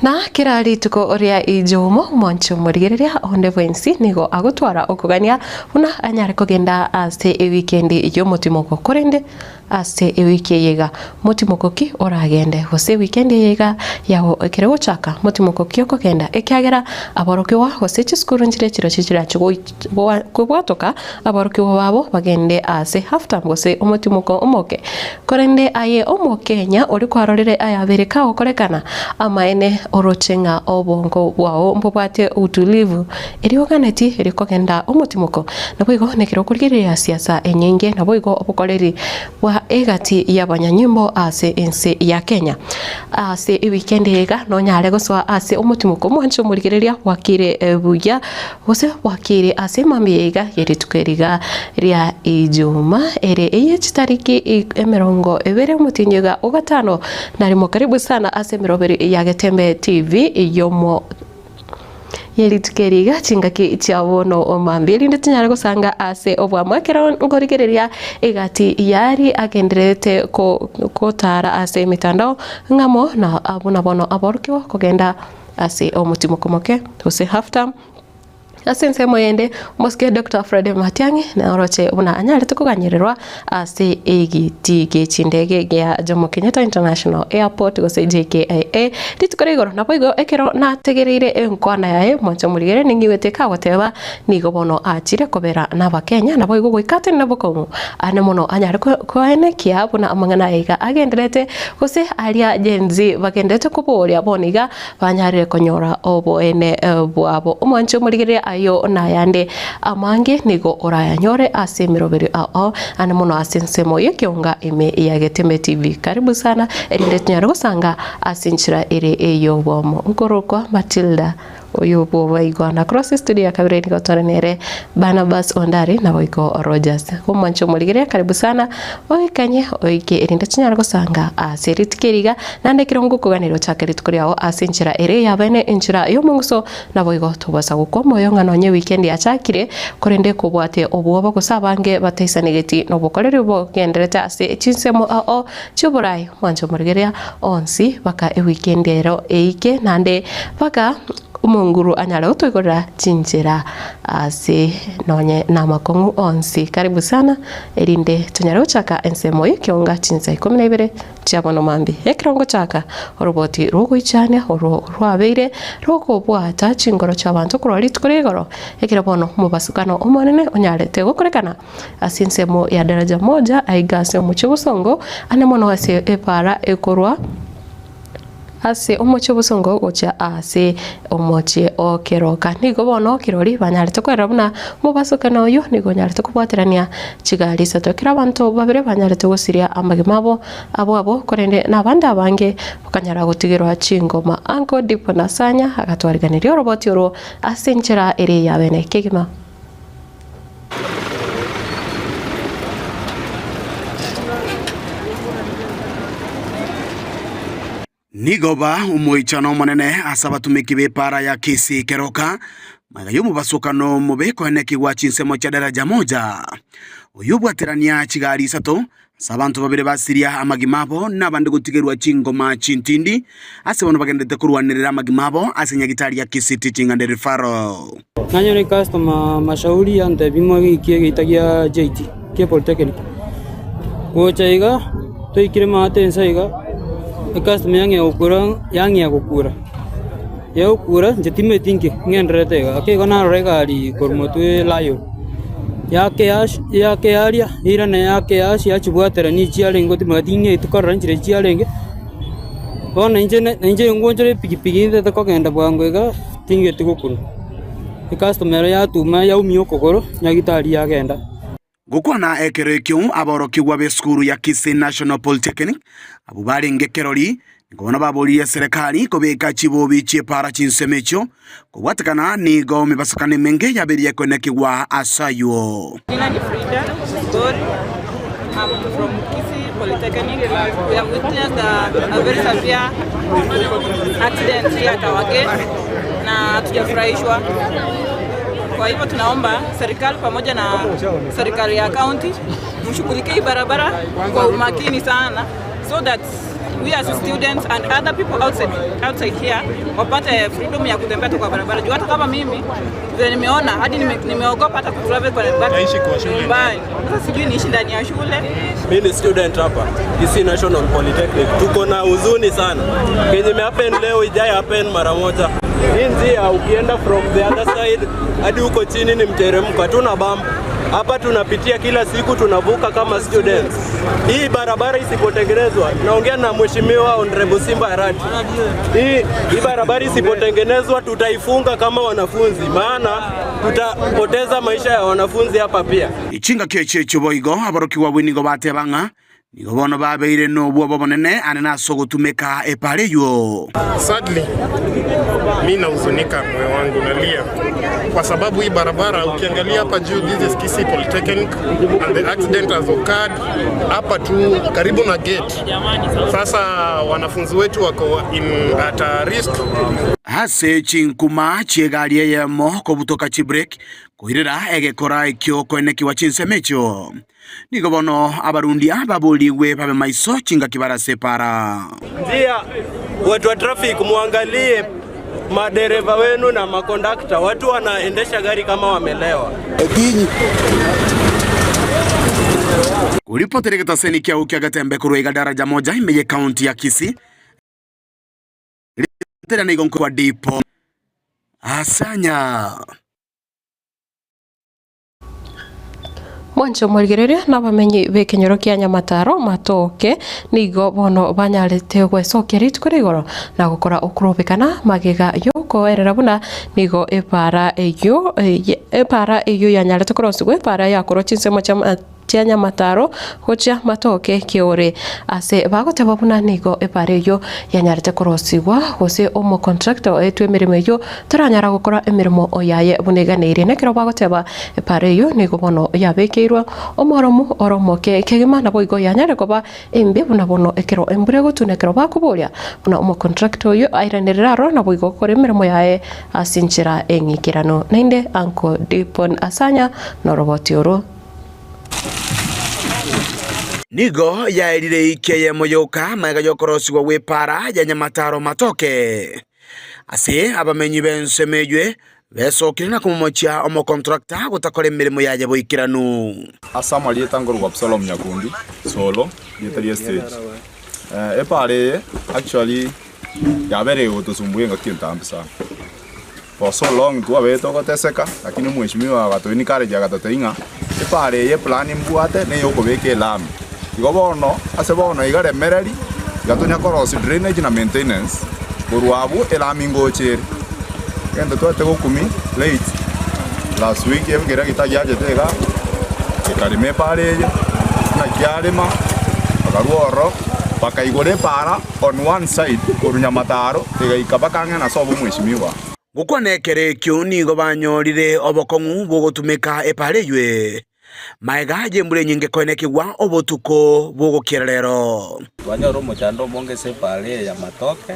Na kera rituko ria Ijumo, omonche omorigereria onde bwensi nigo agotwara okogania buna anyare kogenda ase ewikendi y'omotimoko. Korende ase ewiki eye iga, motimoko ki oragende? Gose ewikendi eye iga yago ekere gochaka, motimoko ki okogenda? Ekiagera aborokigwa gose chisukuru nchire chirochio chirache kobwatoka aborokigwa babo bagende ase half term gose omotimoko omoke. Korende aye Omokenya oria kwarorire ayabeire kagokorekana, amaene oroche ng'a obongo bwao mbobwate utulivu, erio oganeti erio kogenda omotimoko. Naboigo nekero okorigereria siasa enyinge naboigo obokoreri bwa egati y'abanyanyimbo ase ense ya Kenya. Ase ewikendi eye iga nonyare gosoa ase omotimoko omwanche omorigereria bwakire buya. Gose bwakire ase emambia iga ye rituko eri iga ria Ijuma, ere eye chitariki 20 omotienyi iga o gatano, narimo karibu sana ase emeroberi ya Getembe TV yomo ye rituko eri iga chingaki chia bono mambia, erinde tinyare gosanga ase oboamo ekero nkorigereria egati yari agendererete gotara ase emetandao ng'amo na buna bono aborokigwa kogenda Ase omotimoko moke, gose half term. Ase ensemo eyende, omosike Doctor Fred Matiang'i naoroche buna anyarete koganyererwa ase egetii gie chindege gia Jomo Kenyatta International Airport gose JKIA rituko ria igoro. Naboigo ekero nategereire enkwana yaye mwanche omorigere ning'igwete kagoteba nigo bono achire kobera n'Abakenya naboigo goika atenene bokong'u ane mono anyare koenekia buna amang'ana aya iga agenderete gose aria Gen Z bagenderete koboria bono iga banyarire konyora oboene bwabo. Omwanche omorigereria ayio nayande amange nigo orayanyore ase emeroberio ao ao ane mono ase ensemo y'ekeonga ime ya Geteme TV. Karibu sana erinde tonyare gosanga ase enchera ere ey'obomo. Nkorokwa Matilda. Oyo bw'oboigwa na korwa ase estudio ya kabere nigo tore nere Barnabas Ondari naboigo Rogers. Omwanche omorigereria karibu sana oikanye oike erinde chinyare gosanga ase rituko eri iga naende ekero ngokoganeria ochake rituko riao ase enchera ere eyabene enchera y'omong'uso naboigo tobasa gokwa omoyo ng'a nonye weekend yachakire korende kobwate obwoba gose abange bataisanegeti nobokoreri bogenderete ase chinsemo ao chi'oborai. Mwanche omorigereria onsi baka ewiki ende ero eike, naende baka omonguru anyare gotoigorera chinchera ase nonye namakong'u onsi. Karibu sana, erinde tonyare gochaka ensemo y'ekeonga chinsa ikomi na ibere chia bono mambia. Ekero ngochaka oroboti rw'ogoichania orwo rwabeire rokobwata chingoro chi'abanto korwa rituko ria igoro, ekero bono omobasukano omonene onyarete gokorekana. Ase ensemo ya daraja moja aiga ase omochie obosongo, ane mono ase epaara ekorwa ase omochie obosongo gochia ase omochie o keroka. Nigo bono kirori banyarete kwerora buna omobasokano oyio nigo onyarete kobwaterania chigari isato ekero abanto babere banyarete gosiria amagima abo abwo abwo korende nabande abange bakanyara gotigerwa chingoma. Uncle Dipo Nasanya agatwariganeria oroboti orwo ase enchera ere eyabene kegima. Nigo ba omoichano omonene ase abatumeki b'epaara ya Kisii Keroka, magega y'omobasokano omobe koenekigwa chinsemo chia Daraja Moja, oyio obwaterania chigari isato Ase abanto babere basiria amagima abo, na abande gotigerwa chingoma chintindi, ase bono bagenderete korwanerera amagima abo ase nyagitari ya Kisii Teaching and Referral. Nanyora ecustomer mashauri antebia moikie egeita gia JT kia polytechnic. Gocha iga toikire maate inse iga, ecustomer yang'ea gokura yang'ea gokura, yagokura inche timanyeti inki ng'endererete iga, ake igo narora egari korwa motwe lion. Yakearia, eirane yakeasia yachibwaterania chiarenge gotimeka ting'eti korora nchire chiarenge. Bono inche nainche ngochora epikipiki ntete kogenda bwango iga ting'eti gokuna. Ecustomer ero yatuma yaumia okogoro nyagitari yagenda. Gokwana ekero ekio aborokigwa b'esukuru ya Kisii National Polytechnic abwo barenge kerori nigo bono baboririe eserekari kobeka chibobi chi'epaara chinsemo echio kobwatekana nigo emebasokano emenge yabeire ekoenekigwa ase ayio. Jina ni Frida Gori. I'm from Kisii Polytechnic. We have witnessed a, a very severe accident here at our gate na hatujafurahishwa. Kwa hivyo tunaomba serikali pamoja na serikali ya county mshughulikie hii barabara kwa umakini sana so that we as students and other people outside, outside here wapate freedom ya kutembea tu kwa barabara. Juu hata kama mimi vile nimeona hadi nime, nimeogopa hata kutravel kwa Naishi kwa shule. nyumbani. Sasa sijui niishi ndani ya shule. Mi ni student hapa Kisii National Polytechnic. Tuko na huzuni sana kenye imehappen leo ijai happen mara moja. Hii njia ukienda from the other side hadi huko chini ni mteremko, hatuna bump hapa tunapitia kila siku, tunavuka kama students. Hii barabara isipotengenezwa, naongea na mheshimiwa Honorable Simba Arati, hii, hii barabara isipotengenezwa tutaifunga kama wanafunzi, maana tutapoteza maisha ya wanafunzi hapa pia. Echingaki echio echio boigo aborokigwa abwo nigo bateba ng'a nigo bono babeire na obwoba obonene ane nase ogotumeka epara eywo. Sadly, mi nahuzunika, moyo wangu nalia kwa sababu hii barabara ukiangalia hapa juu, this is Kisii Polytechnic and the accident has occurred hapa tu karibu na gate. Sasa wanafunzi wetu wako in at a risk. Ase chinkuma chi'egari eyemo kobutoka chibreki koirera egekora ekio koenekiwa chinsemo echio. Nigo bono abarundia baborigwe babe maiso chingaki barase epara. Njia watu wa traffic muangalie madereva wenu na makondakta, watu wanaendesha gari kama wamelewa. Koripotera egetaseni kiao kia Gatembe korwa iga daraja moja ime ye county ya Kisii ritera nigo nkorwa Dipo Asanya. Mwanche omorigereria na abamenyi b'ekenyoro kia Nyamataro matoke nigo bono banyarete gwesokia rituko ria igoro na gokora okorobekana magega yokoerera buna nigo ebara eyio ebara eyio yanyarete korosigwa ebara yakorwa chinsemo chia chia Nyamataro gochia matoke kiore ase bagoteba buna nigo ebara eyio yanyarete korosigwa gose omocontractor oetwe emeremo eyio taranyara gokora emeremo oyaye buna eganeirie. Nekero bagoteba ebara eyio nigo bono yabekeirwe omoromu oromoke kegima nabo igo yanyare koba embe buna bono ekero embura egotuna ekero bakoboria buna omocontractor oyo airanerera aro nabo igo gokora emeremo yaye ase enchera eng'ikerano. Naende Uncle Dipon Asanya noroboti oro. Nigo yaerire eiki eyemo yoka magega y'okorosigwa gw'epaara ya Nyamataro Matoke. Ase abamenyi b'ensemo eywe besokire na komomochia omokontrakta gotakora emeremo yaye boikeranu. Ase amarieta nkorokwa Absalom Nyakundi, Solo, rieta ria stage. Epaara eye actually yabeire egotosumbua engaki entambe sana. For so long twabete togoteseka, lakini omweshimiwa agato encourage agatotebia ng'a epaara eye eplan mbwate neye okobeka elami. Igo bono, ase bono iga remereri, iga tonya korosia drainage na maintenance, korwa abwo elami ngocha ere. Egento twate gokumia late last week ekero egetari giachete igaa, gekarema epaara eye, buna kiarema, bakarwa ororo, bakaigora epaara on one side korwa Nyamataro egaika mpaka ang'e na sobo omweshimiwa. Gokwana ekero ekio nigo banyorire obokong'u bw'ogotumeka epaara eywe, magega y'embura enyinge koenekigwa obotuko bw'ogokiera rero. Twanyora omochando omonge ase epaara eye y'amatoke,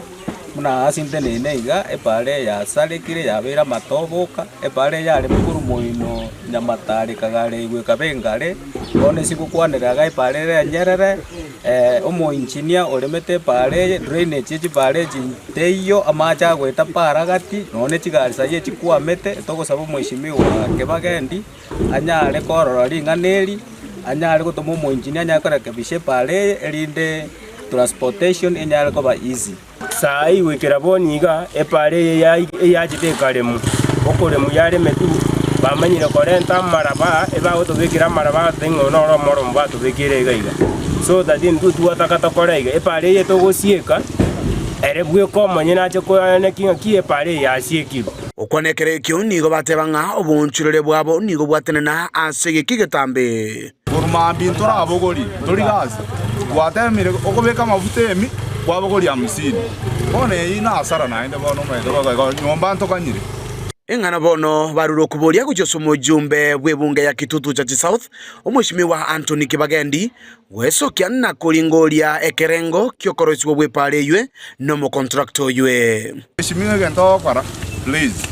buna ase intenene iga, epaara eye yasarekire yabeire amatoboka, epaara eye yaremwa korwa moino nyamatari ekagara igwe ekaba engare, bono ase gokwanera iga epaara ere enyerere, omoengineer oremete epaara eye, drainage ye chipaara echi teiyo, amache agoeta paara gati, nonya ne chigari saii echikwamete, togosaba omweshimiwa Kibagendi, anyare korora ring'ana eri, anyare gotoma omoengineer anyare korekebisha epaara eye, erinde transportation enyare koba easy. Saa eye goikera bono iga, epaara eye eyachete ekaremwa, okoremwa yaremetwe, bamanyire korenta amaraba, ebagotobekera amaraba agototebi ng'a oyo noro omoromo batobekeire iga iga. So that intwe twataka tokore iga, epaara eye togosieka, ere bweka omonyene ache koaneki ng'aki epaara eye yasiekirwe. Gokwana ekero ekio nigo bateba ng'a oboonchoreri bwabo nigo bwatenena ase egeki egetambe. Korwa mambia ntorabogorie, tori gasi, twatemire okobeka amafuta emi, kwabogoria hamsini. Bono eyio nasara naende bono omanyete bono igo nyomba ntokanyire. Eng'ana bono barure okoboria gochia ase omojumbe bw'ebunge ya Kitutu Chache South, Omweshimiwa Anthony Kibagendi, gwesokia na koringoria ekerengo ki'okoroisigwa bw'epaara eywe nomokontrakta oywe. Mweshimiwa egento ogokora please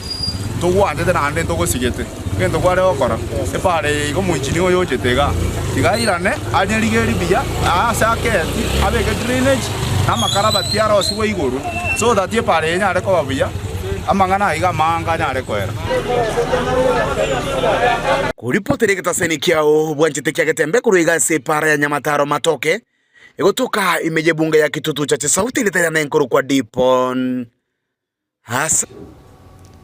ntogwanchete naende ntogosigete, egento kware gokora epaara eye iga omoichini oyo ochete igaa, tiga airane anyerigerie buya aa ase aketi abeke drainage. Na amakarabati arosigwe igoro, so that epaara eye enyare koba buya, amang'ana aiga amaange anyare koera. Koripotera egetaseni kiao bwanchete kia Getembe korwa iga ase epaara ya Nyamataro Matoke, egotoka ime y'ebunge ya Kitutu Chache South erita riane nkorokwa Dipon Ase.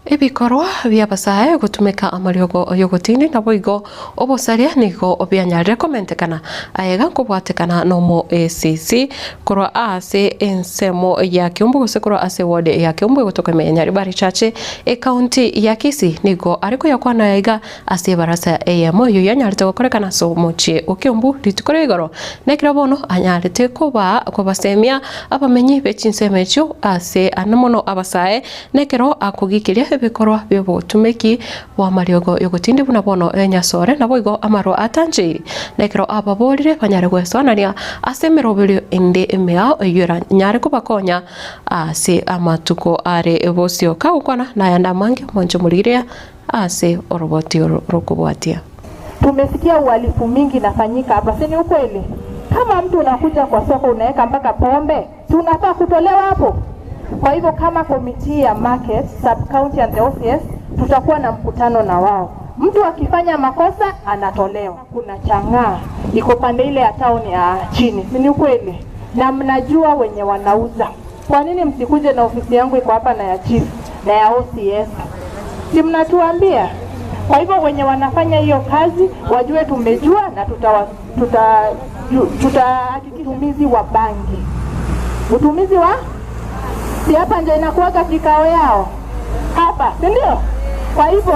Ebikorwa bi'abasae gotumeka amariogo y'ogotindi naboigo obosaria nigo bianyarire komentekana aye gakobwatekana nomo ACC korwa ase ensemo ya Kiumbu gose korwa ase ward ya Kiumbu egotoka ime ya Nyaribari Chache ekaunti ya Kisii nigo are koyakwana aiga Ase ebarasa eyemo eyio yanyarete gokorekana ase omochie o Kiumbu rituko ria igoro, nekero bono anyarete koba kobasemia abamenyi be chinsemo echio ase ane mono abasae, nekero akogikiria ebikorwa bi'obotumeki bw'amariogo y'ogotindi buna bono enyasore naboigo amarwa atancheiri, nekero ababorire banyare gwesoanania ase emeroberio ende emeao eyio eranyare kobakonya ase amatuko are bosio. Kagokwana nayande amange mwanche morigereria Ase oroboti oro rokobwatia. Tumesikia uhalifu mingi inafanyika hapa, si ni ukweli? Kama mtu unakuja kwa soko unaweka mpaka pombe, si unafaa kutolewa hapo? Kwa hivyo kama committee ya market, sub county and the OCS tutakuwa na mkutano na wao. Mtu akifanya makosa anatolewa. Kuna chang'aa iko pande ile ya town ya chini, si ni ukweli? Na mnajua wenye wanauza. Kwa nini msikuje na ofisi yangu iko hapa na ya chief na ya OCS? Si mnatuambia? Kwa hivyo wenye wanafanya hiyo kazi wajue tumejua na tutawa, tuta tuta utumizi wa bangi, utumizi wa si hapa ndio inakuwaga kikao yao hapa, si ndio? Kwa hivyo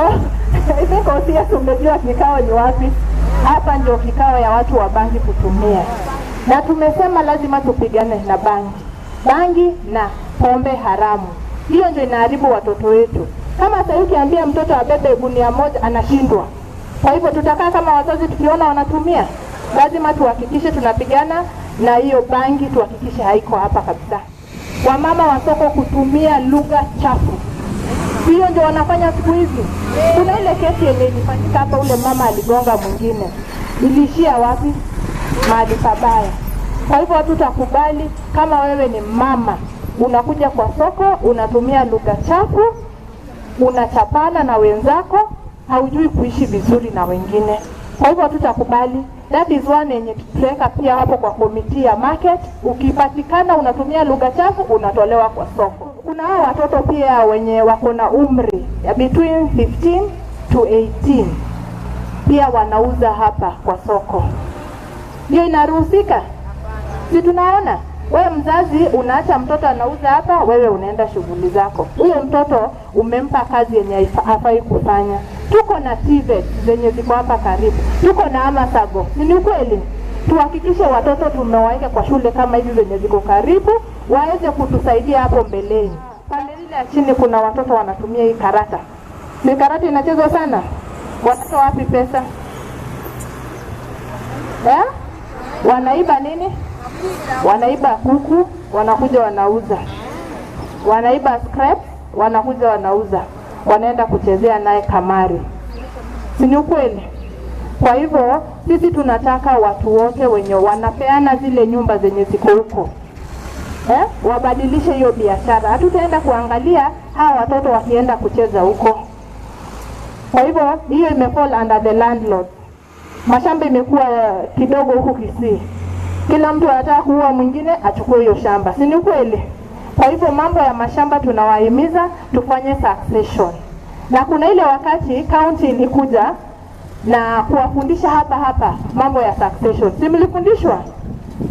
I think OCS umejua kikao ni wapi. Hapa ndio kikao ya watu wa bangi kutumia, na tumesema lazima tupigane na bangi bangi na pombe haramu. Hiyo ndio inaharibu watoto wetu. Kama sasa ukiambia mtoto abebe gunia moja anashindwa. Kwa hivyo tutakaa kama wazazi tukiona wanatumia, lazima tuhakikishe tunapigana na hiyo bangi, tuhakikishe haiko hapa kabisa. Wamama wa soko kutumia lugha chafu, hiyo ndio wanafanya siku hizi. Kuna ile kesi yenye ilifanyika hapa, ule mama aligonga mwingine, iliishia wapi? Mahali pabaya. Kwa hivyo hatutakubali kama wewe ni mama unakuja kwa soko unatumia lugha chafu, unachapana na wenzako, haujui kuishi vizuri na wengine. Kwa hivyo hatutakubali. That is one yenye tutaweka pia hapo kwa komiti ya market. Ukipatikana unatumia lugha chafu, unatolewa kwa soko. Kuna hao watoto pia wenye wako na umri ya between 15 to 18 pia wanauza hapa kwa soko. Hiyo inaruhusika? Si tunaona wewe mzazi unaacha mtoto anauza hapa, wewe unaenda shughuli zako. Huyo mtoto umempa kazi yenye hafai kufanya. Tuko na TVET zenye ziko hapa karibu, tuko na Amasago. Ni ukweli? Tuhakikishe watoto tumewaweka kwa shule kama hizi zenye ziko karibu, waweze kutusaidia hapo mbeleni. Pande ile ya chini kuna watoto wanatumia hii karata. Ni karata inachezwa sana. Watoto wapi pesa? Eh? Wanaiba nini? Wanaiba kuku, wanakuja wanauza. Wanaiba scraps, wanakuja wanauza. Wanaenda kuchezea naye kamari. Si ni ukweli? Kwa hivyo sisi tunataka watu wote wenye wanapeana zile nyumba zenye ziko huko eh, wabadilishe hiyo biashara. Hatutaenda kuangalia hawa watoto wakienda kucheza huko. Kwa hivyo hiyo imefall under the landlord. Mashamba imekuwa kidogo huku Kisii, kila mtu anataka kuua mwingine achukue hiyo shamba, si ni ukweli? Kwa hivyo mambo ya mashamba tunawahimiza tufanye succession, na kuna ile wakati county ilikuja na kuwafundisha hapa hapa mambo ya succession, si mlifundishwa?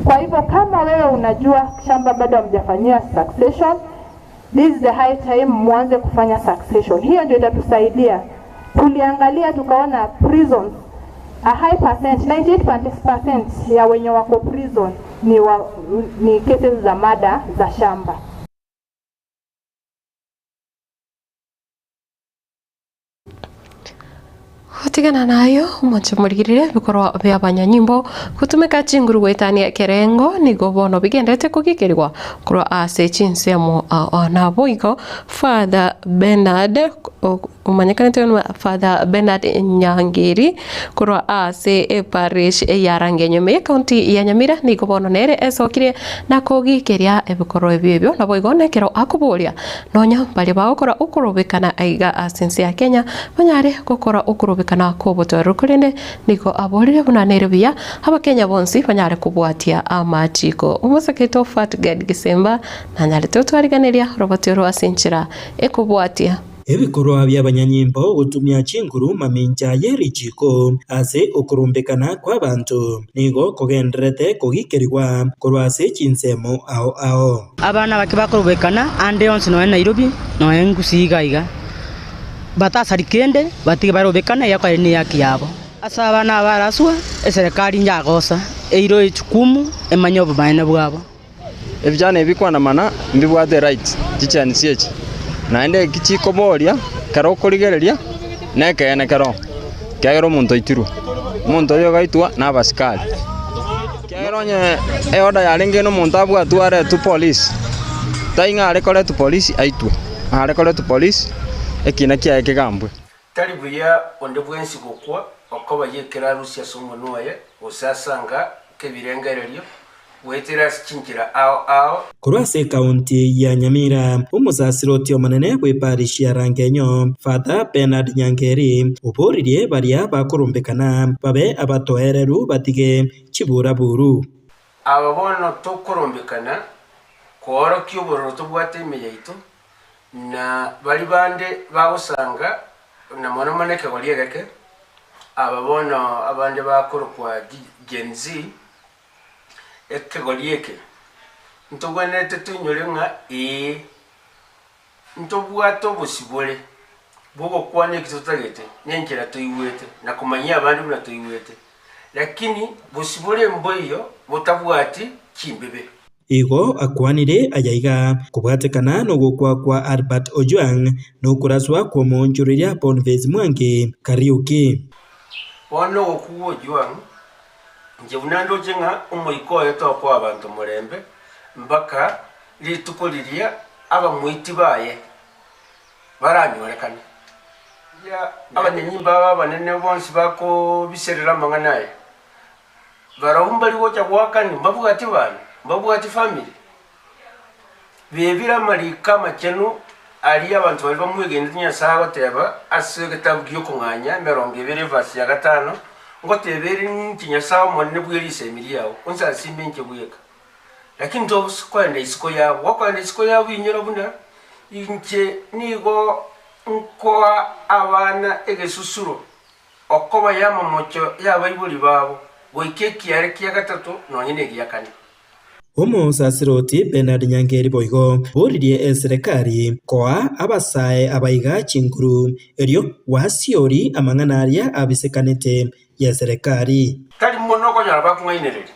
Kwa hivyo kama wewe unajua shamba bado hamjafanyia succession, this is the high time muanze kufanya succession. Hiyo ndio itatusaidia. Tuliangalia tukaona prisons a high percent 98% ya wenye wako prison ni, wa, ni cases za mada za shamba. Gotigana nayo, omonche morigerere ebikorwa bi'abanyanyimbo gotumeka chinguru goetania ekerengo nigo bono bigenderete kogikerigwa korwa ase chinsemo ao. Naboigo Father Bernard omanyekanete buna Father Bernard Nyangeri korwa ase eparish ya Rangenyo ime y'ecounty ya Nyamira nigo bono nere esokire na kogikeria ebikorwa ebio ebio naboigo nekero akoboria Nonya mbaria bagokora okorobekana aiga ase ense ya Kenya banyare gokora okorobekana kw'obotoereru korende nigo aborire buna nere buya abakenya bonsi banyare kobwatia amachiko. Omosake oito Fatgad Gisemba nanyarete gotwariganeria oroboti oro ase enchera ekobwatia. Ebikorwa bi'abanyanyimbo gotumia chinguru mamincha ye richiiko ase okorombekana kw'abanto nigo kogendererete kogikerigwa korwa ase chinsemo ao ao. Abana bake bakorobekana ande onsi nonya Nairobi, nonya Gusii iga iga, batasari kende, batige barobekane eyakoera neyaki yabo. Ase abana aba baraswa, eserekari nyagosa eirwe echukumu emanye obomaene bwabo. Ebichana ebi bikwanamana mbibwate rights chichianisi echi, naende eki chikoboria ekero okorigereria nekeene keroo, ekiagera omonto oitirwe, omonto oyo ogaitwa na abasikari. Ekiagera onye eorder yarenge na omonto abwatwe aretwe polisi, tai ng'a are koretwa polisi aitwe, are koretwa polisi ekina kiaye kegambwe. Tari buya onde bwensi gokwa okoba y'ekerarusi ase omonwa oye, gose ase anga k'ebirengererio, goetera ase chinchera ao ao. Korwa ase ekaunti ya Nyamira, omosasiroti omonene bw'eparish ya Rangenyo, Father Bernard Nyangeri, oboririe baria bakorombekana babe abatoereru batige chiburaburu. Aba bono tokorombekana koorokia obororo tobwate ime yaito, Na baria bande bagosanga, na mono mono ekegori egeke, aba bono abande bakorokwa Gen Z, ekegori eke, ntogwenerete toinyore ng'a ee, ntobwate obosibore bw'ogokwana eki totagete, na enchera toigwete, na komanyia abande buna toigwete. Lakini bosibore mboiyo botabwati chimbibe. Igo akwanire ayaiga, kobwatekana nogokwa kwa Albert Ojwang na okoraswa kw'omoonchoreria Boniface Mwangi Kariuki. Bono ogokwa gwa Ojwang, inche buna ndoche ng'a omoika oye tokoa abanto morembe mpaka rituko riria abamoiti baye baranyorekane. Riria abanyanyimbo aba abanene bonsi bakobiserera amang'ana aya, barabwo mbari gocha goakania, mbabwati bana, mbabwati famiri. Bebire amariko amachenu aria abanto baria bamwegenete Nyasae agoteba ase egetabu gi'okong'anya emerongo ebere everse ya gatano, ngoteba ere ninche Nyasae Omonene bwe risemi riao, onsasime inche bweka. Lakini tobasa koenda isiko yabo, gokoenda isiko yabo inyora buna inche nigo nkoa abana egesusuro okoba y'amamocho y'abaibori babo goika ekiare kia gatato nonya negia kane. Omosasiroti Bernard Nyangeri boigo boririe eserekari koa abasae abaiga chinguru erio gwasiori amang'ana aria abisekanete y'eserekari. Tari mono okonyora bakong'ainereria,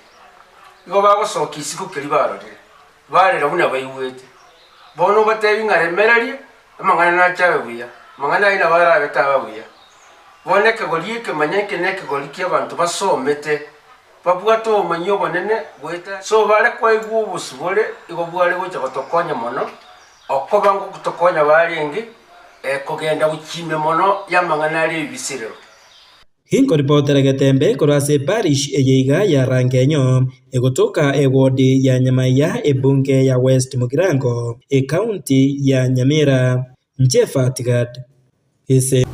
igo bagosokia isiko keria barorire, barera buna baigwete. Bono obatebi ng'a remereria, amang'ana nache abe buya, amang'ana ayio nabo arabe taba buya. Bono ekegori eke manya eke nekegori ki'abanto basomete, babwate obomanyi obonene goeta ase bare koigwa obosibore, igo bware gocha gotokonya mono, okoba ngotokonya barenge kogenda gochia ime mono y'amang'ana aria ebibiserero. Inkoripotera getembe korwa ase eparish eye iga ya Rangenyo, egotoka ewodi ya Nyamaiya ebunge ya West Mugirango, ecounty ya Nyamira. Inche Fatgad, ise.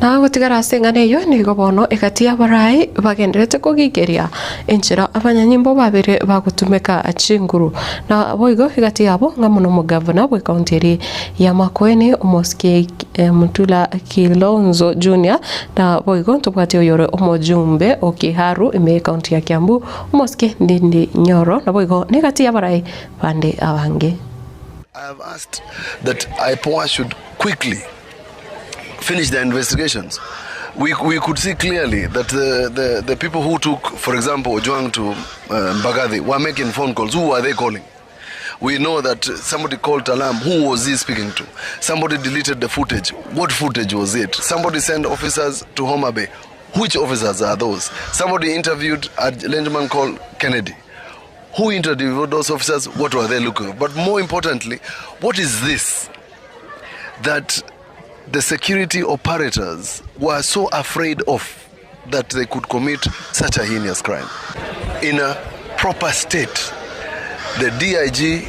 Na gotigara ase eng'ana eyio nigo bono egati y'abarai bagenderete kogigeria enchera abanyanyimbo babere bagotumeka chinguru. Na boigo egati yabo ng'amo nomogavana bw'ekaunti eria ya Makueni omosike Mutula Kilonzo Junior na boigo ntobwate oyore omojumbe o Kiharu ime y'ekaunti ya Kiambu omosike Ndindi Nyoro naboigo negati y'abarai bande abange. I have asked that IPOA should quickly finish their investigations. We, we could see clearly that the, the, the people who took, for example, Ojwang to uh, Mbagathi were making phone calls. Who are they calling? We know that somebody called Talam. Who was he speaking to? Somebody deleted the footage. What footage was it? Somebody sent officers to Homa Bay. Which officers are those? Somebody interviewed a gentleman called Kennedy. Who interviewed those officers? What were they looking for? But more importantly, what is this that the security operators were so afraid of that they could commit such a heinous crime? In a proper state, the DIG,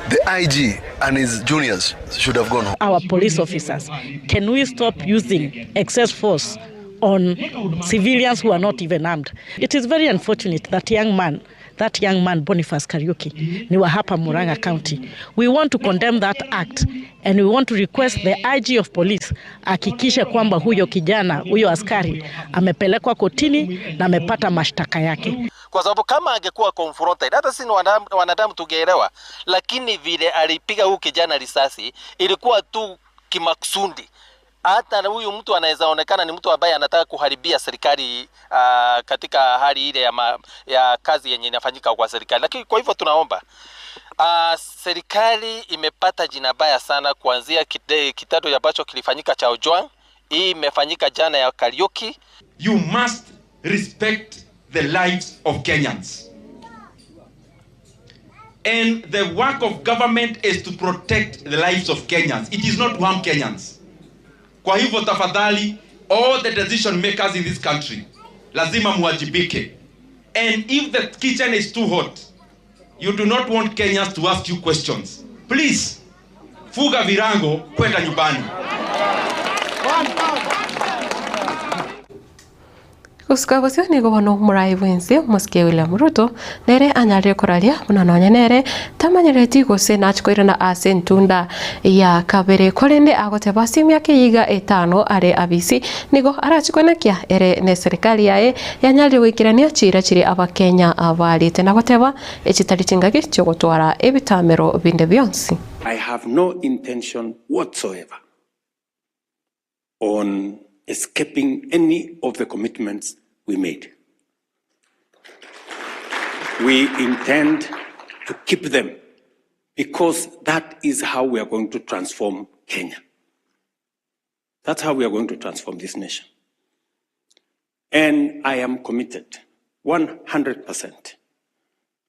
the IG, and his juniors should have gone home. Our police officers, can we stop using excess force on civilians who are not even armed? It is very unfortunate that young man, that young man Boniface Kariuki ni wa hapa Murang'a County. We want to condemn that act and we want to request the IG of police hakikishe kwamba huyo kijana, huyo askari amepelekwa kotini na amepata mashtaka yake. Kwa sababu kama angekuwa confronted, hata sisi ni wanadamu tungeelewa, lakini vile alipiga huyu kijana risasi ilikuwa tu kimakusudi. Hata huyu mtu anaweza onekana ni mtu ambaye anataka kuharibia serikali katika hali ile ya kazi yenye inafanyika kwa serikali. Lakini kwa hivyo tunaomba serikali imepata jina baya sana kuanzia kitendo ambacho kilifanyika cha Ojwang, hii imefanyika jana ya Kariuki. You must respect the lives of Kenyans. And the work of government is to protect the lives of Kenyans. It is not to harm Kenyans. Kwa hivyo tafadhali, all the decision makers in this country, lazima muwajibike. And if the kitchen is too hot, you do not want Kenyans to ask you questions. Please, fuga virango kwenda nyumbani. Gosika bosio nigo bono omorai bwense omosike William Ruto nere anyarire koraria buna nonya nere tamanyereti gose nachi koirana ase entunda ya kabere korende agoteba ase emiaka eyeiga etano are abisi nigo arachi koenekia ere ne serikali yaye yanyarire goikerania chira chire abakenya abarete na goteba echitari chingaki chiogotwara ebitamero binde bionsi. I have no intention whatsoever on escaping any of the commitments we made. We intend to keep them because that is how we are going to transform Kenya. That's how we are going to transform this nation. And I am committed 100%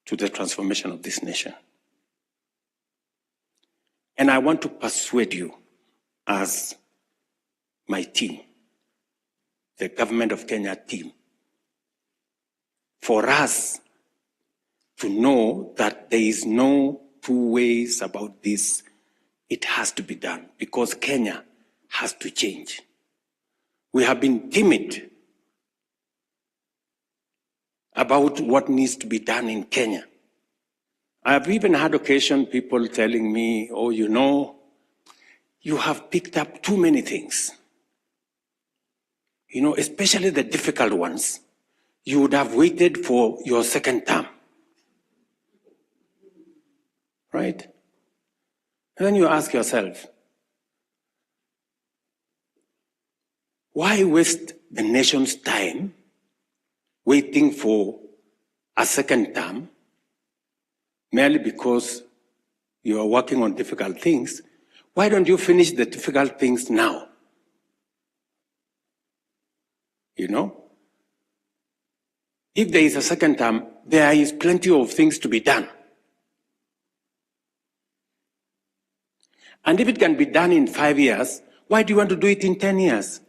to the transformation of this nation. And I want to persuade you as my team, the government of Kenya team, for us to know that there is no two ways about this. It has to be done because Kenya has to change. We have been timid about what needs to be done in Kenya. I have even had occasion people telling me, oh, you know, you have picked up too many things. You know, especially the difficult ones. You would have waited for your second term. Right? And then you ask yourself, why waste the nation's time waiting for a second term merely because you are working on difficult things? Why don't you finish the difficult things now? You know? If there is a second term, there is plenty of things to be done. And if it can be done in 5 years, why do you want to do it in 10 years?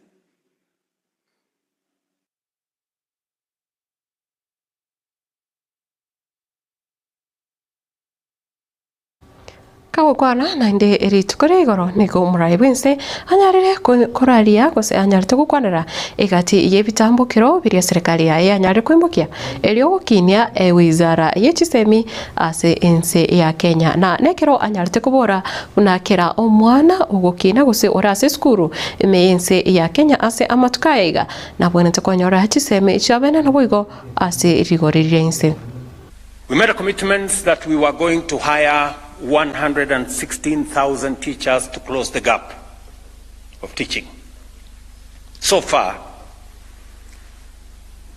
Kagokwana naende rituko ria igoro nigo omorai bwense anyarire koraria gose anyarete gokwanera egati y'ebitambukiro biria serikali yaye yanyarire koimokia erio gokinia ewizara y'echisemi ase ense ya Kenya na nekero anyarete kobora buna kera omwana ogokina gose ore ase esukuru ime ense ya Kenya ase amatuko aya iga nabwenerete konyora chisemi chiabene naboigo ase rigori ria ense. We made a commitment that we were going to hire 116,000 teachers to close the gap of teaching. So far,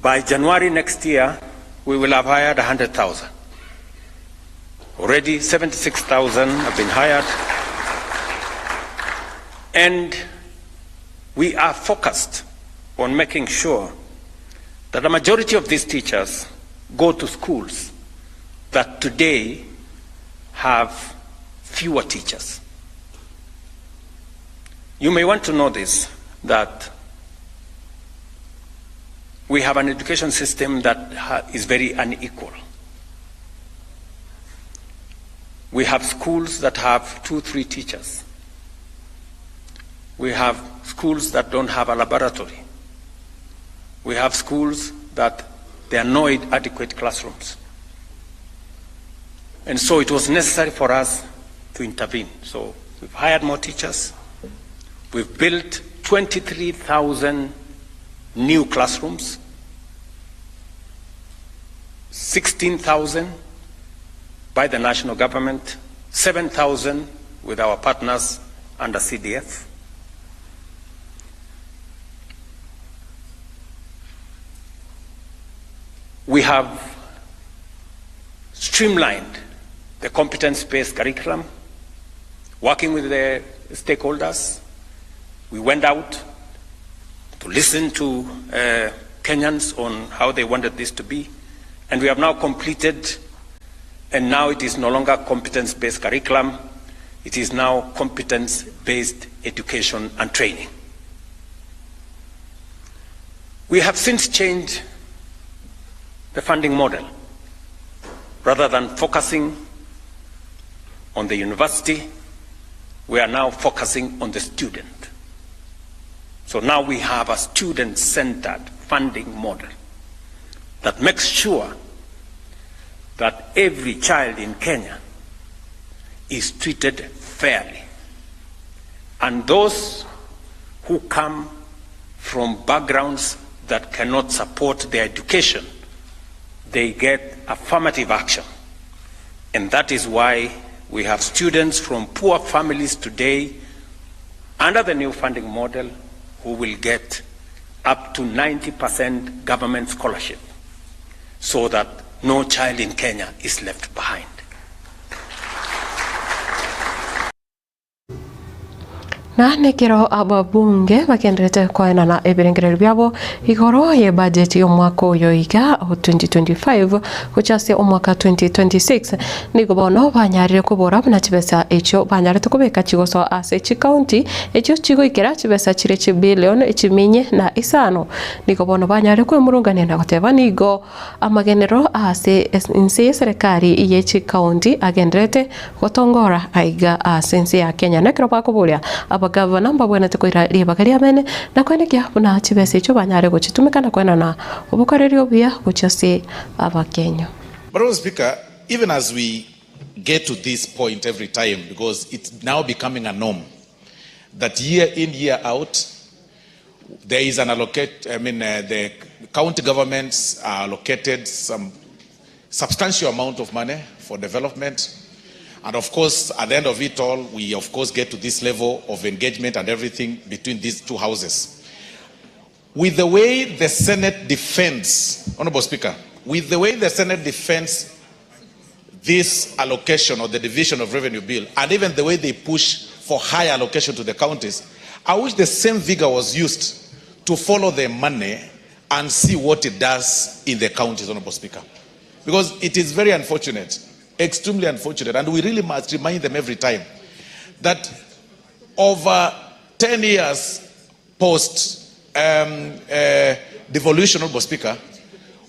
by January next year, we will have hired 100,000. Already 76,000 have been hired and we are focused on making sure that the majority of these teachers go to schools that today have fewer teachers. You may want to know this, that we have an education system that is very unequal. We have schools that have 2, 3 teachers. We have schools that don't have a laboratory. We have schools that there are no adequate classrooms. And so it was necessary for us to intervene. So we've hired more teachers. We've built 23,000 new classrooms, 16,000 by the national government, 7,000 with our partners under CDF. We have streamlined the competence-based curriculum, working with the stakeholders. We went out to listen to Kenyans on how they wanted this to be, and we have now completed, and now it is no longer competence-based curriculum, it is now competence-based education and training. We have since changed the funding model. Rather than focusing on the university, we are now focusing on the student. So now we have a student-centered funding model that makes sure that every child in Kenya is treated fairly. And those who come from backgrounds that cannot support their education, they get affirmative action. And that is why we have students from poor families today under the new funding model who will get up to 90% government scholarship so that no child in Kenya is left behind. Na nekero ababunge bagenderete koenana ebirengererio biabo igoro y'ebudget y'omwaka oyo iga o 2025 gochia ase omwaka 2026, nigo bono banyarire kobora buna chibesa echio banyarete kobeka chigosoa ase chikaunti echio chigoikera chibesa chire chibilion chiminye na isano. Nigo bono banyarire kwemurungania na goteba nigo Amagenero ase ense y'eserekari ye chikaunti agenderete gotongora aiga ase ense ya Kenya. Nekero bakoboria abagavana mbabwenerete koira ribaga riabene na koenekia buna chibesa echio banyare gochitumeka na koenana obokoreri obuya gochia ase Abakenya. But Honourable Speaker, even as we get to this point every time, because it's now becoming a norm, that year in, year out, there is an allocate, I mean, the county governments are allocated some substantial amount of money for development. And of course, at the end of it all, we of course get to this level of engagement and everything between these two houses. With the way the Senate defends, Honorable Speaker, with the way the Senate defends this allocation or the division of revenue bill, and even the way they push for higher allocation to the counties, I wish the same vigor was used to follow the money and see what it does in the counties, Honorable Speaker. Because it is very unfortunate, extremely unfortunate, and we really must remind them every time that over 10 years post devolution, Honorable Speaker,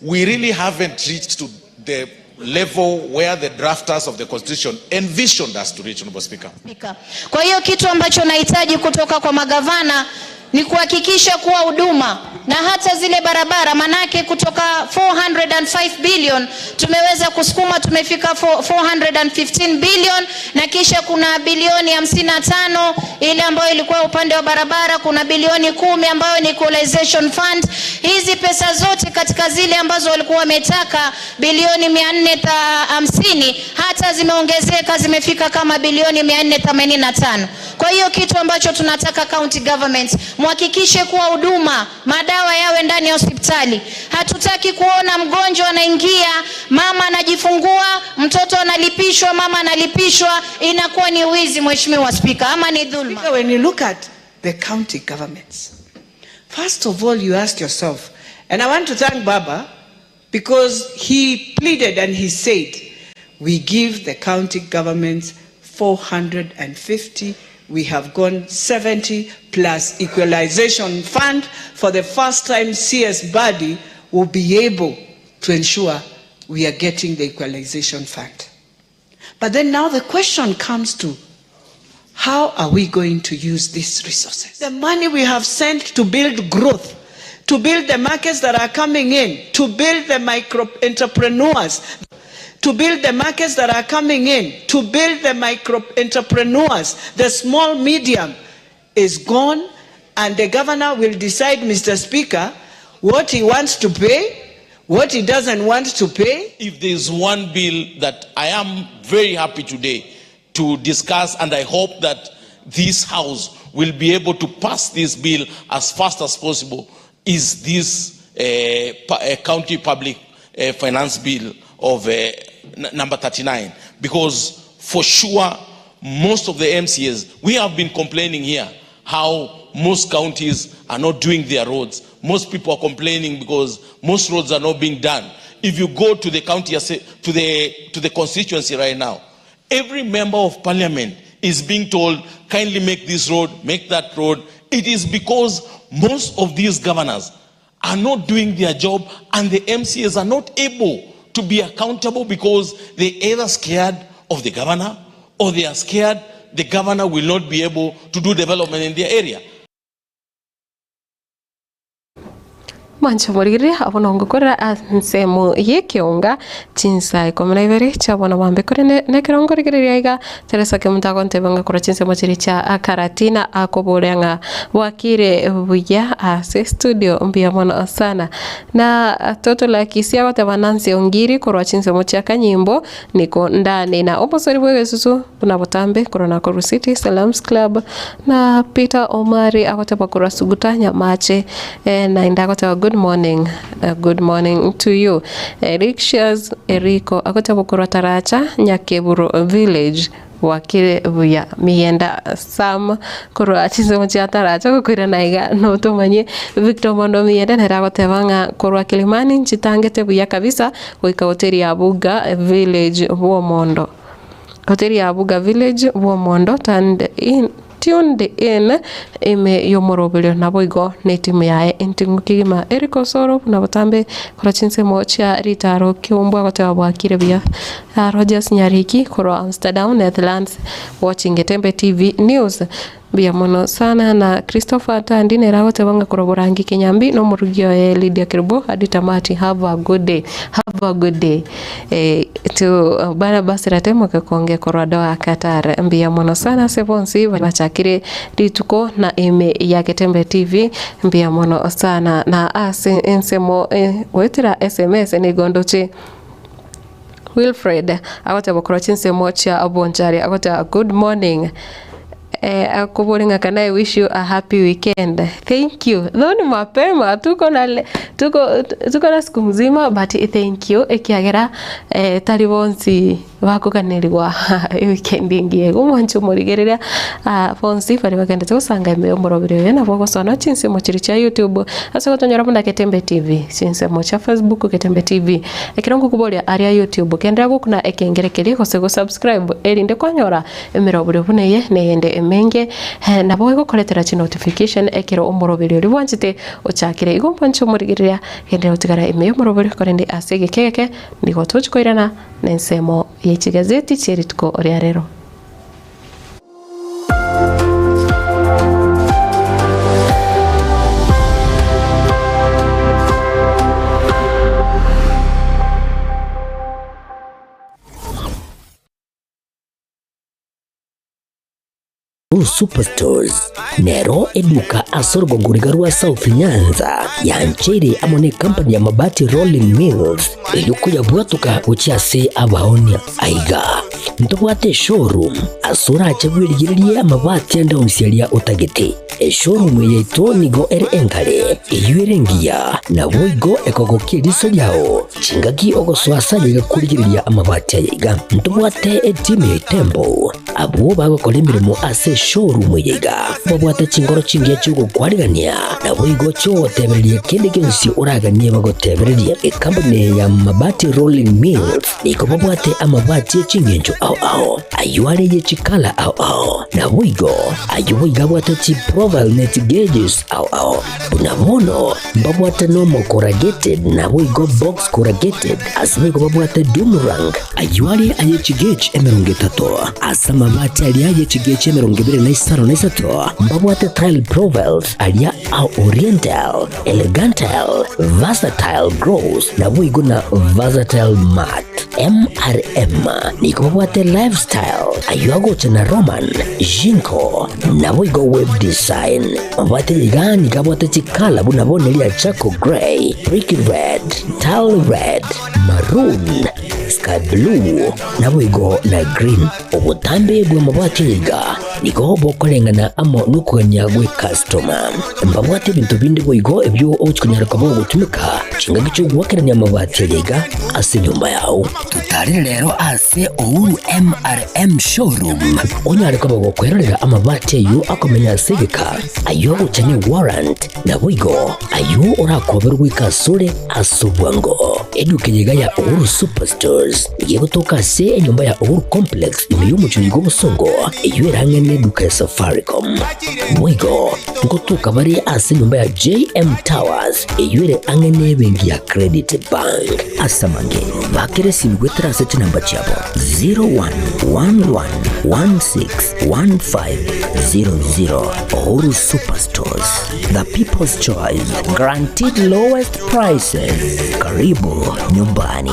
we really haven't reached to the level where the drafters of the Constitution envisioned us to reach, Honorable Speaker. Speaker. Kwa hiyo kitu ambacho nahitaji kutoka kwa magavana ni kuhakikisha kuwa huduma na hata zile barabara, manake kutoka 405 billion tumeweza kusukuma tumefika 415 billion, na kisha kuna bilioni 55 ile ambayo ilikuwa upande wa barabara, kuna bilioni 10 ambayo ni equalization fund. Hizi pesa zote katika zile ambazo walikuwa wametaka bilioni mia nne hamsini hata zimeongezeka zimefika kama bilioni mia nne themanini na tano. Kwa Kwa hiyo kitu ambacho tunataka county government muhakikishe kuwa huduma madawa yawe ndani ya hospitali. Hatutaki kuona mgonjwa anaingia, mama anajifungua, mtoto analipishwa, mama analipishwa, inakuwa ni wizi, Mheshimiwa Spika, ama ni dhulma. When you look at the county governments, first of all, you ask yourself, and I want to thank Baba because he pleaded and he said, we give the county governments 450. We have gone 70 plus equalization fund. For the first time, CS Badi will be able to ensure we are getting the equalization fund. But then now the question comes to how are we going to use these resources? The money we have sent to build growth, to build the markets that are coming in, to build the micro entrepreneurs, to build the markets that are coming in, to build the micro entrepreneurs, the small, medium is gone, and the governor will decide, Mr. Speaker, what he wants to pay, what he doesn't want to pay. If there is one bill that I am very happy today to discuss, and I hope that this House will be able to pass this bill as fast as possible, is this County Public Finance Bill of number 39. Because for sure, most of the MCAs, we have been complaining here how most counties are not doing their roads. Most people are complaining because most roads are not being done. If you go to the county, to the constituency right now, every member of parliament is being told, kindly make this road, make that road. It is because most of these governors are not doing their job and the MCAs are not able to be accountable because they're either scared of the governor or they are scared the governor will not be able to do development in their area. Mwanche morigereria abwo nongokorera ensemo y'ekeonga chinsa ikomi na ibere chia bono bambe korende nekero nkorigereria iga Teresa Kemunto agontebia ng'a korwa chinsemo chiria chia Karatina akoboria ng'a bwakire buya ase studio mbuya mono sana. Na Toto Lakisi agoteba Nancy Ongiri korwa chinsemo chia Kanyimbo niko ndani na omosori bw'egesusu buna botambe korwa Nakuru City Salams Club na Peter Omari agoteba korwa Suguta Nyamache eh, naende agoteba good morning uh, good morning to you Eric Shares Eriko agoteba korwa Taracha Nyakeburo Village Bwakire buya Miyenda Sam korwa chinsemo chia Taracha gokoirana iga notomanye Victor Mondo Miyenda nere agoteba ng'a korwa Kilimani nchitangete buya kabisa goika hoteli ya Buga Village Bwomondo Hoteli ya Buga Village Bwomondo turned in tuned in ime y'omoroberio naboigo netimu yaye enting'u kegima Eric Osoro buna botambe korwa chinsemo chia ritaro kiombwa agoteba bwakire buya Rogers Nyariki korwa Amsterdam Netherlands watching Getembe TV News Mbuya mono sana na Christopher Tandi nere agoteba ng'a korwa Borangi Kinyambi na omorugi oye Lydia Kerubo hadi tamati have a good day have a good day eh, to Barnabas Ratemo Gekonge korwa Doha Qatar mbuya mono sana ase bonsi bachakire rituko na ime ya Getembe TV mbuya mono sana na ase ensemo eh, goetera SMS nigo ndoche Wilfred agoteba korwa chinsemo chia Bonchari agoteba good morning eh, akobori ng'a can I wish you a happy weekend thank you though ni mapema tuko na le, tuko, tuko na siku mzima but thank you ekiagera eh, tari bonsi bakoganerigwa weekend engiya igo omwanche omorigereria ah, bonsi baria bagendete gosanga ime omoroberi oyo nabo ogosona chinsemo chiria chia youtube ase gotonyora buna Getembe TV chinsemo chia Facebook Getembe TV ekero ngokoboria aria youtube kenderera gokuna ekengere keria gose go subscribe erinde kwanyora emeroberi buna eye na eyende emenge nabo egokoretera chi notification ekero omoroberi oria bwanchete ochakire. Igo mbwanche omorigereria genderera gotigara ime y'omoroberi korende ase egeka egeke nigo tochi koirana nensemo ye chigazeti chie rituko ria rero. Uhuru Superstores nero eduka ase orogongo riga rwa South Nyanza yancheire amo ne company ya Mabati Rolling Mills erio koyabwatoka gochia ase abaonia. Aiga ntobwate eshowroom ase orache bwerigererie amabati ande onsi aria otagete. Eshowroom eye yaito nigo ere engare, eyio ere engiya, naboigo ekogokia eriso riao. Chingaki ogosoa ase ayaiga korigereria amabati ayaiga, ntobwate etimu ya Itembo, abwo bagokora emeremo ase eshowroom eye iga, babwate chingoro chingiya chi'ogokwarigania, naboigo chi'ogotebereria kende gionsi oraganie bagotebererie. Ekampuni eye ya Mabati Rolling Mills nigo babwate amabati e chingencho ao ao, ayio are ye chikala ao ao, naboigo ayio boigo abwate chiprofile ne chigeges ao ao. Buna bono mbabwate normal corrugated naboigo box corrugated, ase boigo babwate doom rank, ayio are aye chigauge 30, ase amabati aria aye chigauge 23 mbabwate tile profiles aria a oriental, elegantile, versatile gloss naboigo na versatile matte. MRM nigo babwate lifestyle ayio agocha na Roman, Jinko naboigo web design. Mabwate iga nigo abwate chikala buna bono eria charcoal grey, brick red, tile red, maroon, sky blue naboigo na green. Obotambe bw'amabwati iga nigo bokoreng'ana amo nokogania gw'ekastoma. Mbabwate ebinto binde boigo ebio ogochia konyara koba ogotumeka chingaki chi'ogoakerania amabati aya iga ase enyomba yao. Totarere rero ase Uhuru MRM Showroom onyare koba gokwerorera amabati ayio akomenya ase egeka, ayio agocha ne warrant, naboigo ayio orakoberwe goika asore ase obwango. Eduka eye iga ya Uhuru Superstores nigo egotoka ase enyomba ya Uhuru Complex ime y'omochie oiga obosongo, eyio ere ang'e neduka ya Safaricom. Boigo ngotoka bare ase enyomba ya JM Towers eyio ere ang'e nebenki ya Credit Bank. Ase amange, bakera esimi goetera ase chinamba chiabo 0111161500. Uhuru Superstores, the people's choice, guaranteed lowest prices. Karibu nyumbani.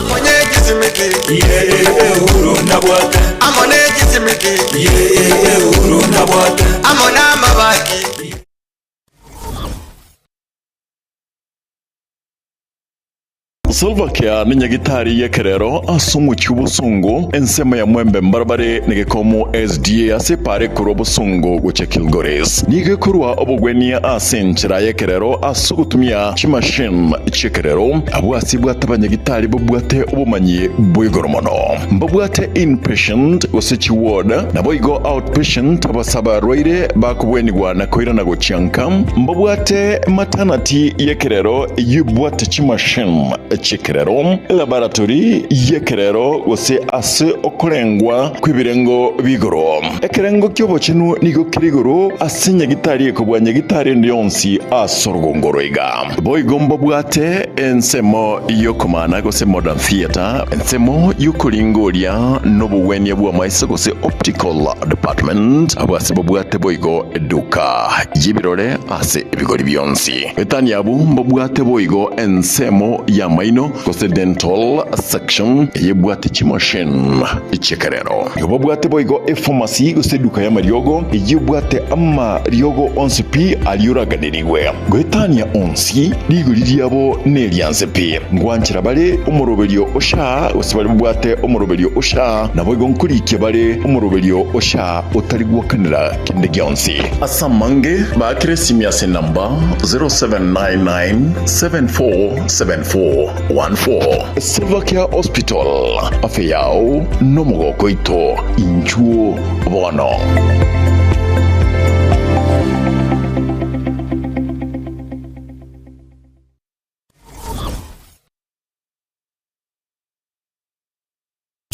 Salva Kiir nenyagitari y'ekerero ase omochie obosongo ensemo ya Mwembe mbarabare negekomo SDA ase epara ekorwa Bosongo gochia Kilgoris. Nigo ekorwa obogwenia ase enchera y'ekerero ase ogotumia chimachine chi'ekerero. Abwo ase bwate abanyagitari babwate obomanyi bwa igoro mono. Mbabwate inpatient gose chiward naboigo outpatient abase abarwaire bakobwenigwa na koirana gochia nka. Mbabwate maternity y'ekerero eyio ebwate chimachine chi'ekerero, elaboratory y'ekerero gose ase okorengwa kw'ebirengo bi'igoro. Ekerengo ki'obochenu nigo kere igoro ase nyagitari ekobua nyagitari ende yonsi ase orogongo rwaiga. Boigo mbabwate ensemo y'okomana gose modern theatre, ensemo y'okoringoria n'obogwenia bw'amaiso gose optical department, abwo ase babwate boigo eduka y'ebirore ase ebigori bionsi. Etani abwo mbabwate boigo ensemo y'amaino gose dental section eyebwate chimachine chi'ekerero. Nigo babwate boigo epharmacy gose eduka y'amariogo eyebwate amariogo onsi pi aria oraganerigwe. Goetania onsi, rigori riabo nerianse pi. Ngwanchera bare omoroberio o SHA gose baria babwate omoroberio o SHA, naboigo nkorikia bare omoroberio o SHA otari gwakanera kende gionsi. Ase amange, baakere esimi ase enamba 0799747414. Silvercare Hospital, afya yao nomogoko oito, inchuo bono.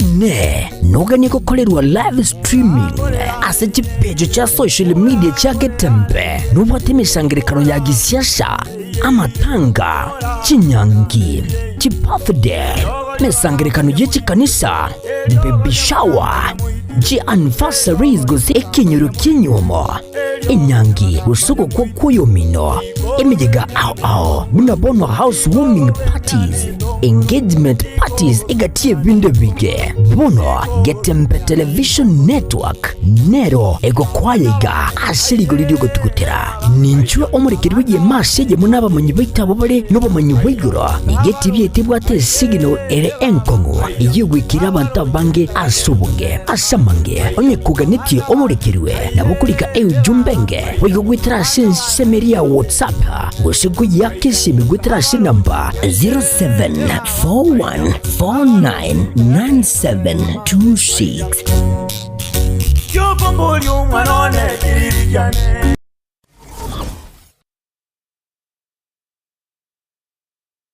Inee! Noganie gokorerwa live streaming ase chipeji chia social media chia Getembe? Nobwate emesangerekano ya gisiasa, amatanga, chinyangi, chibirthday, emesangerekano ye chikanisa, baby shower, chianniversaries gose ekenyoro ki'enyuomo, enyangi gose ogokwa kw'oyomino, emeyega ao ao buna bono house warming parties. engagement parties egati y'ebinto ebinge. Bono Getembe Television Network nero egokoa iga ase rigori ri'ogotugutera. Ninchwe omorekeri bw'egeema ase eyemo nabamanyi baito abwo bare nobomanyi bwa igoro. Nigo etibi yaito ebwate esignal ere enkong'u eyio egoikera abanto abange ase obonge. Ase amange, onye koganetie omorekerwe, nabo okorika eujumbe enge boigo goetera ase ensemo eria ya WhatsApp gose koyeaka esimi goetera ase enamba 0741499726.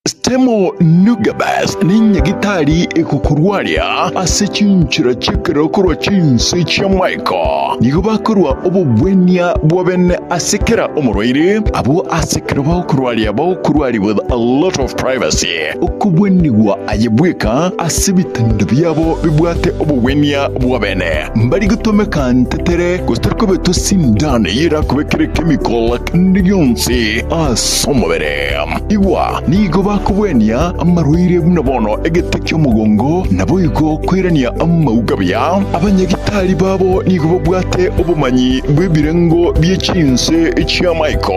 Stemo Nugabes nenyagitari egokorwaria ase chinchera chi'ekerero korwa chinse chi'amaiko. Nigo bakorua obobwenia bwa bene ase kera omorwaire, abwo ase ekero bagokorwaria bagokorwaria with a lot of privacy. Okobwenigwa aye bweka ase ebitanda biabo bibwate obogwenia bwa bene. Mbari gotomeka ntetere, gose tari kobetwa sindano eyio erakobekere chemical kende gionsi ase omobere. Igwa, nigo bakobwenia amarwaire buna bono egete ki'omogongo, naboigo koirania amauga buya. Abanyagitari babo nigo babwate obomanyi bw'ebirengo bie chinse chi'amaiko.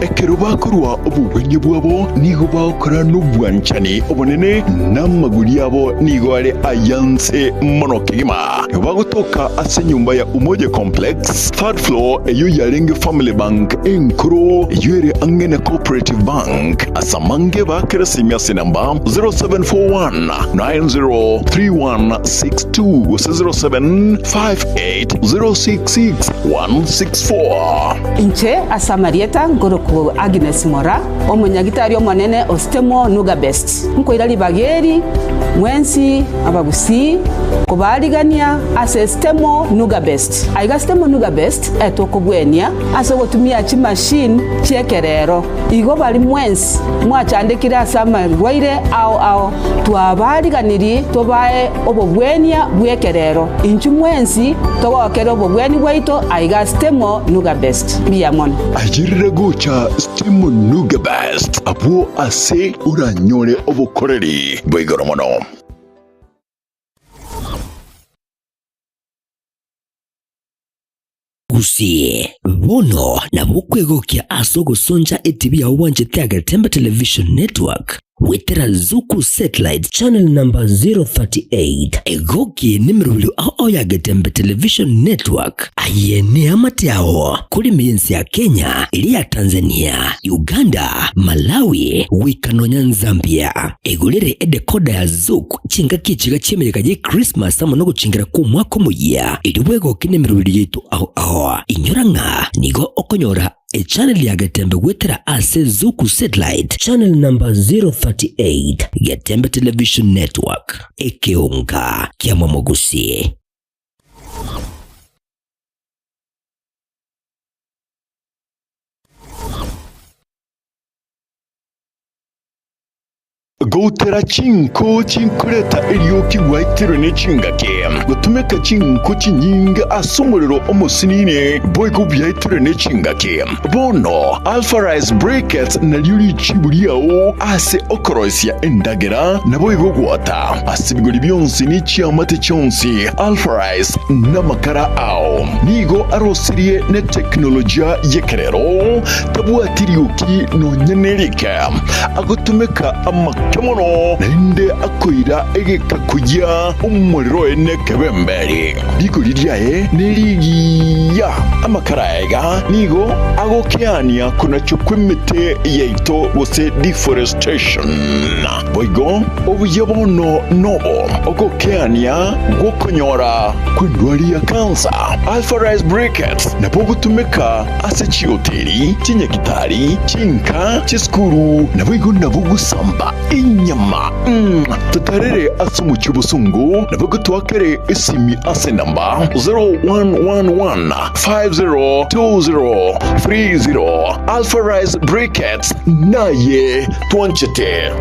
Ekero bakorua obogwenia bwabo nigo bagokora nobwanchani obonene, na amaguri abo nigo are ayanse mono kegima. Bagotoka ase enyomba ya Umoja Complex, third floor, eyio yarenge Family Bank enkoro, eyio ere ang'e na Cooperative Bank. Ase amange baakere esimi ase enamba 0741 903162 gose 0758 066 164. Inche ase amarieta nkorokwa Agnes Mora, omonyagitari omonene o Stemo Nuga Best. Nkoira ribaga eri mwensi abagusii kobaarigania ase Stemo Nuga Best. Aiga Stemo Nuga Best etokobwenia ase ogotumia chimachine chi'ekerero. Igo baria mwensi mwachandekire ase amarwaire ao ao, twabaariganirie tobae obobwenia bw'ekerero. Inchuo mwensi togokere obobweni bwaito aiga Stemo Nuga Best. Mbuya mono. Ayerera gocha Stemo Nuga Best abwo ase oranyore obokoreri bwa igoro mono. Gusii, bono nabo okwegokia ase ogosoncha etibi yao bwanchete ya Getembe Television Network goetera Zuku Satellite channel number 038. Egoki nemerobio ao ao ya Getembe Television Network. Aye neamate ao kore ime y'ense ya Kenya, eria ya Tanzania, Uganda, Malawi, goika nonya Nzambia. Egorere edecoder ya Zuku chingaki echiga chi'emeyega ye Christmas amo nogochingera kw'omwaka omoyia, erio bwegoke nemeroberi yaito ao ao. Inyora ng'a nigo okonyora echannel ya Getembe goetera ase Zuku Satellite channel number 038, Getembe Television Network, ekeonga kia Momogusi. Goutera chinko chinkoreta erioki gwaitirwe ne chingaki, gotumeka chinko chinyinge ase omorero omosinini, boigo biaitirwe ne chingaki. Bono Alpha Rice Briquettes nario richibu riao ase okoroisia endagera, naboigo gwota ase ebigori bionsi ne chiamate chionsi. Alpha Rice namakara ao nigo arosirie ne teknolojia y'ekerero, tabwati rioki nonya nerike. Agotumeka amake mono, naende akoira egeka koyia omorero oye nekebemberi. Rigori riaye nerigiya. Amakara aiga nigo agokeania konachwa kw'emete yaito gose deforestation. Boigo obuya bono nobo ogokeania gw'okonyora kw'endwari ya kansa. Alpha Rice Briquettes nabo ogotumeka ase chihoteli, chinyagitari, chinka, chisukuru, naboigo nabo gosamba enyama. Totarere ase omochie obosongo, naboigo toakere esimi ase enamba 0111 502030. Alpha Rice Briquettes naye twanchete.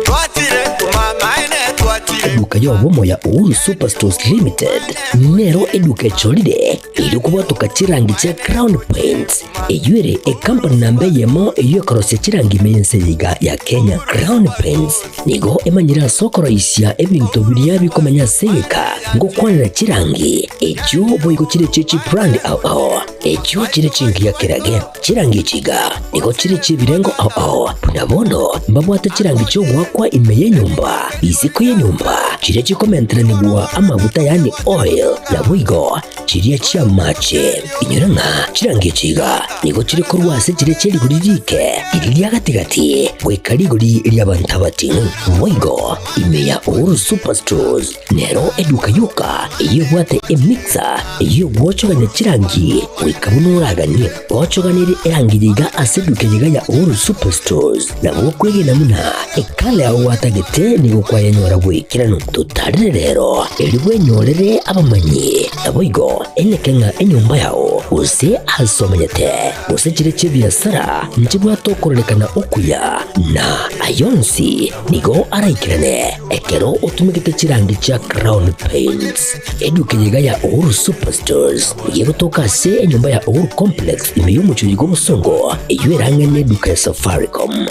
Twachire komamaene twachire. eduka y'obomo ya Uhuru Superstores Limited nero eduka echorire erio kobwatoka chirangi chia Crown Paints eyio ere ekampani namba eyemo eyio ekorosia chirangi ime y'ense eye iga ya Kenya. Crown Paints nigo emanyire ase okoroisia ebinto biria bikomenya ase egeka ngokwanera chirangi echio boigo chire chie chibrand ao ao echio chire chingiya kerage. Chirangi echi iga nigo chire chi'ebirengo ao ao, buna bono mbabwate chirangi chi'ogoakwa ime y'enyomba, isiko y'enyomba, chiria chikomenteranigwa amaguta yaani oil, naboigo chiria chi'amache. Inyora ng'a chirangi echi iga nigo chire korwa ase chiria chie rigori riike, riria ria gati-gati, goika rigori ri'abanto abating'u. Boigo ime ya Uhuru Superstores Nero eduka yoka eyio ebwate emixer eyio egwochogania chirangi goika buna oraganie. Gochoganerie erangi yaiga ase eduka eyeiga ya Uhuru Superstores nabo okwegena buna ekala yao gwatagete nigo kwayenyora bw'ekeranu. Totarere rero erio bwenyorere abamanyi naboigo eneke ng'a enyomba yao gose ase omenyete gose chire chi'ebiasara nchibwate okororekana okuya na ayonsi nigo araikerane Ekero otumegete chirangi chia Crown Paints, eduka eye iga ya Uhuru Superstores nigo egotoka ase enyomba ya Uhuru Complex ime y'omochie oyo bw'obosongo eyio erang'e n'eduka ya Safaricom.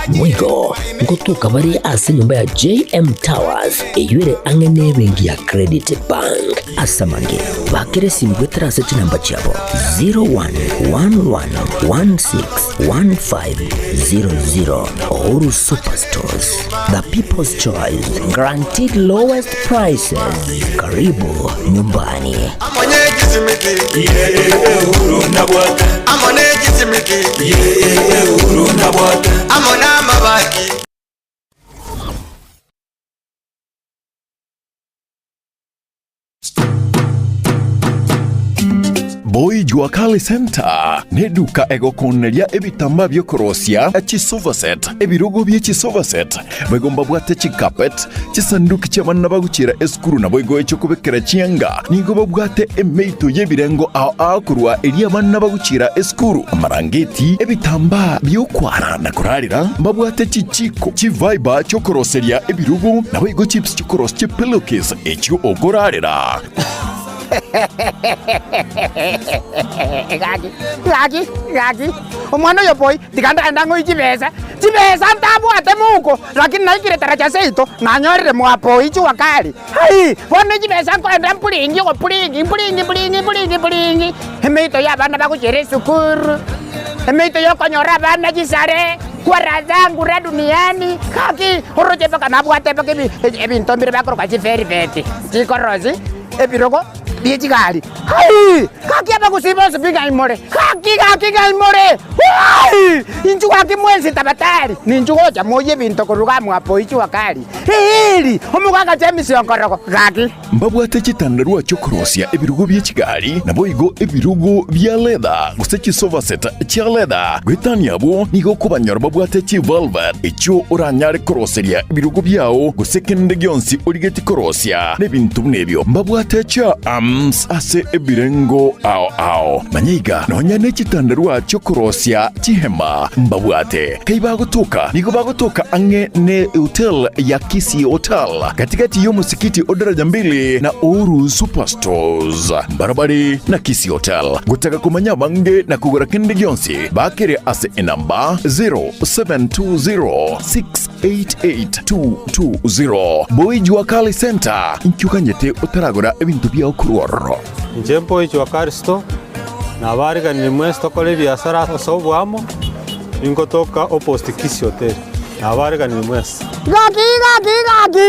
Boigo ngotoka bare ase enyomba ya JM Towers eyio ere ang'e n'ebenki ya Credit Bank. Ase amange, bakera esimi goetera ase chinamba chiabo 0111161500. Uhuru Superstores. The People's Choice, guaranteed lowest prices. Karibu nyumbani. Boy Jua Kali Center neduka egokoneria ebitambaa biokorosia chisofa set, ebirogo bie chisofa set, boigo mbabwate chicarpet, chisanduki chi'abana bagochiera esukuru naboigo echiokobekera chianga. Nigo babwate emeito y'ebirengo ao ao korwa eria abana bagochiera esukuru, amarangeti, ebitambaa biokwara na korarera, mbabwate chichiko, chiviber chiokoroseria ebirogo, naboigo chips chikorosia chipillowcase echio okorarera. Gaki, gaki, gaki, omwana oyo boy, tiga ndagenda ng'oe chibesa, chibesa ntabwate mouko, lakini naikire taracha seito, nanyorire mwa boy jua kali, hai, bono chibesa nkoenda mpuringi ogopuringi mpuringi mpuringi mpuringi mpuringi, emeito ya abana bagochiera esukuru, emeito ya okonyora abana chisare, kwa raha zangu ra duniani, gaki, oroche mpaka nabwate mpaka ebi ebinto mbire bakoroka chivelveti, chikorosi. Ebirogo bie chigari. Hai! Gaki abagusii bonsi pi ng'ai more? Gaki, gaki ng'ai more? Hai! Inchuo gaki mwensi tabatari, ninchu gocha moyie ebinto korwa iga mwapo ichua kari. Eeri! Omogaka James Onkorogo, gaki. Mbabwate chitandarua chi'okorosia ebirogo bie chigari, naboigo ebirogo bia leather, gose chisofa set chia leather. Goetania abwo, nigo okobanyora babwate chivelvet, echio oranyare koroseria ebirogo biao, gose kende gionsi origetie korosia. Nebinto buna ebio mbabwate chiarms ase ebirengo ao ao. Manya iga, nonya ne chitandarua chi'okorosia chihema mbabwate. Kai bagotoka, nigo bagotoka ang'e ne hotel ya Kisii Hotel, gati-gati y'omosikiti o Daraja Mbili na Uhuru Superstores. Mbarabare na Kisii Hotel. Gotaka komanya abange na kogora kende gionsi, bakere ase enamba 0720 88220 Boy Jua Kali Center, inki oganyete otaragora ebinto biao korwa ororo? Inche Boy Jua Kali Store, nabariganirie mwensi tokore ebiasara ase oboamo, ningotoka opposite Kisii Hotel, nabariganirie mwensi. Gaki gaki gaki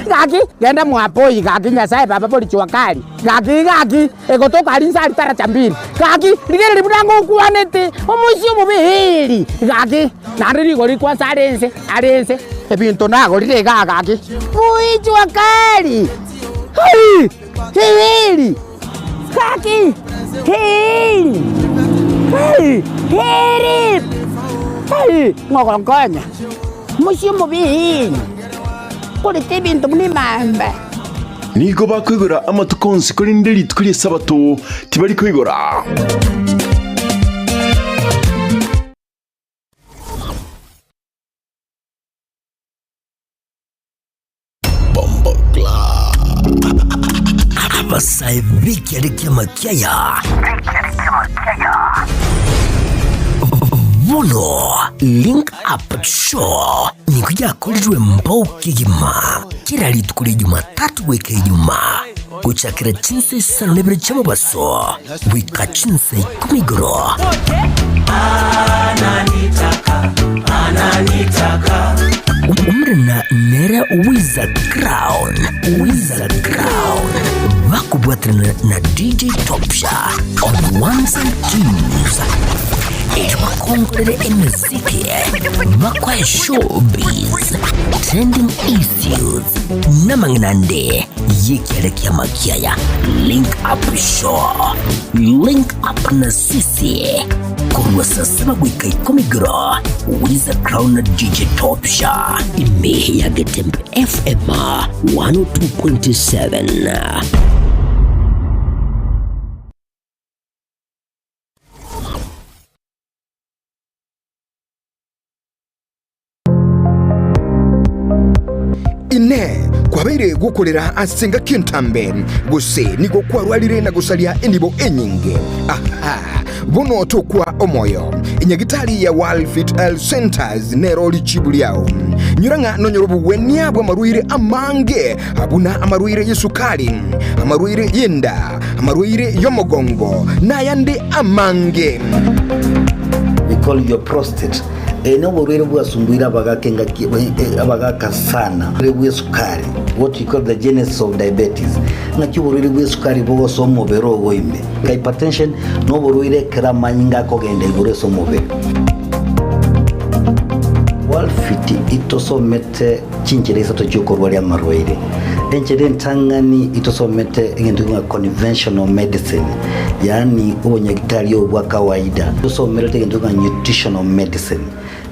gaki genda mwapoi gaki Nyasaye baba bori jua kali gaki gaki Egotoka aria inse aria taracha mbiri. Gaki, rigereria buna ngokwanete, omoisia omobe eeri. Gaki, naende rigori kwansa are ense, are ense, ebinto nagorire igaa gaki. Boichwa kari! Hai! Eeri! Gaki! Eeri! Hai! Eeri! Hai! Ng'ogonkonya, omoisia omobe eeri, nkorete ebinto buna emamba. Nigo bakoigora amatuko onsi, korende rituko ri'Esabato tibari koigora. Abasae b'ekiare ki'amakiaya bono Link Up Show nigo yakorirwe mbao kegima kera rituko ria Jumatatu goika Ijumaa gochakera chinsa isano na ibere chi'omobaso goika chinsa ikomi igoro. Omorena nere Wiza Crown, Wiza Crown, bakobwaterana na DJ Topsha on ones and twos. Erio bakongorere emeziki, bakoe showbiz, trending issues, namang'ana ande y'ekiare ki'amakiaya. Link Up Show, Link Up na sisi korwa saa saba goika ikomi igoro, Wiza Crown na DJ Topsha, ime ya Getembe FM 102.7. Inee! Kwabeire gokorera ase engaki entambe, gose nigo kwarwarire na gosaria enibo enyinge? Aha! Bono tokwa omoyo. Enyagitari ya World Health Centers nero richibu riao. Nyora ng'a nonyore obogwenia bw'amarwaire amange buna amarwaire y'esukari, amarwaire y'enda, amarwaire y'omogongo, na ayande amange. We call your prostate. Eye noborwaire bwasumbuire abagaka engaki abagaka sana. Oborwaire bw'esukari, what we call the genesis of diabetes. Ng'aki oborwaire bw'esukari bogosoa omobere ogo ime. Hypertension noborwaire ekero amanyinga akogenda igoro ase omobere. Walfit itosomete chinchera isato chiokorwaria amarwaire. Enchera entang'ani itosomete egento ng'a conventional medicine, yaani obonyagitari obo bwa kawaida. Tosomerete egento ng'a nutritional medicine.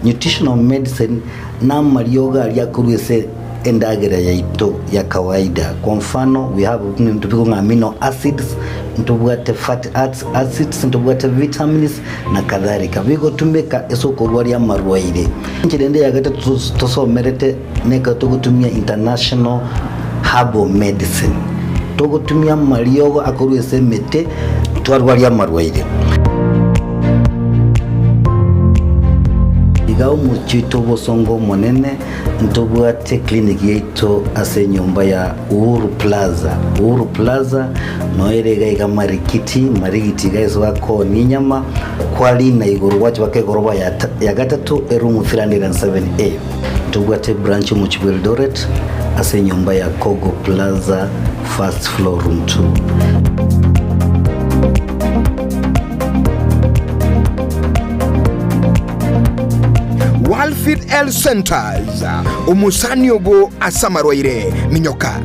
Nutritional medicine namariogo aria akorwa ase endagera yaito ya kawaida. Kwa mfano we have ebinto bikong'a amino acids, ntobwate fatty acids, ntobwate vitamins na kadhalika. Bigotumeka ase okorwaria amarwaire. Enchera ende ya gatato tosomerete nekero togotumia international herbal medicine. Togotumia amariogo akorwa ase emete twarwaria amarwaire. Iga omochie oito obosongo omonene ntobwate clinic yaito ase enyomba ya Uhuru Plaza. Uhuru Plaza noyo ere iga iga Marikiti, Marigiti iga ase bakoonia enyama, kwarina igoro gwacha baka egoroba ya gatato eroom 307A. Ntobwate ebranch omochie bwa Eldoret ase enyomba ya Kogo Plaza first floor room 2. Walfit Health Centers, omosani obo ase amarwaire, minyoka.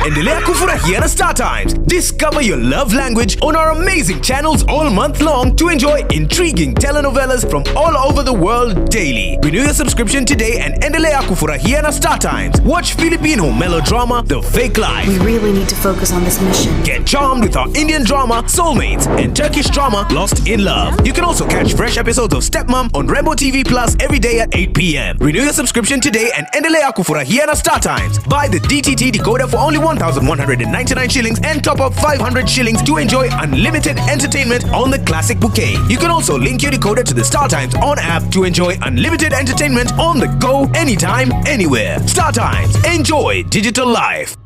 Endelea kufurahia na Star Times. Discover your love language on our amazing channels all month long to enjoy intriguing telenovelas from all over the world daily. Renew your subscription today and endelea kufurahia na Star Times. Watch Filipino melodrama The Fake Life. We really need to focus on this mission. Get charmed with our Indian drama Soulmates and Turkish drama Lost in Love. You can also catch fresh episodes of Stepmom on Rainbow TV Plus every day at 8 p.m. Renew your subscription today and endelea kufurahia na Star Times. Buy the DTT decoder for only 1,199 shillings and top up 500 shillings to enjoy unlimited entertainment on the classic bouquet. You can also link your decoder to the Star Times on app to enjoy unlimited entertainment on the go anytime, anywhere. Star Times. Enjoy digital life.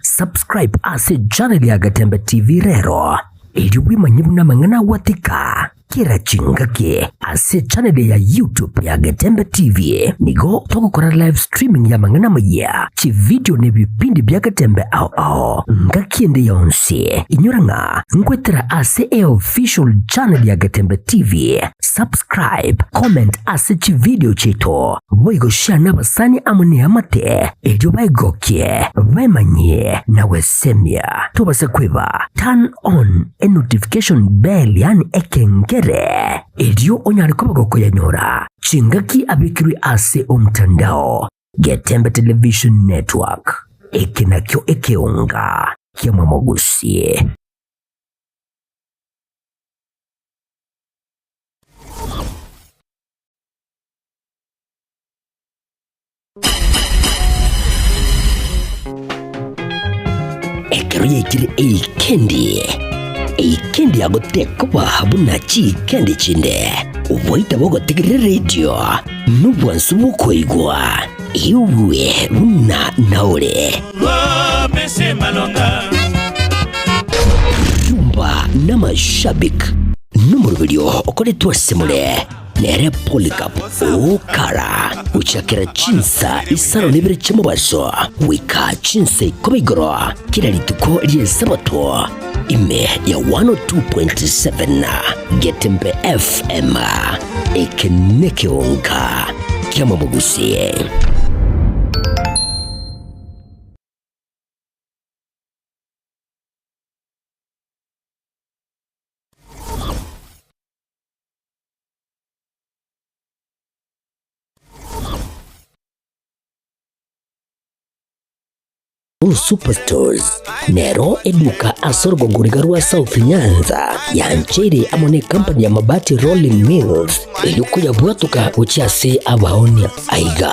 Subscribe ase channel ya Gatembe TV rero erio bwemanye buna amang'ana agwatika kera chingaki ase channel ya YouTube ya Getembe TV. Nigo togokora live streaming y'amang'ana amayia, chividio na ebipindi bia Getembe ao ao ngaki ende yonsi. Inyora ng'a nkwetera ase eofficial channel ya Getembe TV. Subscribe, comment ase chividio chiaito, boigo share nabasani amo neamate erio baegokie, bemanyie na gwesemia. Tobasa kweba turn on e notification bell yaani ekengere erio onyare koba gokoyanyora chingaki abekirwe ase omtandao. Getembe Television Network, eke nakio ekeonga kiamwamogusie. Ekero yaikire eikendi, eikendi yagotekoba buna chiikendi chinde, oboita bogotegerera eredio nobwansu bw'okoigwa, igwe buna naore. Rumba n'amashabik nomoroberio okoretwe ase more. Nere Polycarp okara gochakera chinsa isano na ibere chi'omobaso goika chinsa ikomi igoro kera rituko ri'Esabato, ime ya 102.7 Getembe FM. Eke nekeonka ki'amabogusi. Superstores nero eduka ase orogongo riga rwa South Nyanza yancheire amo ne company ya Mabati Rolling Mills erio koyabwatoka gochia ase abaonia. Aiga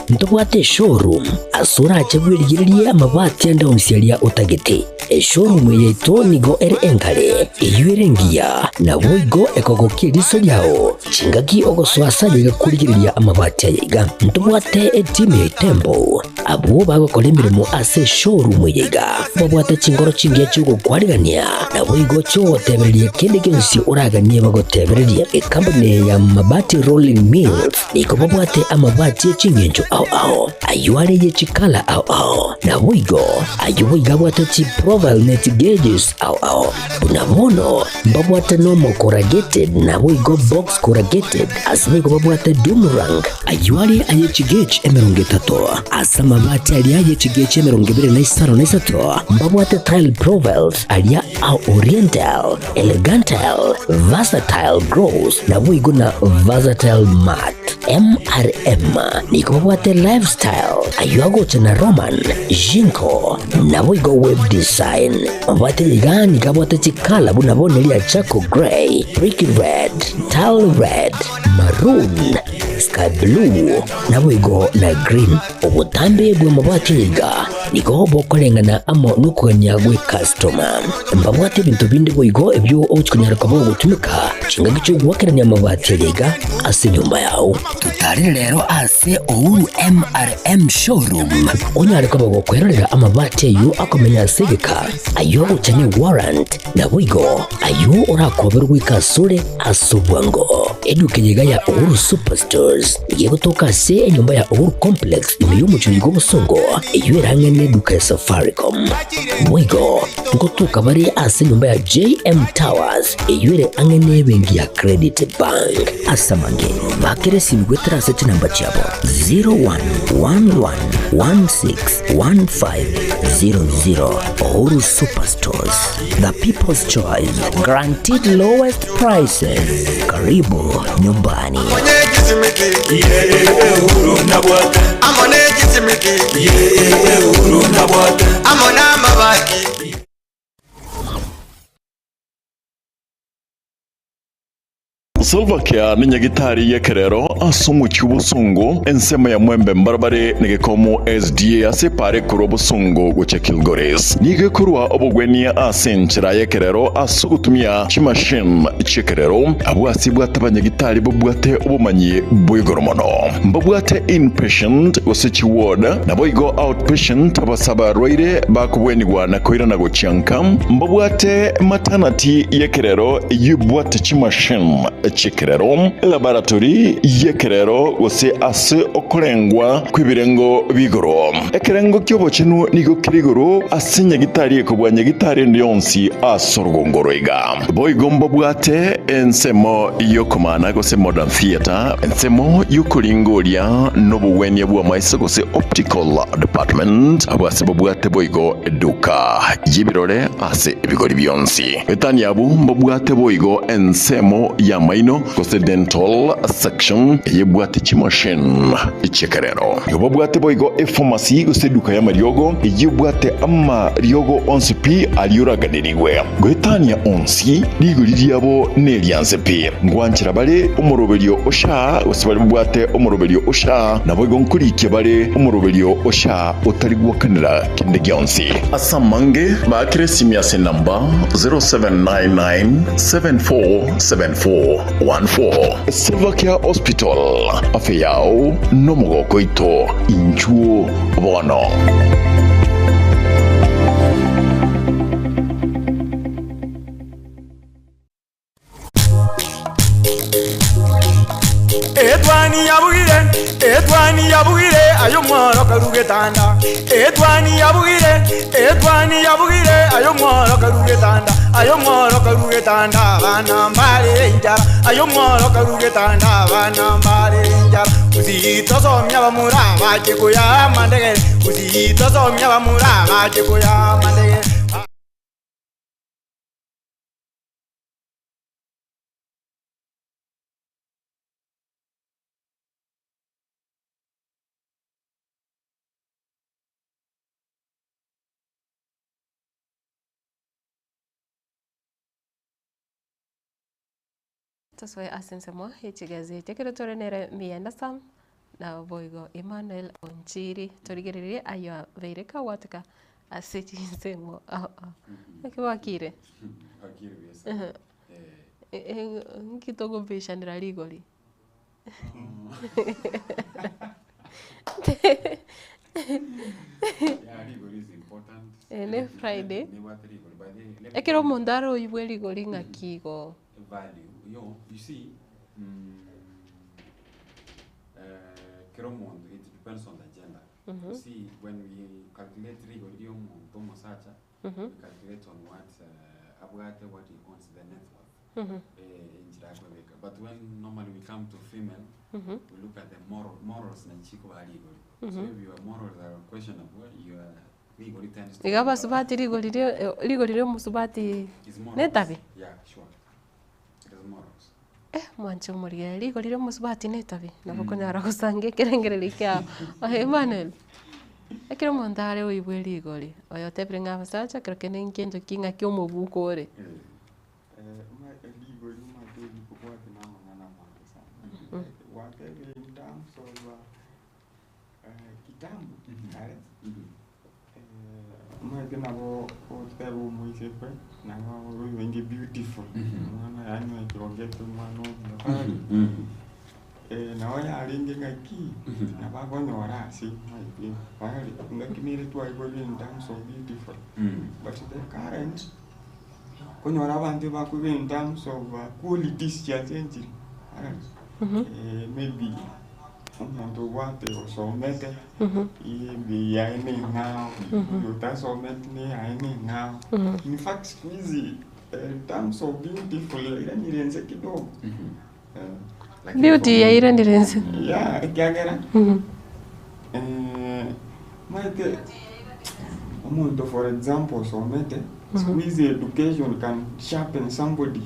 ntobwate eshowroom ase orache bwerigererie amabati ande onsi aria otagete. Eshowroom yaito nigo ere enkare, eyio ere engiya, naboigo ekogokia eriso riao chingaki ogosoa ase ayaiga korigereria amabati aya iga. Ntobwate etimu ya Itembo, abwo bagokora emeremo ase eshowroom eye iga, babwate chinkoro chingiya chi'ogokwarigania, naboigo chi'ogotebereria kende gionsi oraganie bagotebererie. Ekampuni eye ya Mabati Rolling Mills nigo babwate amabati e chingencho ao ao, ayio are ye chikala ao ao. Naboigo ayio boigo abwate chiprofile ne chigeges ao ao. Buna bono mbabwate normal corrugated naboigo box corrugated, ase boigo babwate doom rank, ayio are aye chigauge 30, ase amabati aria aye chigauge 25, mbabwate tile profiles aria a oriental, elegantal, versatile gloss naboigo na versatile matte. MRM nigo babwate lifestyle ayio agocha na Roman, Jinko naboigo web design. Mabwate iga nigo abwate chikala buna bono eria charcoal grey, brick red, tile red, maroon, sky blue naboigo na green. Obotambe bw'amabati iga nigo bokoreng'ana amo nokogania gw'ekastoma. Mbabwate ebinto binde boigo ebio ogochia konyara koba ogotumeka chingaki chi'ogoakerania amabati aria iga ase enyomba yao. Totarire rero ase Uhuru MRM Showroom onyare koba gokwerorera amabati ayio akomenya ase egeka, ayio agocha ne warrant, Naboigo ayio orakoberwe goika asore ase obwango. Eduka eye iga ya Uhuru Superstores nigo egotoka ase enyomba ya Uhuru Complex ime y'omochie oiga obosongo, eyio ere ang'e neduka ya Safaricom. Boigo ngotoka bare ase enyomba ya JM Towers eyio ere ang'e nebenki ya Credit Bank. Ase amange, bakera esimi goetera ase chinamba chiabo 0111161500. Uhuru Superstores, the people's choice, guaranteed lowest prices. Karibu nyumbani. Slovakia nenyagitari y'ekerero ase omochie obosongo, ensemo ya Mwembe mbarabare negekomo SDA ase epara ekorwa Bosongo gochia Kilgoris. Nigo ekorwa obogwenia ase enchera y'ekerero ase ogotumia chimachine chi'ekerero. Abwo ase bwate abanyagitari babwate obomanyi bw'igoro mono. Mbabwate inpatient gose chiward, naboigo outpatient abase abarwaire bakobwenigwa na koirana gochia nka. Mbabwate maternity y'ekerero eyio ebwate chimachine chi'ekerero, elaboratory y'ekerero gose ase okorengwa kw'ebirengo bi'igoro. Ekerengo ki'obochenu nigo kere igoro ase nyagitari ekobua nyagitari ende yonsi ase orogongo roiga. Boigo mbabwate ensemo y'okomana gose modern theatre, ensemo y'okoringoria nobogwenia bw'amaiso gose optical department, abwo ase babwate boigo eduka y'ebirore ase ebigori bionsi. Etani abwo mbabwate boigo ensemo y'amaiso. y'amaino gose dental section eyebwate chimachine chi'ekerero. Nigo babwate boigo epharmacy gose eduka y'amariogo eyebwate amariogo onsi pi aria oraganерigwe. Goetania onsi, rigori riabo nerianse pi. Ngwanchera bare omoroberio o SHA gose baria babwate omoroberio o SHA, naboigo nkorikia bare omoroberio o SHA otari gwakanera kende gionsi. Ase amange, baakere esimi ase enamba 0799747414. Silvercare Hospital, afya yao nomogoko oito, inchuo bono. Etwani yabugire, etwani yabugire, aye omworo karu getanda. Etwani yabugire, etwani yabugire, aye omworo karu getanda. Aye omworo karu getanda, abana mbare enchara. Aye omworo karu getanda, abana mbare enchara. Gusii tosomia bamura bache koya amandegere. Gusii tosomia bamura bache koya amandegere. Tosoe ase ensemo ye chigazeti ekero tore nere Miyanda Sam na boigo Emmanuel Onchiri torigererie ayio abeire kagwateka ase chinsemo ao ao. Naki bwakire? Bwakire buya sana. Nki togobishanera rigori? Yeah, rigori is important. Eh, ne Friday. Nebwate rigori, by the way, let me Ekero omonto are oibwe rigori ng'aki igo? value. Yo, you see, kera omonto, it depends on the gender. You see, when we calculate rigori ria omonto omosacha, we calculate on what abwate, what he owns, the net worth. Enchera akwebeka. But when normally we come to female, we look at the moral, morals na chikoba rigori. So if your morals are questionable, your rigori tends to Iga go up. abasubati rigori ria rigori ria omosubati It's morals. netabi? Yeah, sure. It is morals. Eh, mwanche omorigere rigori ria omosubati netabi nabo okonyara gosanga ekerengererio kiao. Oye Emmanuel, ekero omonto are oibwe rigori, oyo otebire ng'a abasacha ekero kende nkento ki ng'aki omobuko ore. Rigori omanyete rikobwate na amang'ana amange sana. Gwatebire in terms of kitambo kare, omanyete nabo oteba omoiseke nabo oyoenge beautiful, omwana yaani ekirogete omwana omuya pale. Nabo yarenge ng'aki, nabo akonyora ase omanyete pale, ng'aki nere twaigorire in terms of beautiful. But the current, konyora abanto bakoiba in terms of qualities chiachenchire. Maybe omonto obwate osomete, ebe yaye na eng'ao, oyo otasometi na eyaye na eng'ao. In fact siku hizi in terms of beautiful yairanire nse kidogo. Beauty yairanire nse. Yeah, ekiagera omanyete omonto for example osomete, siku hizi education can sharpen somebody.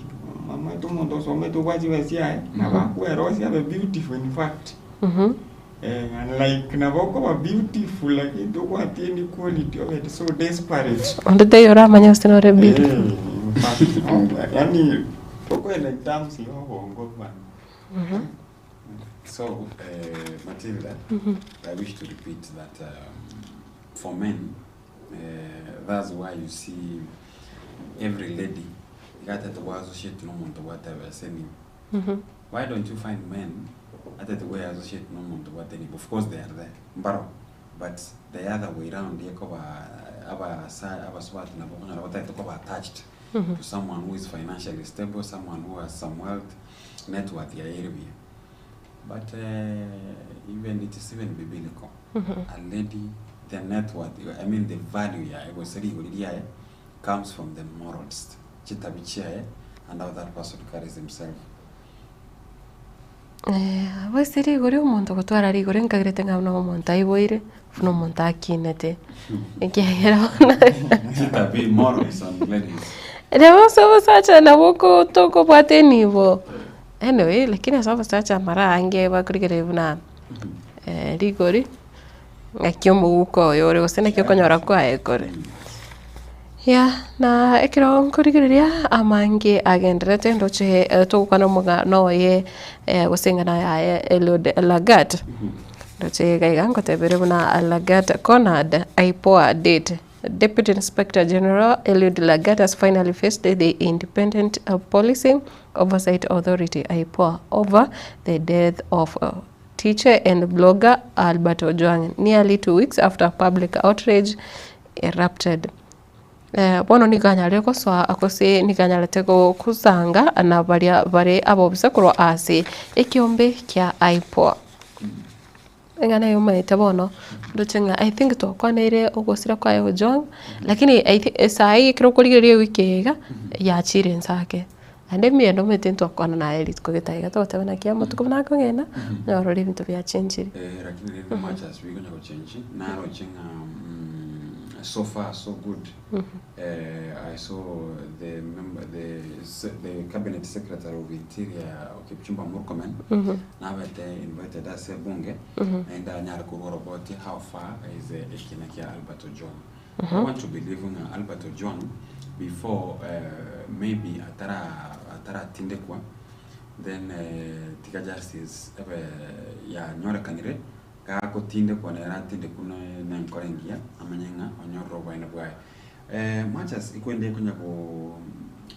Omanyete omonto osomete obwate chibesa chiaye, nabo akwerosia abe beautiful in fact. Unlike nabo okoba beautiful lakini tobwati any quality of it, so desperate. Onde taiyo oramanye gose nore beautiful. In fact, yani tokoenda in terms ya obongo bwana. So, Matilda, I wish to repeat that for men, that's why you see every lady got to associate no muntu whatever same. Why don't you find men at the way associate no muntu whatever? Of course they are there, mbaro, but the other way round, yekoba aba sa aba swat na bokona bata to koba attached to someone who is financially stable, someone who has some wealth, net worth ya area. But even it is even biblical. A lady, the net worth, I mean the value ya ya comes from the morals, chitabichia, and how that person carries himself. Boise rigori omonto gotwara rigori nkagirete ng'a buna omonto aiboire, buna omonto akinete. Ekiagera bono Chitabi morals and ladies. Rero ase obosacha nabo oko tokobwata enibo. Anyway, lakini ase abasacha mara ange bakorigereria buna rigori, ng'aki omoguko oyo ore gose naki okonyora kwaye kore. Yah, na ekero nkorigereria amange agendererete ndoche togokwana omogano oye gose eng'ana yaye Eliud Lagat, ndoche iga iga ngotebere buna Lagat cornered IPOA date. Deputy Inspector General Eliud Lagat has finally faced the Independent Policing Oversight Authority, IPOA, over the death of teacher and blogger Albert Ojwang nearly 2 weeks after public outrage erupted. Bono nigo anyarire gosoa gose nigo anyarete gosanga na baria bare abobisa korwa ase ekiombe kia IPOA. Eng'ana eye omanyete bono, ndoche ng'a I think twakwaneire ogosira kwaye Ojwang, lakini I think esaa eye ekero okorigereria ewiki eye iga, yachire inse ake. Naende emiendo omanyete ntwakwana naye rituko gete iga togoteba naki amatuko buna akogenda, onye orore ebinto biachenchire. Eh, lakini rende much as bikonya gochenji, naroche ng'a so far so good. I saw the member, the cabinet secretary of interior Kipchumba Murkomen, nabete invited ase ebunge, naende anyare korwa oroboti how far is ekina kia Albert Ojwang. I want to believe ng'a Albert Ojwang before maybe atara ataratindekwa then tiga justice ebe yanyorekanire gagotindekwa nere atindekwe ne enkoro engiya amanye ng'a onyorire oboene bwaye. Much as ekwende konya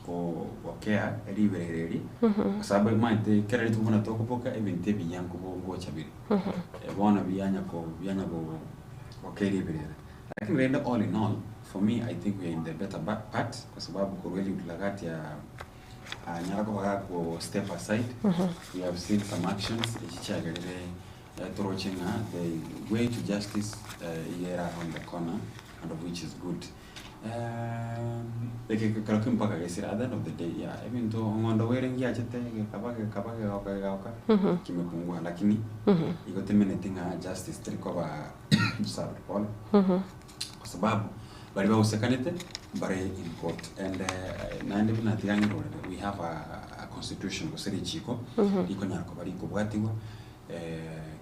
gokea riberera eri, kwa sababu omanyete kera rituko buna tokoboka ebinto ebiya nkobo ngocha bire. Bono bianya ko bianya gokea riberera. Lakini rende all in all, for me I think we are in the better part kwa sababu korwa Eliud Lagat anyara koba gako step aside, we have seen some actions echi chiagerire toroche ng'a the way to justice iga ere around the corner and of which is good. Eke kero ki mpaka gesire at the end of the day yeah, ebinto ong'ondo bwere ngiachete gekaba gekaba kegoka kegoka kimepungua lakini igo temeneti ng'a justice teri koba served pole kwa sababu baria bagosekanete mbare in court and naende buna tiga ng'irorere we have a constitution gose richiko rikonyara koba rikobwatiwa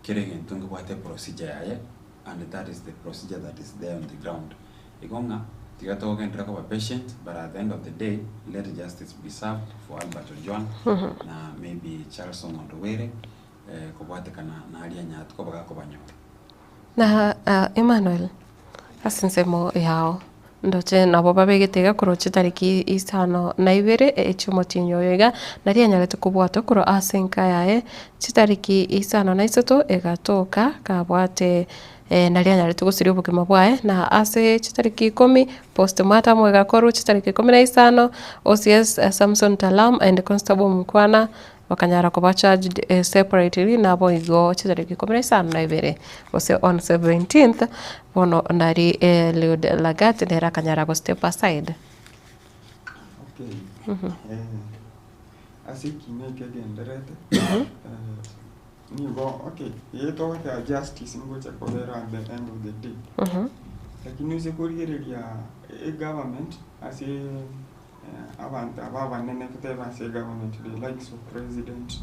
kera egento nkebwate procedure yaye and that is the procedure that is there on the ground. Igo ng'a tiga togenderere koba patient but at the end of the day let justice be served for Albert Ojwang na maybe Charles Ong'ondo Were kobwatekana naria anyarete koba gakobanyora. Na Emmanuel, ase ensemo yao, ndoche nabo babegete iga korwa chitariki isano na ibere echiomotienyi oyo iga, naria anyarete kobwatwa korwa ase enka yaye, chitariki isano na isato egatoka kabwate naria anyarete gosiria obogima bwaye, na ase chitariki ikomi postmortem egakorwa chitariki ikomi na isano, OCS Samson Talam and Constable Mukwana bakanyara koba charged separately naboigo chitariki ikomi na isano na ibere gose on 17th bono nari Eliud Lagat nere akanyara go step aside. Okay. Ase ekina eke egenderete, nigo okay, eye togoteba justice ngocha kobera at the end of the day. Lakini ase korigereria egovernment ase abanto aba abanene totebe ase egovernment the likes of president,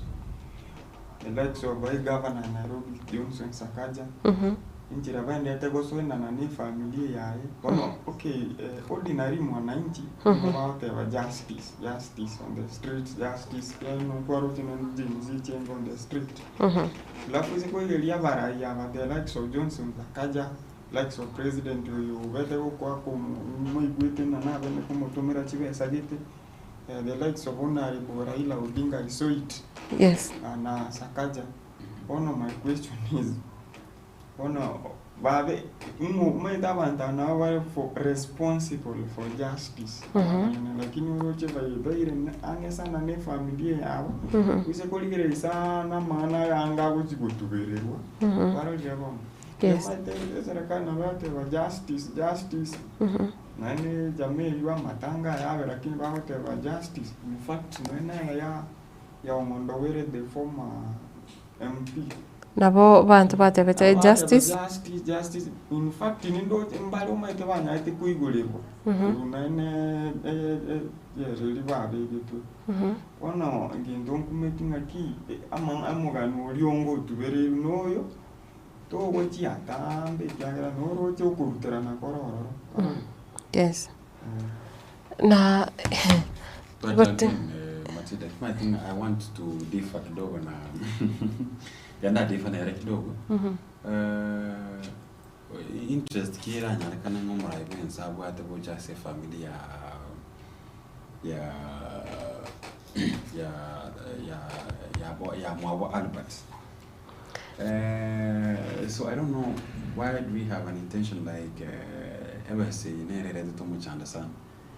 the likes of egavana Nairobi Johnson Sakaja, enchera baendete gosoenana na efamiri yaye, bono okay, ordinary mwananchi nigo bagoteba justice, justice on the street, justice, yaani nkwaroche nonye Gen Z change on the street. Alafu ase korigereria abarai aba the likes of Johnson Sakaja, likes of president oyo obete gokwa moigwete ng'a nabende komotomera chibesa gete, the likes of Honorable Raila Odinga I saw it. Na Sakaja. Bono my question is, bono babe ng'o omanyete abanto aba nabo bare for responsible for justice. Lakini oroche bayetoire ang'e sana na efamilia yabo, gose korigereria sana amang'ana aya anga agochi gotubererwa, kwarorire bono. Omanyete eserekari nabo egoteba justice justice, naende jamaa eywo amatanga aya abe lakini bagoteba justice, in fact nonye na aya ya Ong'ondo Were the former MP. Nabo banto batebete justice. Justice, justice, in fact nindoche mbare omanyete banyarete koigorerwa korwa naende ejela babegetwe. Bono egento nkumeti ng'aki omogano oria onga otubereirwe noyo, togochia atambe ekiagera noroche okoruterana kore ororo. Yes. Na But gote. again, Matilda, I think I want to differ kidogo na yanda differ na yale kidogo. Interest ki eranyarekane ng'a omorai bwense abwate gocha ase efamiri ya ya ya ya ya bo ya mwabo Albert. So I don't know why do we have an intention like ebesa eye nere eretete omochando sana.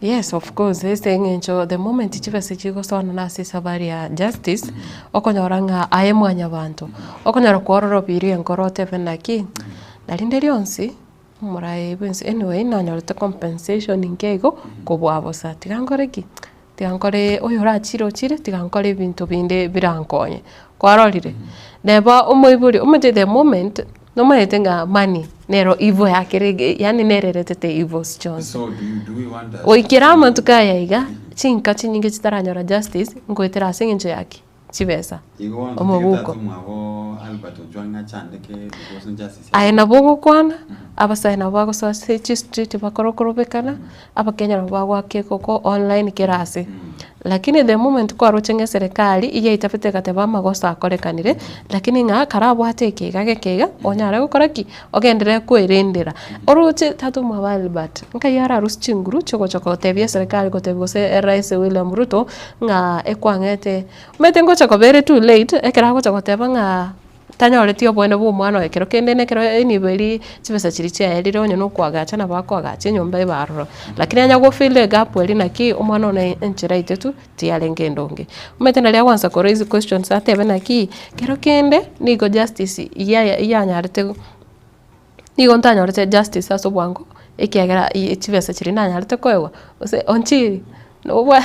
Yes of course ase eng'encho the moment chibesa chigosoana ase esabari ya justice, okonyora ng'a aye mwanyabanto, okonyora kwororobirie enkoro otebe naki, na rinde rionsi, omorai bwensi anyway nanyorete compensation nke igo, kobua bosa, tiga nkore ki? Tiga nkore oyo orachire ochire, tiga nkore ebinto binde birankonye, kwarorire? Neba omoibori omanyete the moment nomanyete ng'a money nero evil yakere ege yaani nere eretete evils chionsi. So do you, do we want us Goikera amatuko aya iga, chinka chinyinge chitaranyora justice, ngoetera ase eng'encho ya ki? Chibesa, Igo bono totige omobuko. tata omwabo Albert Ojwang achandeke because justice Aye nabo ogokwana, abasae nabo bagosoa ase chistreet bakore okorobekana, abakenya nabo bagoaka ekoko online kera ase. Lakini the moment kwaroche ng'a eserekari iyaitafete egateba amagoso akorekanire, lakini ng'a karabwate eke iga geke iga, onyare gokora ki? Ogenderere kwerendera. Oroche tata omwabo Albert, nkai ararusie chinguru chiogocha gotebia eserekari gotebia gose rais William Ruto, ng'a ekwang'ete, omanyete ngocha koba ere too late, ekero agocha goteba ng'a tanyoreti oboene bwa omwana oye kero kende nekero enibo eria chibesa chiria chiaerire onye na okoagacha nabo akoagacha enyomba ebe aroro. Lakini anya go fill egap eria naki omwana one enchera aitetu tiyarenge endonge. Omanyete nari agoansa ko raise questions atebe naki, kero kende nigo justice yaya yanyarete nigo ntanyorete justice ase obwango ekiagera chibesa chiria nanyarete koegwa gose onchiri nobwa.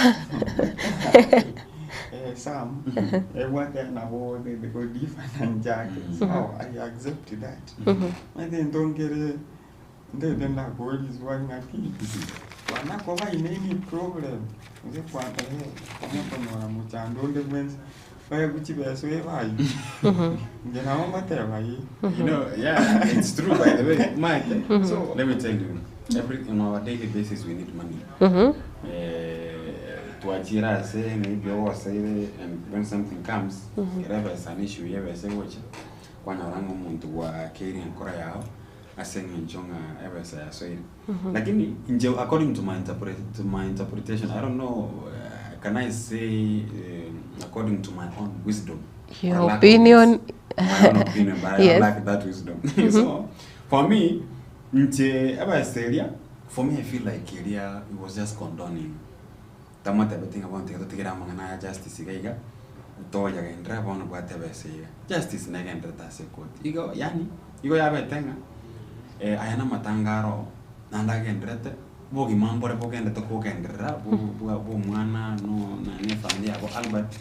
Eh, Sam, ebwate nabo go differ na njake. So I accept that. Egento nkere ndete ndakoriswa ng'aki kwana koba ine any problem gose kwana eh, onye konyora mochando onde bwensi baegwe chibesa ebayi. Inche nabo ngoteba ii. You know, yeah, it's true by the way. Mike, so let me tell you, every on our daily basis we need money. Eh, twachire ase maybe ogoseire and when something comes, kera ebesa ne issue ya ebesa egocha, kwanyora ng'a omonto gwakeire enkoro yao ase eng'encho ng'a ebesa yasoire. Lakini inche according to my interpre to my interpretation, I don't know, can I say according to my own wisdom Your or lack of opinion. it, my own opinion, but I Yes. lack that wisdom. So for me, inche ebesa eria, for me I feel like eria it was just condoning. Tamotebeti ng'a bono tiga totigere amang'ana aya justice iga iga, toyagenderera bono bwate ebesa iga. Justice negendererete ase ekoti. Igo yaani, igo yabete ng'a aya namatanga aro oo, naende agendererete, obogima mbore bogendete kogenderera bu- bwa bwa omwana no na ne efamiri yabo Albert,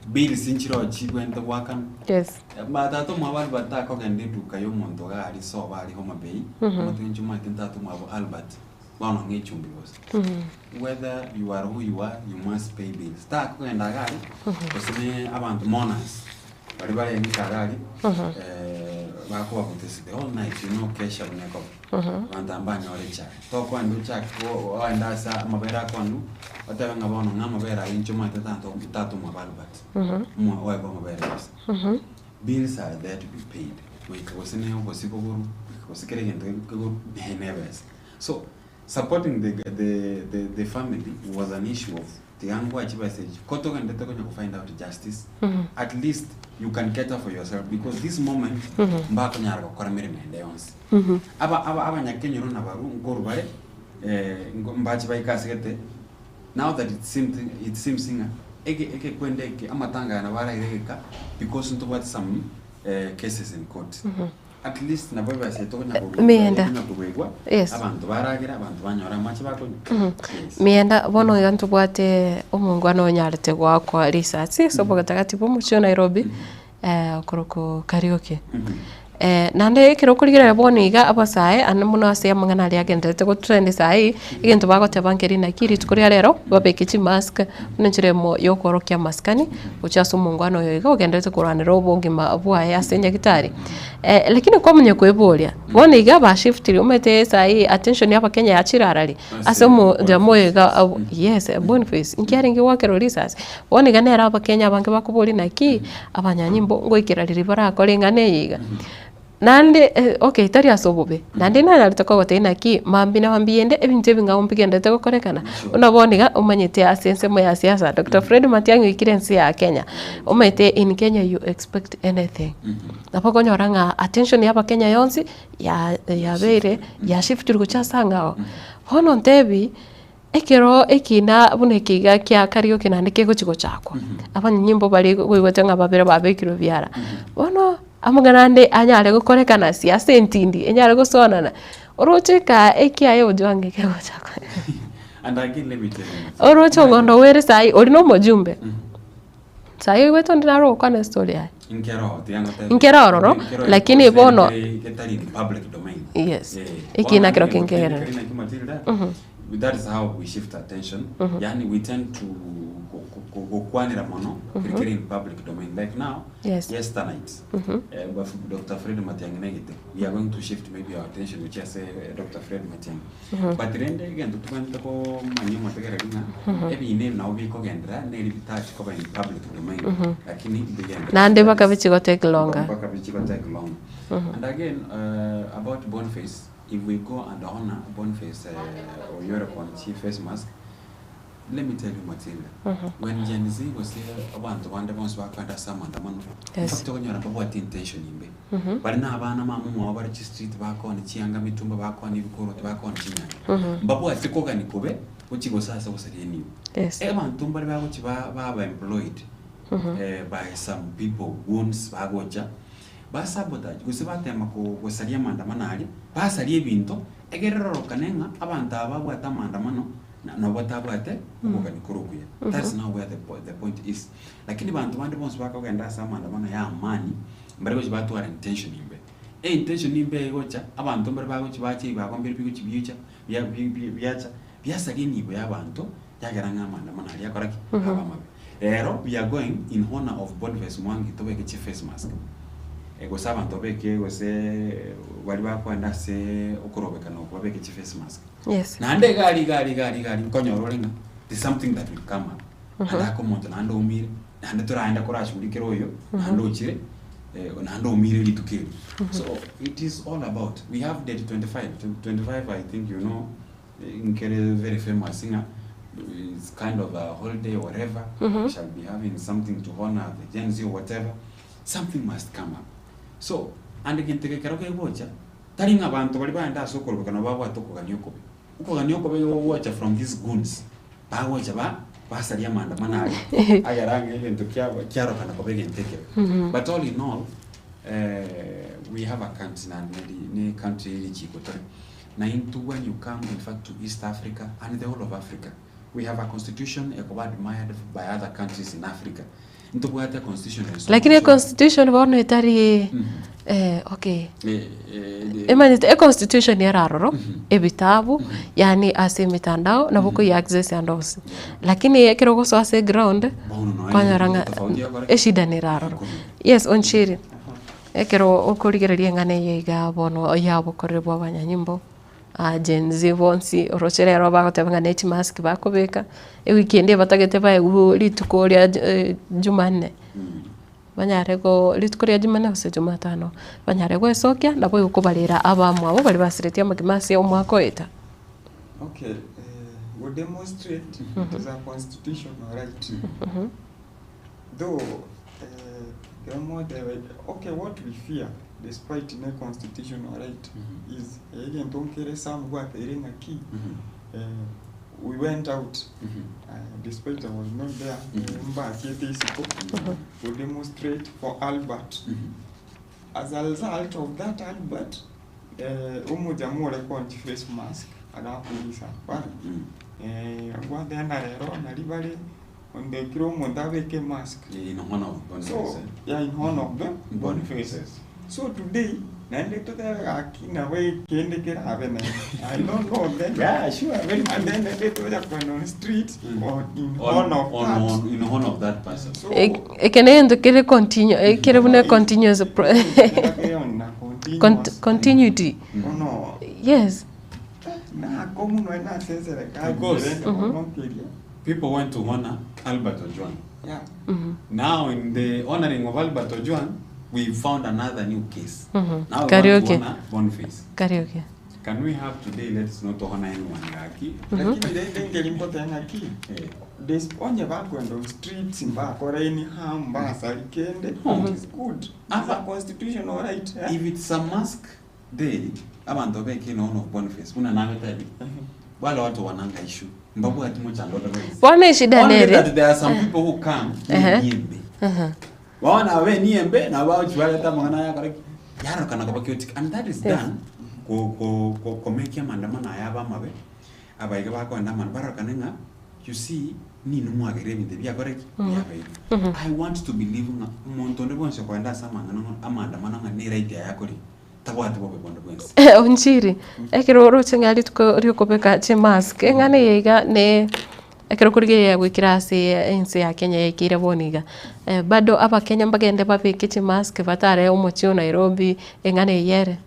bills nchire chibwenerete goakanwa. Yes. Ba tata omwabo Albert takogenda eduka ya omonto iga aria sobo aria Homa Bay, omote inche omanyete ntata omwabo Albert, bono ng'a echumbi gose. Whether you are who you are, you must pay bills. Takogenda iga aria, gose ne abanto mourners, baria barenge iga aria, bakobabutisia the whole night, you know kesha buna ekoba. Abanto aba mbanyore echae. Tokoenda ochake go oende ase amabere akonwu, otebe ng'a bono ng'a amabere aywo inche omanyete tata tata omwabo Albert, omwa oegwe amabere gose. Bills are there to be paid. Goika gose ne obosie bogoru, goika gose kera egento kegoru, ne ebesa. So, supporting the the the the family was an issue of tiga ngoe chibesa echi, ko togenderete konya go find out justice, at least you can cater for yourself because this moment mbakonyara gokora meremo ende yonsi. Aba aba abanyakenyoro nabarwo nkorwa bare nko mbache baike ase gete, now that it seems it seems ng'a ege egekwenda eke amatanga aya nabo araire egeka because ntobwate some cases in court. At least nabo ebesa eye tokonya korwa Mienda. tokonya koruegwa Yes. abanto baragera abanto banyora amache bakonywa. Yes. Mienda bono iga ntobwate omongwana onyarete goakwa risasi ase obogatagati bwa omochie o Nairobi. Okorokwa Kariuki. Naende ekero okorigereria bono iga abasae ande mono ase amang'ana aria agendererete go trend saii, egento bagoteba nkeri naki rituko ria rero babeke chimask buna enchera eyemo ya okorokia amasikani gochia ase omongwana oyo iga ogendererete korwanera obogima bwaye ase nyagetari. Lakini kwamanya koeboria, bono iga ba shiftire omanyete saii attention ya abakenya yachire arari, ase omojamaa oyo iga abwo yes Boniface, inki arenge goakerwa risasi. Bono iga nere abakenya abange bakoboria naki, abanyanyimbo ngoikera riria barakore eng'ana eye iga. Naende okay tari ase obobe, naende nanyarete kogotebia naki, mambia na mambia ende ebinto ebing'ao mbigenderete gokorekana, buna bono iga omanyete ase ensemo ya siasa Doctor Fred Matiang'i oikire ense ya Kenya, omanyete in Kenya you expect anything. Nabo okonyora ng'a attention ya abakenya yonsi ya yabeire yashiftirwe gochia ase ang'ao. Bono ntebi. Ekero ekina buna eke iga kia karaoke naende kegochi gochakwa, abanyanyimbo baria oigwete ng'a babere babekirwe biara, bono amang'ana ande anyare gokorekana siasa entindi enyare gosoanana, oroche eka ekiaye ojwange kegochakwa And again, let me tell you. oroche ong'ondo oere saii oria na omojumbe, saii oigwete onde naro ogokwana estory yaye. Nkero, tiga ngotebie. Nkero ororo, Nkero lakini because bono- kere getari in public domain. Yes. Eh, Ekina bono kero naki kenkerere. keri naki Matilda, That is how we shift attention. Yani we tend to go- go- gokwanera mono keri kere in public domain. Like now, Yes. yesternight, eh, baf- Dr. Fred Matiang'i negete. We are going to shift maybe our attention which is eh, Dr. Fred Matiang'i. But rende egento tobwenerete komanya omotegereri ng'a ebina ebi nabo bikogenderera neri bitachi koba in public domain lakini mbigenderere. Naende mpaka bichi go take longer. Mpaka bichi go take long. And again uh, about Boniface, if we go and honor Boniface uh, oyore kon chi face mask, let me tell you Matilda, when Gen Z gose abanto bande bonsi bakoenda ase amaandamano, in Yes. fact okonyora mbabwati intention imbe. Bare na abana mama omwabo bare chistreet bakooni chianga mitumba bakooni ebikoroto bakooni chinyanya. Mbabwati kogani kobe gochi gose ase gosaria enibo. Yes. Abanto mbare bagochi ba baba employed eh, by some people goons bagocha ba sabotage gose batema ko gosaria amaandamano aria, basaria ebinto egere erorokane ng'a abanto aba babwate amaandamano na nabo batabwate okogania kore okuya. That is now where the po the point is. Lakini banto bande bonsi bakogenda ase amaandamano ya amani, mbare gochi batwara intention imbe. Eintention imbe egocha, abanto mbare bagochi bacha ebibago mbire bigochi bicha, bia bi bi biacha, biasaria enibo ya abanto, yagera ng'a amaandamano aria akora ki? Aba amabe. Rero we are going in honour of Boniface Mwangi tobeke chi face mask, gose abanto babeke gose baria bakoenda ase okorobekana oko babeke chi face mask. Yes. Naende iga aria iga aria iga aria iga aria nkonyora ore ng'a there's something that will come up. Naende ake omonto naende oumire, naende toraenda korashughurikera oyo, naende ochire, naende oumire rituko erio. So it is all about, we have date 25, 25 I think you know, nkere very famous ng'a it's kind of a holiday or whatever, we shall be having something to honor the Gen Z or whatever, something must come up. So, and egento eke ekero kegocha, tari ng'a abanto baria baenda ase okorobeka nabo babwate okogania okobe. Okogania okobe igo gogocha from these goons, bagocha ba basaria amaandamano aria, agera ng'a egento kiabo kiarokana koba egento ekebe. But all in all, we have a country naende neri ne country ye richiko tore. Na intwe when you come in fact to East Africa and the whole of Africa, we have a constitution ekoba admired by other countries in Africa. Ntobwate a constitution ensonga Lakini ensonga. econstitution bono etari okay emanyete econstitution ere aroro ebitabu yaani ase emitandao nabo okoyia access ande onsi lakini ekero ogosoa ase eground Bono noe kwanyora ng'a tofauti yakora ki? eshida nere aroro. Yes Onchiri, ekero okorigereria eng'ana eye iga bono ya obokoreri bwa abanyanyimbo. Gen Z bonsi oroche rero bagoteba ng'a ne chimask bakobeka, ewiki ende batagete baegwe rituko ria jumanne, banyare go rituko ria jumanne gose jumatano, banyare goesokia nabo okobarera abamwabo baria basiretie amagima ase omwaka oeta. Okay, go demonstrate it is a constitutional right. Though ekero mogoteba okay what we fear despite ne constitutional right is egento nkere some gwateire ng'aki we went out despite I was not there mbasiete isiko to demonstrate for Albert. As a result of that Albert omojamaa ore konchi face mask agakurisa bare gwateba rero nari bare. Onde kera omonto abeke emask. Yeah, in honor of Boniface. So, eh? yeah, in honor of the Boniface. So today, naende totebe gaki nabo ekende kerabe naende. I don't know then. Yeah, sure, very And true. then naende tocha kogenda on street or in On- honor of on- that. on- in honor of that person. So, Eke negento kere continue, kere buna continuous pro continuous. continuity. Bono, Yes. nakong'u nonya na ase eserekari Because erende bono nkeria. people want to honor Albert Ojwang. Yeah. Now, in the honoring of Albert Ojwang, we found another new case. Now we want Karaoke. to honor Boniface. Karaoke. Can we have today, let's not honor anyone, Gaki. Lakini rende nkeri nkoteba ng'aki, this onye bakwenda on streets mbakora any harm mbasari kende, it is good. It's a constitutional right. Eh? If it's a mask day, abantu beke in honor of Boniface, una nawe tabi. Wale watu wananga issue. Mbabu ati muchando Bono eshida Only nere. that there are some people who come Ehe. niembe. Aha. Waona we niembe na wao chiwaleta mangana ya kareki. Yaro kana kwa chaotic and that is Yes. done ko ko ko komekia maandamano aya bamabe abaige bakoandamana barokane ng'a you see nini mwagere ebinto biakoreki biabeire I want to believe ng'a omonto onde bwensi okoenda ase amang'ana ng'a amaandamano ng'a ne right yaye akori tabwati bobe bonde bwensi. Onchiri, ekero oroche ng'a rituko riokobeka chimask, eng'ana eye iga ne ekero korigereria goikera ase ense ya Kenya yaikeire bono iga, bado abakenya mbagende babeke chimask batare omochie o Nairobi, eng'ana eywo ere.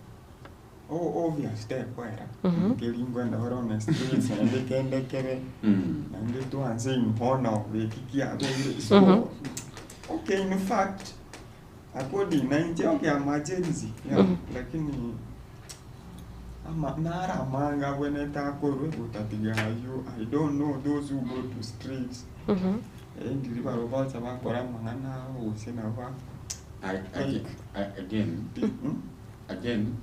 Oh, obvious tekwera. Nkeri nkwenda ore on the streets naende kende kebe naende twanse in honor of eki kiabeire. So, okay, in fact, according na inche okay, I'm a Gen Z, yeah, lakini ama nara amanga abwenerete akorwe gotatiga aywo. I don't know those who go to streets. Eh, ndiri barobwo bagocha bakora amang'ana abo gose nabo ba I, I, again, again,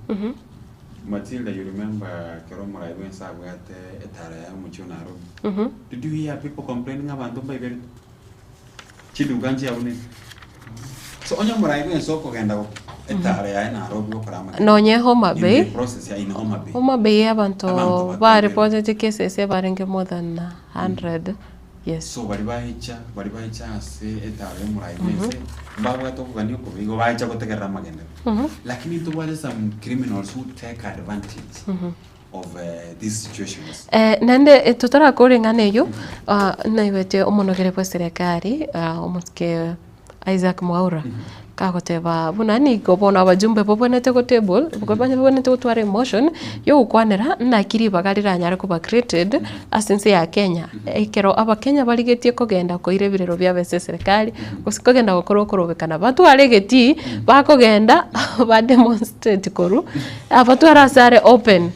Matilda, you remember Kero Murai wensa abwate etara ya omochie o Nairobi. Did you hear people complaining abantu mbaiberete? Chiduka nchiabunete. So onye Murai wensa okogenda etara yaye Nairobi gokora amang'ana. Nonye Homa In the Bay. process ya in Homa Bay. Homa Bay abanto Abanto bareportete cases ebarenge more than 100. Yes. So bari baecha bari baecha ase etara ya omorai bwense mbabwate okogania okobe igo baecha gotegerera amagendero. Lakini tobwate some criminals who take advantage of these situations. Naende totarakora eng'ana eywo, ah, naigwete omonogere bwa eserekari, ah, omosike Isaac Mwaura, kagoteba buna nigo bono abajumbe babwenerete go table, babwenerete gotwara emotion ya ogokwanera naki ribaga riranyare koba created ase ense ya Kenya. Ekero abakenya barigetie kogenda koira ebirero biabo ase eserekari, gose kogenda gokora okorobekana, batware egetii, bakogenda ba demonstrate korwa, abatware ase are open.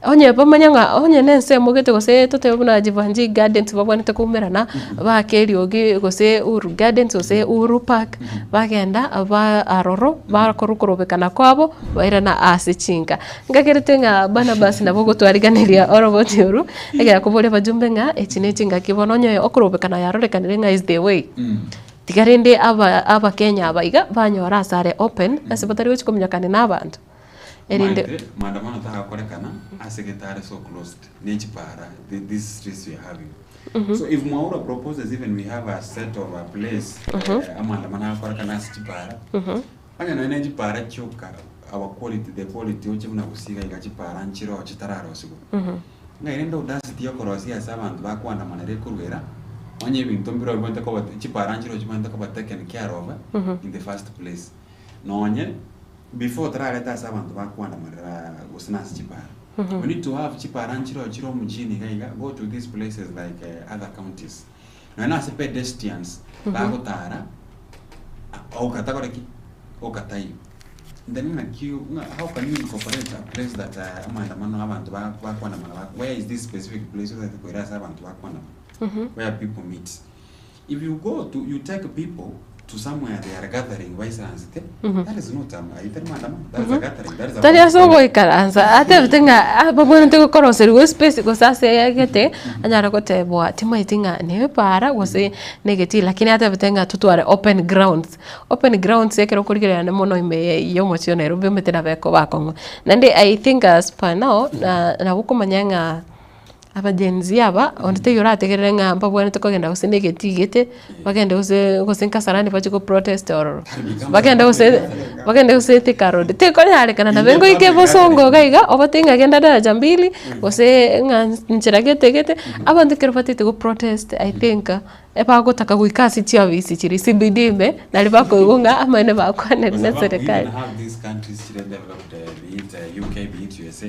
Onye bamanye ng'a onye na ensemo gete gose totebe buna Jeevanjee Gardens babwenerete koumerana, baake eriogi gose Uhuru Gardens gose Uhuru Park, bagenda ba aroro, bakora okorobekana kwabo, bairana ase chinka. Nkagerete ng'a Barnabas nabo ogotwariganeria oroboti oru, ekero akoboria abajumbe ng'a echi ne chingaki bono onye okorobekana yarorekanire ng'a is the way. Tiga rende aba abakenya aba iga, banyora ase are open, ase batari gochi kominyokani na abanto. Erinde Maete, maandamano tagakorekana ase getare so closed nechipara these streets we are having. So if Mwaura proposes even we have a set of a place amaandamano agakorekana ase chipara onye nonya ne chipara chioka our quality the quality oche buna gosiga iga chipara nchiro chitararosiwa ng'a erinde audacity yokorosia ase abanto bakoandamanera ekorwera onye ebinto mbiro bibwenerete koba chipara nchiro chibwenerete koba taken care of in the first place nonye before torarete ase abanto bakoandamanera gose na ase chipara we need to have chipara nchiro chiro mjini iga iga go to these places like other counties nonya na ase pedestrians bagotara okatagore ki okataiyo then ng'aki ng'a how can you incorporate a place that amaandamano abanto bakoandamana where is this specific place otagete koira ase abanto bakoandamana where people meet if you go to you take people to somewhere they are gathering baisaransete that is not aitari maandamano that is a gathering that is a Tari ase political ogoikaransa, atebete ng'a babwenerete gokoroserigwa espace gose ase egete, anyare gotebwa timaeti ng'a na ebara gose na egetii lakini atebete ng'a totware open grounds. Open grounds ekero okorigereria mono ime ya omochie o Nairobi omanyete nabo ekoba akong'u. Naende I think as per now, nabo okomanya ng'a. Aba Gen Z aba, onde taiyo orategerere ng'a mbabwenerete kogenda gose na egetii gete, bagende gose gose Kasarani bachie go protest ororo, bagende gose bagende gose Thika Road, tekonyarekana nabo ngoike bosongo iga iga, obote ng'a genda daraja mbili, gose ng'a nchera gete gete, abanto ekero bataete go protest I think, ebagotaka goika ase chiofisi chiria CBD ime, nari bakoigwa ng'a amaene bakwanire na Kwa sababu eserekari. even how these countries chire developed eh, be it eh, UK be it USA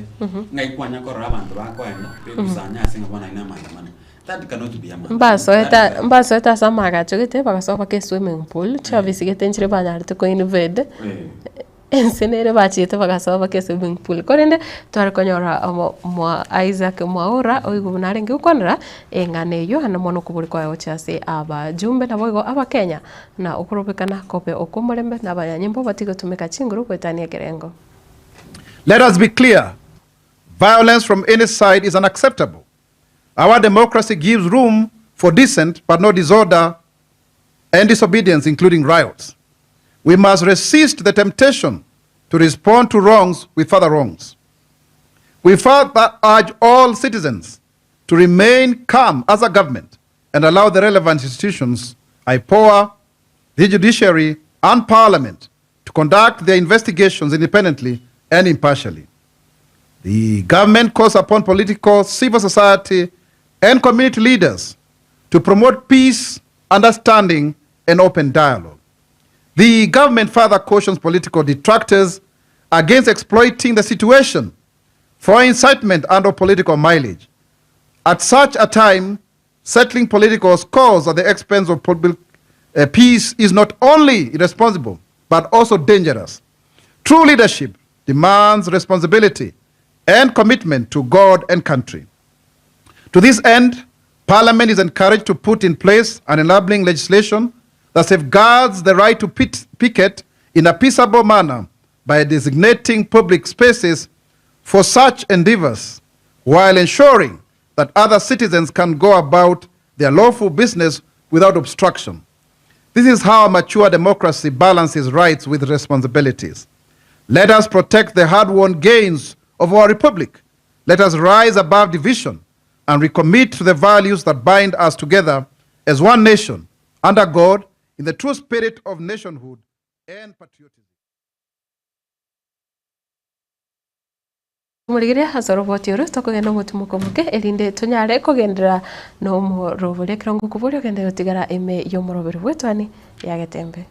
ng'ai kwanya korora abanto bakoenda bekusanya ase ng'a bono aye na amaandamano that cannot be amaandamano Mbasoete mbasoete ase amaagacho gete bagasoa mpaka eswimming pool, chiofisi gete nchire banyarete ko invade. Ense nere bachiete bagasoa mpaka eswimming pool. Korende tware konyora omo mwa Isaac Mwaura oigwe buna arenge gokwanera eng'ana eyio ande mono okobori kwaye gochia ase abajumbe naboigo abakenya na okorobekana kobe okw'omorembe na abanyanyimbo batige gotumeka chinguru goetania ekerengo. Let us be clear violence from any side is unacceptable. Our democracy gives room for dissent but no disorder and disobedience, including riots. We must resist the temptation to respond to wrongs with further wrongs. We further urge all citizens to remain calm as a government and allow the relevant institutions, IPOA, the judiciary, and parliament to conduct their investigations independently and impartially. The government calls upon political, civil society, and community leaders to promote peace, understanding, and open dialogue. The government further cautions political detractors against exploiting the situation for incitement and or political mileage. At such a time, settling political scores at the expense of public uh, peace is not only irresponsible, but also dangerous. True leadership demands responsibility and commitment to God and country. To this end, Parliament is encouraged to put in place an enabling legislation that safeguards the right to pit, picket in a peaceable manner by designating public spaces for such endeavors while ensuring that other citizens can go about their lawful business without obstruction. This is how a mature democracy balances rights with responsibilities. Let us protect the hard won gains of our republic. Let us rise above division and recommit to the values that bind us together as one nation under God in the true spirit of nationhood and patriotism. Morigereria ase oroboti oro, tokogenda omotimoko omoke, erinde tonyare kogenderera nomoroberio. Ekero ngokoboria ogende gotigara ime y'omoroberio bw'etwani ya Getembe.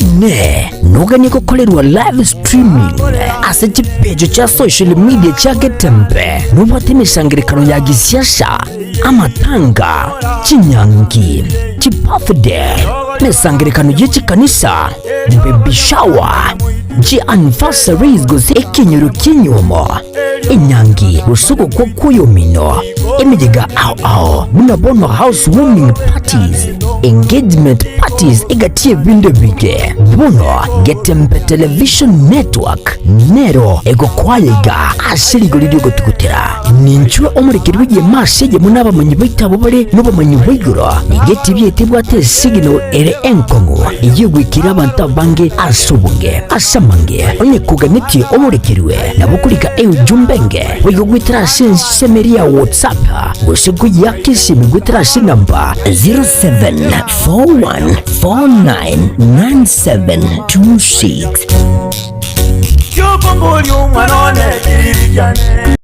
Inee! Noganie gokorerwa live streaming ase chipecho chia social media chia Getembe? Nobwate emesangerekano ya gisiasa, amatanga, chinyangi, chibirthday, emesangerekano ye chikanisa, baby shower, chi anniversaries gose ekenyoro ki'enyuomo, enyangi gose ogokwa kw'oyomino, emeyega ao ao buna bono house warming parties, engagement parties egati y'ebinto ebinge. Bono Getembe Television Network nero egokwaya iga ase rigori ri'ogotugutera. Ninchwe omorekeri bw'egeema ase eyemo n'abamanyi baito abwo bare nobomanyi bwa igoro. Nigo etibi yaito ebwate esignal ere enkong'u eyio egoikera abanto abange ase obonge. Ase amange, onye koganetie omorekerwe, nabo okorika eujumbe enge boigo goetera ase ensemo eria ya WhatsApp gose koyiaka esimi goetera ase enamba 0741499726. Kiokomboria omwana one kiriri kiane.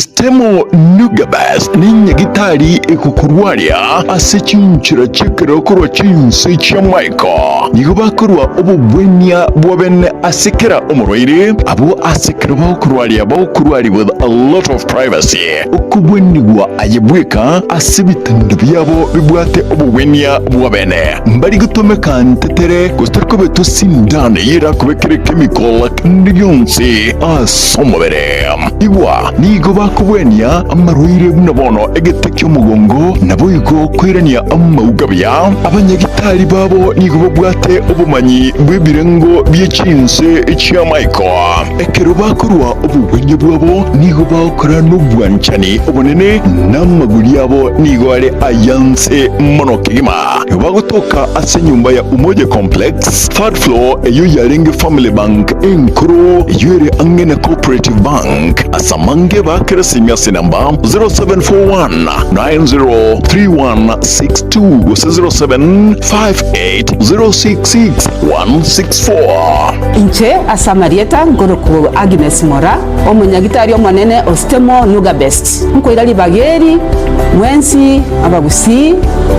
Stemo Nugabes nenyagitari egokorwaria ase chinchera chi'ekerero korwa chinse chia Michael. Nigo bakorwa obogwenia bwa bene ase kera omorwaire, abwo ase ekero bagokorwaria bagokorwaria with a lot of privacy. Okogwenigwa aye bweka ase ebitendo biabo bibwate obogwenia bwa bene. Mbari gotomeka ntetere gose tari kobetwa sindano eyio erakobekere chemical kende gionsi ase omobere. Igwa, nigo bakogwenia amarwaire buna bono egete ki'omogongo, naboigo koirania amauga buya. Abanyagitari babo nigo babwate obomanyi bw'ebirengo bie chinse chi'amaiko. Ekero bakorua obogwenia bwabo nigo bagokora nobwanchani obonene, na amaguri abo nigo are ay'anse mono kegima. Nigo bagotoka ase enyomba ya Umoja Complex, third floor, eyio yarenge Family Bank enkoro, eyio ere ang'e na Cooperative Bank. Ase amange baakere esimi ase enamba 0741 903162 gose 0758 066 164. Inche ase amarieta nkorokwa Agnes Mora, omonyagitari omonene o Stemo Nuga Best. Nkoira ribaga eri mwensi abagusii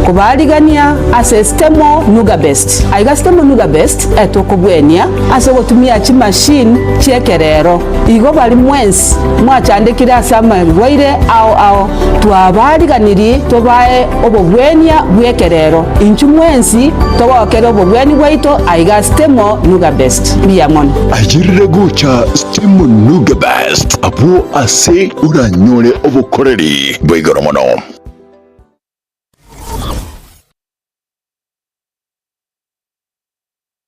kobaarigania ase Stemo Nuga Best. Aiga Stemo Nuga Best etokobwenia ase ogotumia chimachine chi'ekerero. Igo baria mwensi mwachandekire ase amarwaire ao ao, twabaariganirie tobae obogwenia bw'ekerero. Inchuo mwensi togokere obogwenia bwaito aiga Stemo Nuga Best. Mbuya mono. Ayerire gocha Stemo Nuga Best abwo ase oranyore obokoreri bwa igoro mono.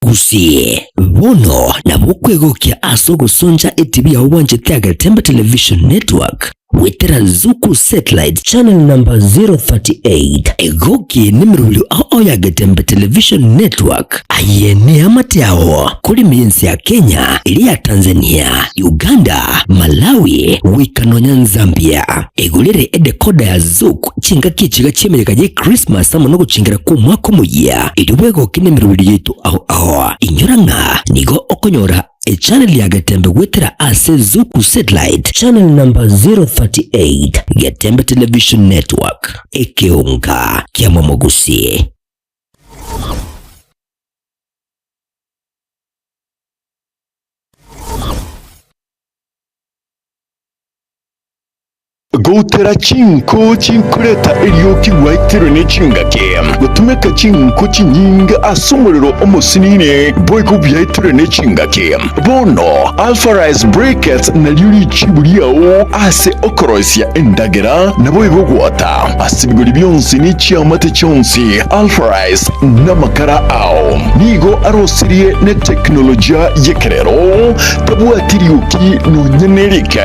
Gusii, bono nabo okwegokia ase ogosoncha etibi yao bwanchete Agetembe Television Network goetera Zuku Satellite channel number 038. Egoki nemerobio ao ao ya Getembe Television Network. Aye neamate ao kore ime y'ense ya Kenya, eria ya Tanzania, Uganda, Malawi, goika nonya Zambia. Egorere edecoder ya Zuku chingaki echiga chi'emeyega ye Christmas amo nogochengera kw'omwaka omoyia, erio bwegoke nemerobio yaito ao ao. Inyora ng'a nigo okonyora echannel ya Getembe goetera ase Zuku Satellite channel number 038, Getembe Television Network, ekeonga kia Momogusi. Goutera chinko chinkoreta erioki gwaitirwe ne chingaki, gotumeka chinko chinyinge ase omorero omosinini, boigo biaitirwe ne chingaki. Bono Alpha Rice Briquettes nario richibu riao ase okoroisia endagera, naboigo gwota ase ebigori bionsi ne chiamate chionsi. Alpha Rice namakara ao nigo arosirie ne teknolojia y'ekerero, tabwati rioki nonya nerike.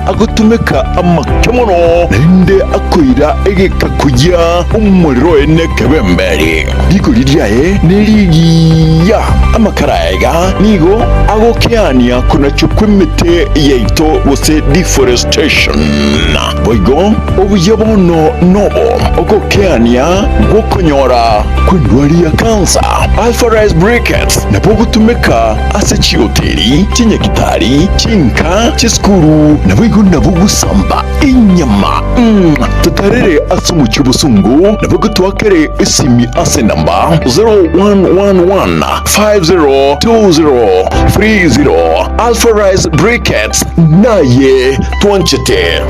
Agotumeka amake mono, naende akoira egeka koyia omorero oye nekebemberi. Rigori riaye nerigiya. Amakara aiga nigo agokeania konachwa kw'emete yaito gose deforestation. Boigo obuya bono nobo ogokeania gw'okonyora kw'endwari ya kansa. Alpha Rice Briquettes nabo ogotumeka ase chihoteli, chinyagitari, chinka, chisukuru, naboigo nabo gosamba enyama. Mm, totarere ase omochie obosongo, naboigo twakere esimi ase enamba 0111 502030. Alpha Rice Briquettes, naye twanchete.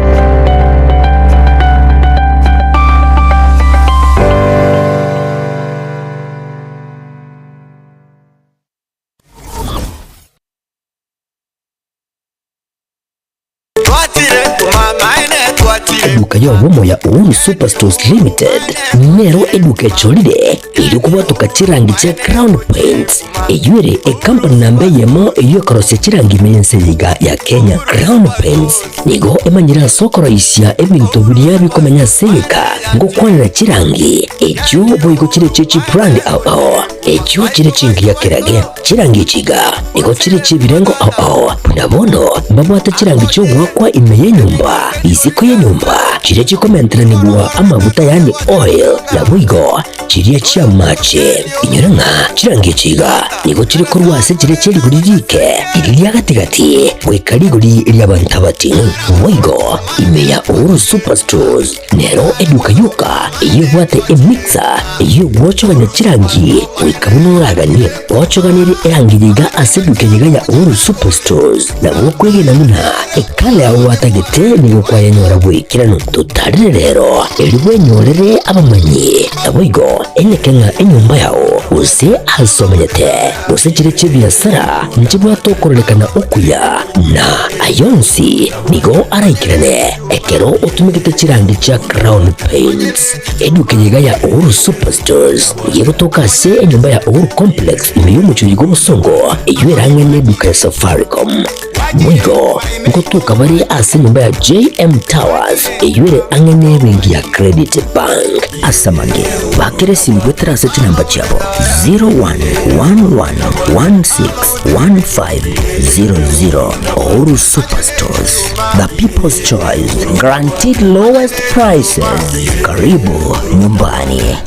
Eduka y'obomo ya Uhuru Superstores Limited nero eduka echorire erio kobwatoka chirangi chia Crown Paints eyio ere ekampani namba eyemo eyio ekorosia chirangi ime y'ense eye iga ya Kenya. Crown Paints nigo emanyire ase okoroisia ebinto biria bikomenya ase egeka ngokwanera chirangi echio boigo chire echie chibrand ao ao echio chire chingiya kerage. Chirangi echi iga nigo chire chi'ebirengo ao ao, buna bono mbabwate chirangi chi'ogoakwa ime y'enyomba, isiko y'enyomba, chiria chikomenteranigwa amaguta yaani oil, naboigo chiria chi'amache. Inyora ng'a chirangi echi iga nigo chire korwa ase chiria chie rigori riike, riria ria gati-gati, goika rigori ri'abanto abating'u. Boigo ime ya Uhuru Superstores Nero eduka yoka eyio ebwate emixer eyio egwochogania chirangi goika buna oraganie. Ochoganirie erangi yiga ase eduka yiga ya Uhuru Superstores nabo okwegena buna ekala yao gwatagete nigo kwayenyora bw'ekeranu. Totarire rero erio bwenyorere abamanyi naboigo enyeke ng'a enyomba yao gose ase omenyete gose chire chi'ebiasara nchibwate okororekana okuya na ayonsi Nigo araikerane ekero otumegete chirangi chia Crown Paints. Eduka eye iga ya Uhuru Superstores nigo egotoka ase enyomba ya Uhuru Complex ime y'omochie oyo bw'obosongo eyio erang'e n'eduka ya Safaricom. Boigo ngotoka bare ase enyomba ya JM Towers eyio ere ang'e nebenki ya Credit Bank. Ase amange, bakera esimi goetera ase chinamba chiabo 0111161500. Uhuru Superstores, the people's choice, guaranteed lowest prices. Karibu nyumbani.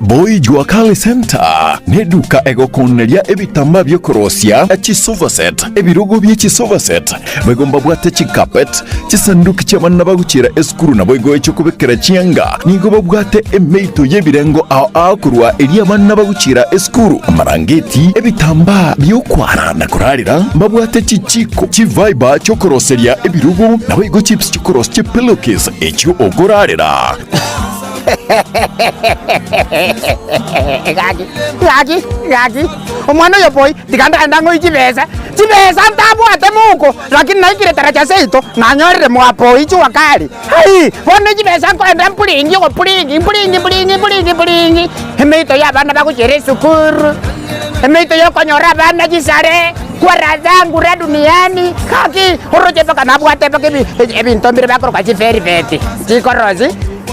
Boy Jua Kali Center neduka egokoneria ebitambaa biokorosia chisofa set, ebirogo bie chisofa set, boigo mbabwate chicarpet, chisanduki chi'abana bagochiera esukuru naboigo echiokobekera chianga. Nigo babwate emeito y'ebirengo ao ao korwa eria abana bagochiera esukuru, amarangeti, ebitambaa bi'okwara na korarera, mbabwate chichiko, chiviber chiokoroseria ebirogo, naboigo chips chiokorosia chipillowcase echio okorarera. Gaki, gaki, gaki, omwana oyo boy, tiga ndagenda ng'oe chibesa, chibesa ntabwate mouko, lakini naikire taracha seito, nanyorire mwapoi jua kali. Hai! Bono chibesa nkoenda mpuringi ogopuringi, mpuringi mpuringi mpuringi mpuringi, emeito ya abana bagochiera esukuru, emeito ya okonyora abana chisare, kwa raha zangu ra duniani, gaki, oroche mpaka nabwate mpaka ebi ebinto mbire bakoroka chivelvet, chikorosi.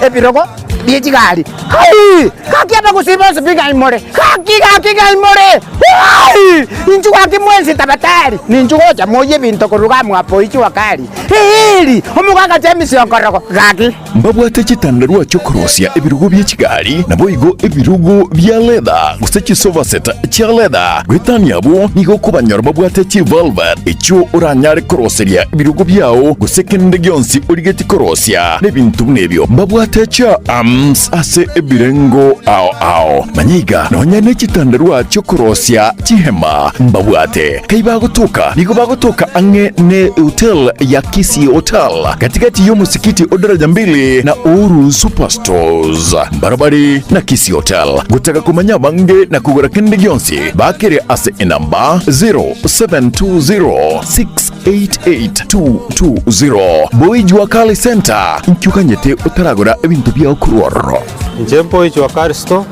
Ebirogo bie chigari. Hai! Gaki abagusii bonsi pi ng'ai more? Gaki, gaki ng'ai more? Hai! Inchuo gaki mwensi tabatari, ninchu gocha moyie ebinto korwa iga mwapo ichua kari. Eeri! Omogaka James Okorogo, gaki. Mbabwate chitandarua chi'okorosia ebirogo bie chigari, naboigo ebirogo bia leather, gose chisofa set chia leather. Goetania abwo, nigo okobanyora babwate chivelvet, echio oranyare koroseria ebirogo biao, gose kende gionsi origetie korosia nebinto buna ebio. Mbabwate chia arms ase ebirengo ao ao. Manya iga, nonya ne chitandarua chi'okorosia chihema mbabwate. Kai bagotoka, nigo bagotoka ang'e ne hotel ya Kisii Hotel, gatigati y'omosikiti o Daraja Mbili na Uhuru Superstores. Mbarabare na Kisii Hotel. Gotaka komanya abange na kogora kende gionsi, bakere ase enamba 0720688220. Boy Jua Kali Center, inki oganyete otaragora ebinto biao korwa ororo? Inche Boy Jua Kali Store,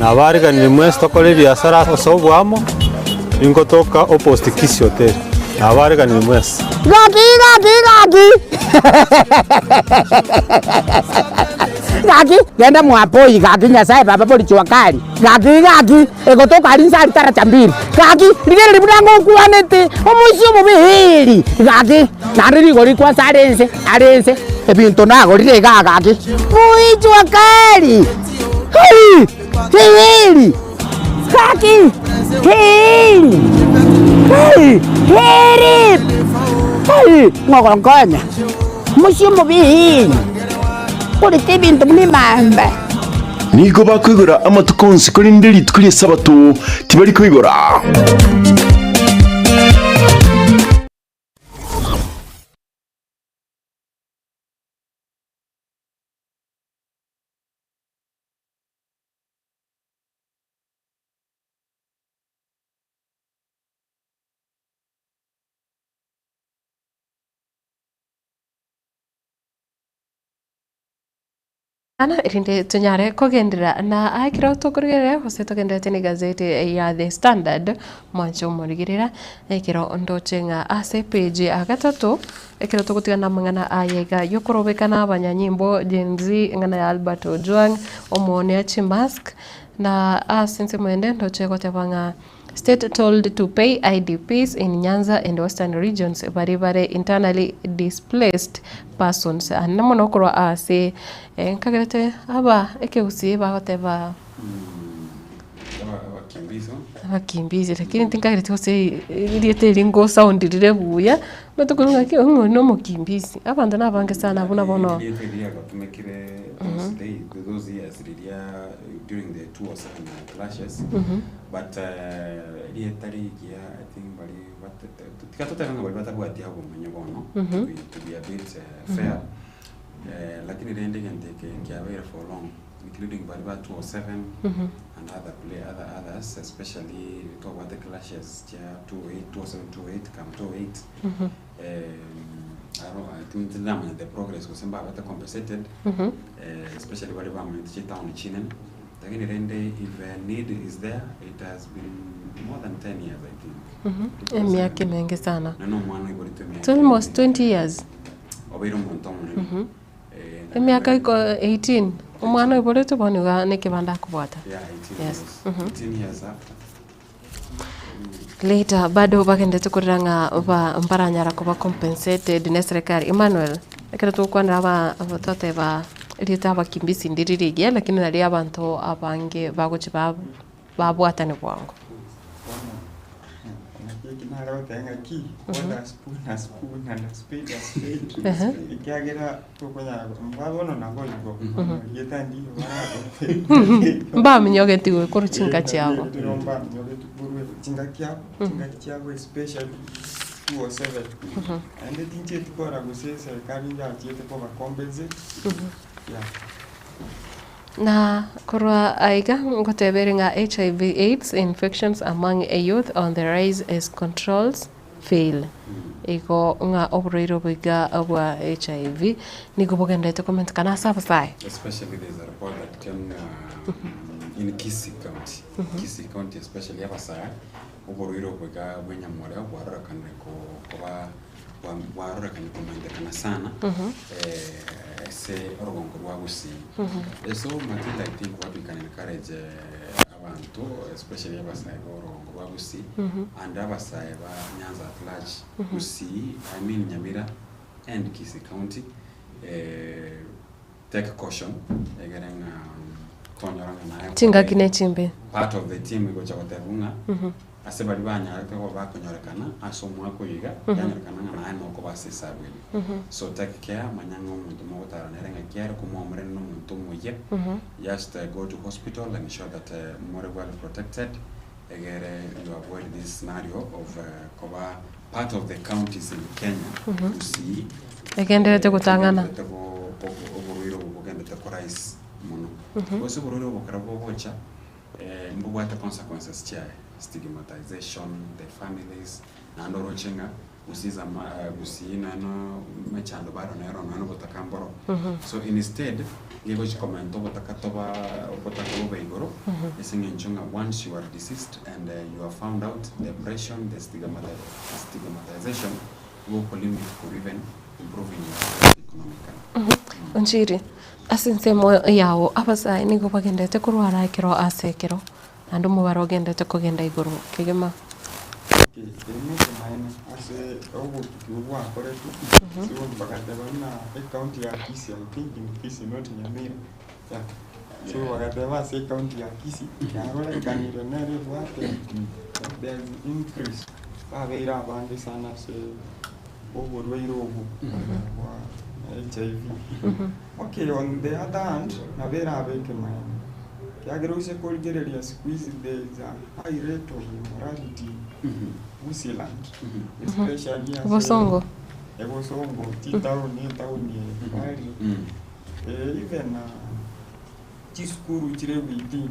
nabariganirie mwensi tokore ebiasara ase oboamo, ningotoka opposite Kisii Hotel, nabariganirie mwensi. Gaki gaki gaki gaki genda mwapoi gaki Nyasaye baba bori jua kali gaki gaki egotoka aria inse aria taracha mbili gaki rigereria buna ngokwanete omoisia omobe eeri gaki naende rigori kwanza are inse are inse ebinto nagorire igaa gaki boi jua kali hai eeri gaki eeri hai eeri hai ng'ogonkonya omoisia omobe eeri. Korete ebinto buna emamba. Nigo bakoigora amatuko onsi, korende rituko ri'Esabato tibari koigora. Ana erinde tonyare kogenderera na ekero tokorigereria gose togendererete na egazeti ya The Standard mwanche omorigerera ekero ndoche ng'a ase epage ya gatato ekero togotigana amang'ana aya iga yokorobekana abanyanyimbo Gen Z eng'ana ya Albert Ojwang omoonia chimask na ase ensemo ende ndoche goteba ng'a State told to pay IDPs in Nyanza and Western regions baria bare internally displaced persons. Anene mono korwa ase nkagerete aba ekegusii bagoteba abakimbizi lakini tinkagereti gose erieta eri ngosound rire buya, omanyete korwa ng'aki ng'a oyo nomokimbizi. Abanto nabange sana buna bono. But rieta rigiya I think bari bat- tiga totebe ng'a bari batabwati obomenyo bono, to be to be a bit fair, lakini rende egento eke kiabeire for long, including baria ba 207, and other play other others especially twabwate clashes chia 208 207 208 come 208 aro I think tindamanya the progress gose mbabete compensated especially baria bamanyete chitown chinene lakini rende if a need is there it has been more than 10 years I think. Emiaka emenge sana. Nonye omwana oiboretwe emiaka It's almost 20 years. Obeire omonto omonene. Emiaka iko 18 omwana oiboretwe bono iga nekebanda akobwata. Yeah, 18 Yes. years. 18 years after. Later bado bagenderete korera ng'a ba mbaranyara koba compensated ne serikali. Emmanuel, ekero togokwanera aba aba twateba erieta abakimbisi ndiri rigiya lakini nari abanto abange bagochi ba babwatane bwango. Bono naki eki nare goteba ng'aki, what a spoon a spoon and a spade a spade, ekiagera tokonyara mba bono nabo igo, rieta ndiyo baragote. Mbaminyogeti korwa chinka chiabo. Mbaminyogeti korwa chingaki abo, chingaki chiabo especially 207. Naende tinchieti kora gose eserikari njachiete koba compensate, yeah. Na korwa aiga ngoteba ere ng'a HIV AIDS infections among a youth on the rise as controls fail. Igo ng'a oborwaire obo iga bwa HIV nigo bogenderete komentekana ase abasae. Especially there's a report that came in Kisii County. Kisii County especially abasae, oborwaire obo iga bwa enyamoreo bwarorekanire ko- koba bwa- bwarorekanire komentekana sana ase orogongo rwa Gusii. So Matilda I think what we can encourage abanto especially abasae ba orogongo rwa Gusii and abasae ba Nyanza at large, Gusii, I mean Nyamira and Kisii County take caution egere ng'a tonyora ng'a naye Chingaki ne chimbe. part of the team egocha goteba ng'a ase baria banyarete koba bakonyorekana ase omwaka oyo iga, yanyorekana ng'a naye nokoba ase esabu eye. So take care, manya ng'a omonto mogotara nere ng'aki are, komwaumera na omonto omoyia, just go to hospital and ensure that more well protected, egere you avoid this scenario of koba part of the counties in Kenya, Gusii, Egenderete gotang'ana. egenderete go- go- oborwaire obo bogendete korise mono. Gose oborwaire obo ekero bogocha, mbobwate consequences chiaye, stigmatization, the families, naende oroche ng'a gusii is a ma gusii nonya emechando bado nero nonya obotaka mboro. So instead, nigo gochi komenta obotaka toba obotaka bobe igoro, ase eng'encho ng'a once you are deceased and you are found out, depression, the stigmatization, gokolimit kor even improving yourself economically. Onchiri, ase ensemo yago abasae nigo bagenderete korwara ekero ase ekero, naende omobaro ogenderete kogenda igoro kegima. Eke nekemanene ase obotuki obwo bwakoretwe, ase bagateba buna ecounty ya Kisii, I think in Kisii not Nyamira, yeah. So bagateba ase ecounty ya Kisii, yarorekanire nere ebwate there is increase, babeire abange sana ase oborwaire obo bwa HIV. Okay, on the other hand, nabo erabe ekemanene, kiagera ose korigereria siku hizi there is a high rate of immorality Gusiiland, especially ase Bosongo. ebosongo chitaoni etaoni eye bari even chisukuru chire within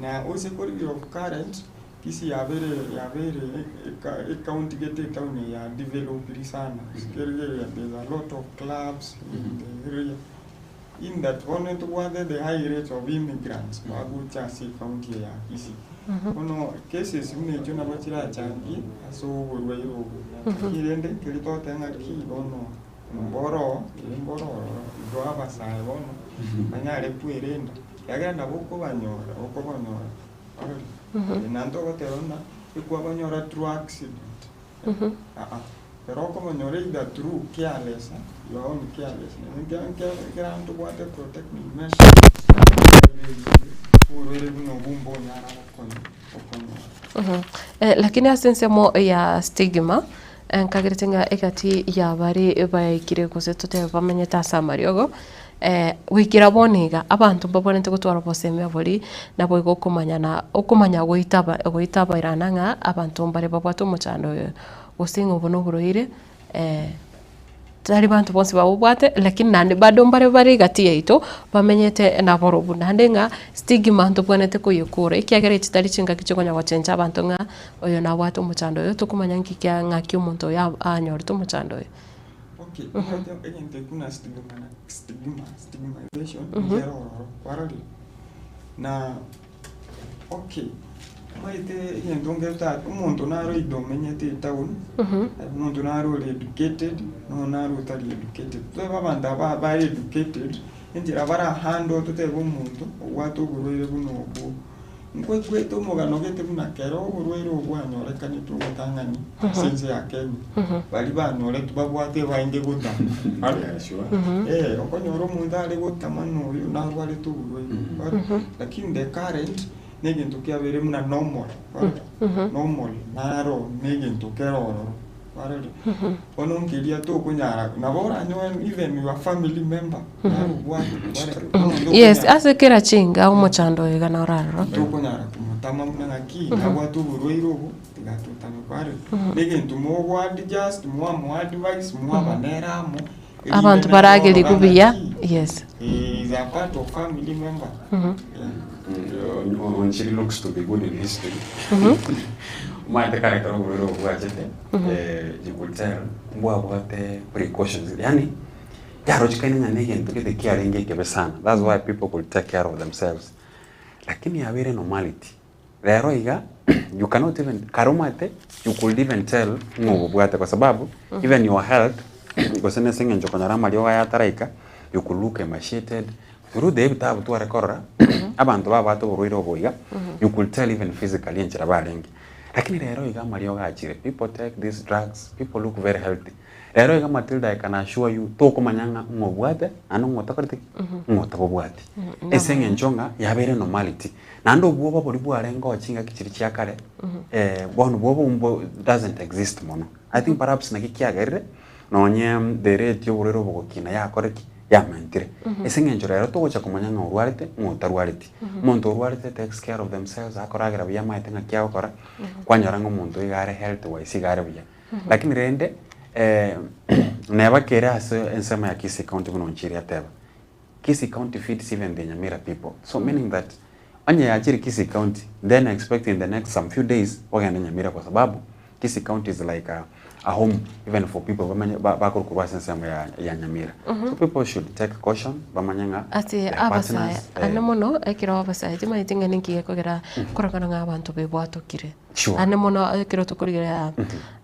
na ose korigereria of current Kisii yabere yabere ecounty gete etown ya developed sana. Kerigereria there's a lot of clubs in the area in that bono ntobwate the high rate of immigrants bagocha ase ecounty eye ya Kisii. Bono cases buna echio nabo chirachangie ase oborwaire obo. Lakini rende keri togoteba ng'aki bono mboro mboro ororo igo abasae bono banyare kwerenda ekiagera nabo okobanyora okobanyora orore naende togoteba buna ekwabanyora through accident aa ekero okobanyora either through careless your own carelessness ekero ntobwate protective measures oborwaire buna obwo mbonyara gokonyora. Lakini ase ensemo ya stigma, nkagerete ng'a egati ya baria baikire gose totebe bamenyete ase amariogo, goikera bono iga, abanto mbabwenerete gotwara obosemia boria, naboigo okomanyana okomanya goitaba goitaberana ng'a abanto mbare babwate omochando oyo, gose ng'a obo na oborwaire. Tari banto bonsi babobwate, lakini naende bado mbare bare egati yaito bamenyete naborobwo. Naende ng'a stigma ntobwenerete koyekora ekiagera echi tari chingaki chikonya gochencha abanto ng'a oyo nabwate omochando oyo tokomanya nki kia ng'aki omonto oyo anyorete omochando oyo. Okay, omanyete egento ekio buna stigma na stigma, stigmatization nkere ororo, kwarorire? Na okay, omanyete egento ngerete omonto naro either omenyete etown, omonto naro ore educated, na oyo naro otari educated. Totebe abanto aba bare educated, enchera bara handle totebe omonto obwate oborwaire buna obwo. Nkoigwete omogano gete buna kero oborwaire obo bwanyorekanete obotang'ani ase ense ya Kenya, baria banyoretwe babwate ebainge gotama. Eh, okonyora omonto are gotama na oyo narwarete oborwaire obo. Lakini the current negento kiabeire buna normal, normal naro negento kere ororo. Kwarorire? Bono nkeria tokonyara, nabo oranyore even your family member narobwate, kwarorire? Bono Yes, ntokonyara ase kera chinga omochando oyo iga noraroro. tokonyara komotama buna ng'aki nabwate oborwaire obo tiga totame kwarorire? Negento mogoadjust, mwamoadvise, mwaba nere amo, erinde Abanto nere baragerigwe orora buya, ng'aki yes. he is a part of family member. Yeah. Onchiri looks to be good in history. Omanyete kare ekero oborwaire obo bwachete, you could tell mbwabwate precautions yaani yarochekaine ng'a na egento gete kiarenge ekebe sana that's why people could take care of themselves. Lakini yabeire normality, rero iga you cannot even kare omanyete you could even tell ng'a obobwate kwa sababu even your health gose na ase eng'encho okonyora amariogo aya ataraika you could look emaciated Through the ebitabu tware korora, abanto babwate oborwaire obo iga, you could tell even physically enchera barenge. Lakini rero iga amariogo achire, people take these drugs, people look very healthy. Rero iga Matilda I can assure you, tokomanya ng'a ng'a obwate naende ng'a otakoreti ki? Ng'a otabobwati. Ase eng'encho ng'a yabeire normality. Naende obwoba boria bwarenge oo chingaki chiria chia kare, bono bwoba mbo doesn't exist mono. I think perhaps naki kiagerire, nonye the rate y'oborwaire obogokina yakore ki? Yamentire. Ase eng'encho rero togocha komanya ng'a orwarete ng'a otarwareti. Omonto orwarete takes care of themselves, akoragera buya amaete ng'aki agokora, kwanyora ng'a omonto oyo iga are health wise iga are buya. Lakini rende neba kere ase ensemo ya Kisii County buna Onchiri ateba, Kisii County feeds even the Nyamira people, so meaning that onye yachire Kisii County then expect in the next some few days ogende Nyamira kwa sababu Kisii County is like a, a home even for people bamenye ba- bakorwa korwa ase ensemo ya, ya Nyamira. So people should take caution bamanye ng'a Ase their abasae partners eh, ane mono ekero abasae timanyeti ng'a ninki gekogera korokana ng'a abanto bebwatokire. Sure. Ane mono ekero tokorigereria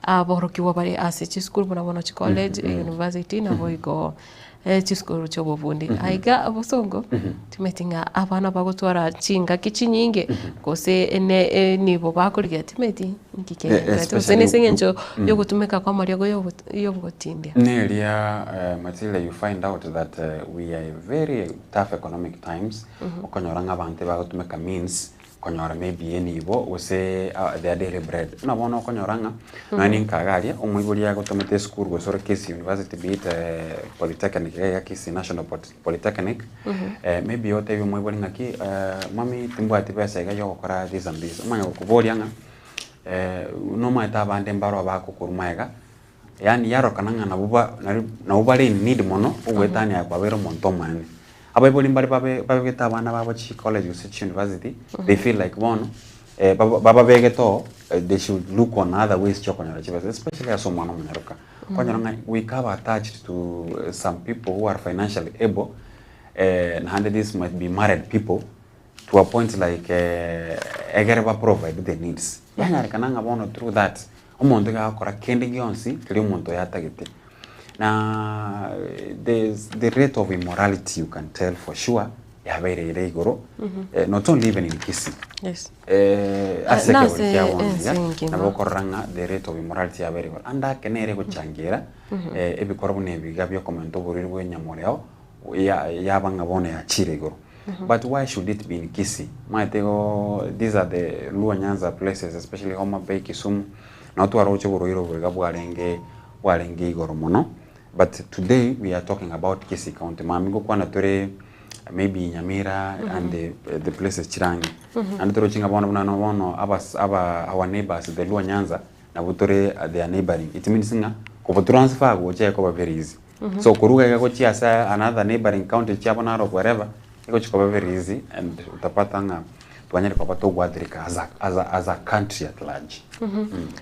aborokigwa bare ase chisukuru buna bono chicollege, university naboigo chisukuru chi'obobundi. Aiga bosongo, timanyeti ng'a abana bagotwara chingaki chinyinge gose ene enibo bakorigia timanyeti nki kegendererete gose Especially nase eng'encho yogotumeka kwa amariogo yogotindia. Neria Matilda you find out that we are very tough economic times, okonyora ng'a abanto ebagotumeka means konyora maybe enibo gose their daily bread. Buna bono okonyora ng'a nonya ninka iga aria, omoibori agotomete esukuru gose ore Kisii University be it polytechnic iga iga Kisii National Polytechnic, maybe otebie omoibori ng'aki mummy timbwati besa iga ya ogokora this and this, omanye gokoboria ng'a nomanyete abande mbaro abagokorwa magega, yaani yarokana ng'a nabwo ba nari nabwo bare in need mono ogoetania aye kwabeire omonto omonene. Abaibori mbare babe babegete abana babo chicollege gose chiuniversity, they feel like bono baba bababegete oo they should look on other ways chiokonyora chibesa especially ase omwana omonyaroka. Okonyora ng'a goika abe attached to some people who are financially able naende this might be married people to a point like egere ba provide the needs. Yanyarekana ng'a bono through that Omonto iga agokora kende gionsi keria omonto oyo atagete. Na the the rate of immorality you can tell for sure yabeire ere igoro not only even in Kisii. Yes. Ase Na ekegori ase kia bono ense iga, engima. nabo okorora ng'a the rate of immorality yabeire igoro. Ande ake nere egochangera ebikorwa buna ebi iga biokomenta oborwaire bwa enyamoreo ya yaba ng'a bono yachire igoro. But why should it be in Kisii? Omanyete igo these are the Luo Nyanza places especially Homa Bay, Kisumu, nabo twaroche oborwaire obo iga bwarenge bwarenge igoro mono but today we are talking about Kisii County. Mambia ngokwana tore maybe Nyamira and the, the places chire ang'e. Naende toroche ng'a bono buna bono abas aba our neighbors the Luo Nyanza nabwo tore they are neighboring. It means ng'a kobo transfer gocha ekoba very easy. So koruga iga gochia ase another neighboring county chiabo Narok wherever, egochia koba very easy and utapata ng'a twanyare koba togoathirika as a, as a, as a country at large.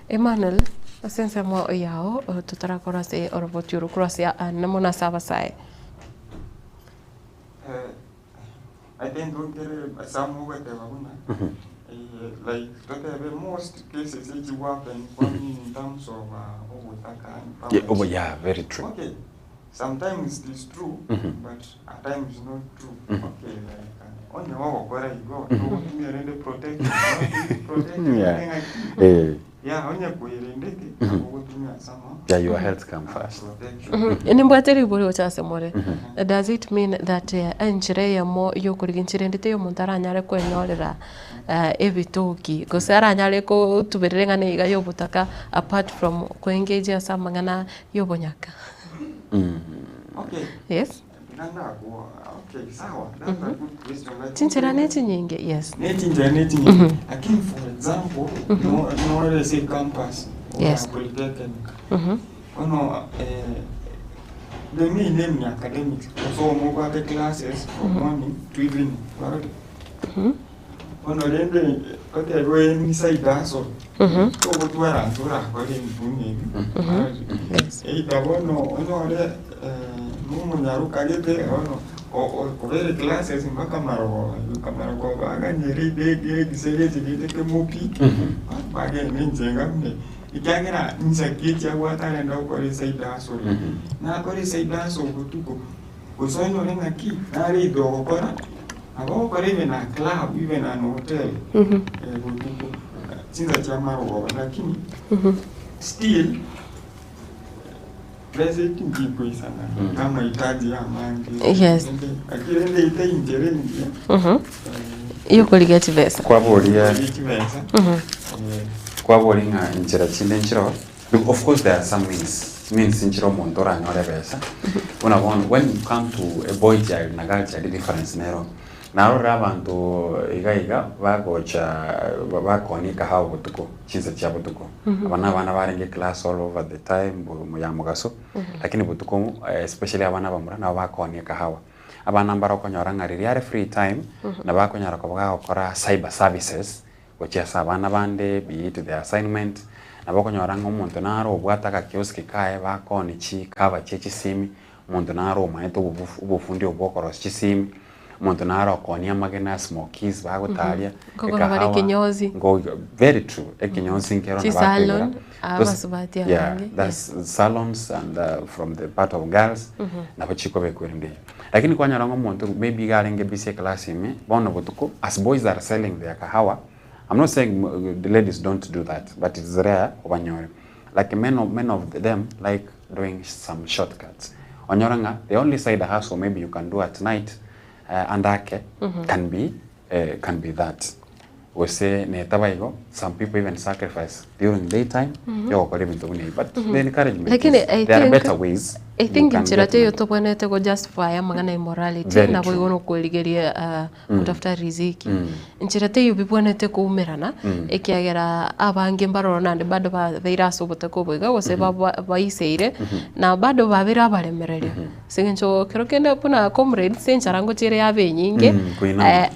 Emmanuel, ase ensemo yao totarakora ase oroboti oro korwa ase ande mono ase abasae. I think nkere some ogoteba buna like totebe most cases echi go happen in terms of obotaka and Yeah, poverty. oh, yeah, very true. Okay, sometimes it is true but at times not true. Okay, like onye gogokora igo nogotumia rende protection, protection ng'aki. Yeah, onye koerendete nabo ogotumia some Yeah, your health come first. Nimbwate ribori gocha ase more. Does it mean that enchera eyemo yokorigia enchera ende teiyo omonto aranyare kwenyorera ebitoki gose aranyare kotuberera eng'ana iga ya obotaka apart from koengage ase amang'ana ya obonyaka? Okay. Yes. Nandakwo, okay, sawa. That's a good question. Lakini Chinchera ne chinyinge, yes. Nechinchera nechinyinge. Lakini for example, no nore ase campus or polytechnic. Bono the main aim ni academics. Osoma obwate classes from morning to evening. Kwarorire? Bono rende otebe any side hustle, togotwara ase orakore ebinto buna ebi. Kwarorire? Either bono onyore nomonyaroka gete bono obeire classes mpaka marogoba, goika marogoba aganyere egese geche gete kemopike, bagende inche iga buna eye. Ekiagera insa ki echi abwate arende gokora eside hustle. Nakora eside hustle botuko, gose onyore ng'aki, nare either ogokora, nabo ogokora even a club, even an hotel, botuko, chinsa chia marogoba lakini still besa eki nchikoisana na amahitaji amange. Rende, lakini rende ite inchera engiya, Yokorigia chibesa. Kwaboria Korigia chibesa, kwaboria ng'a inchera chinde nchiroo, of course there are some means, means nchire omonto oranyore ebesa, buna bono when you come to a boy child na girl child difference nero, narorire abanto iga iga bagocha bakonia ekahawa botuko, chinsa chia botuko, aba na abana barenge class all over the time ya mogaso, lakini botuko especially abana abamura nabo bakonia ekahawa. Abana mbare okonyora ng'a riria are free time, nabo akonyara koba gagokora cyber services gochia ase abana bande, be it their assignment, nabo okonyora ng'a omonto naro obwate agakioski kaye bakooni chikava chie chisimi, omonto naro omaete obobufu obofundi obwo bwokorosia chisimi, omonto naro okoonia amagena, smokies bagotaria, Nkogora bare ekahawa, ekenyozi. nko very true, ekenyozi nkero nabo Chisalon, akoigora. Those abasubati yeah, abange, that's salons and from the part of girls, nabo chikobekwa erinde eyio. Lakini kwanyora ng'a omonto maybe iga arenge busy eclass ime, bono botuko, as boys are selling their kahawa, I'm not saying the ladies don't do that, but it's rare obanyore. Like many of, many of them like doing some shortcuts. Onyore ng'a the only side hustle maybe you can do at night and ake can be can be that. Gose netaba igo, some people even sacrifice during daytime yogokora ebinto buna ebi. But the encouragement Lakini is I there are think better ways I you think can nchera get teiyo money. tobwenerete go justify amang'ana immorality Very nabo true. igo nokwerigeria kutafuta riziki. Nchera teiyo bibwenerete koumerana ekiagera abange mbaroro naende bado babeire ase obotaka obo iga gose baiseire na bado babeire abaremereria. Ase eng'encho kero kende buna comrades enchara ngochia ere yabe enyinge, Koinama.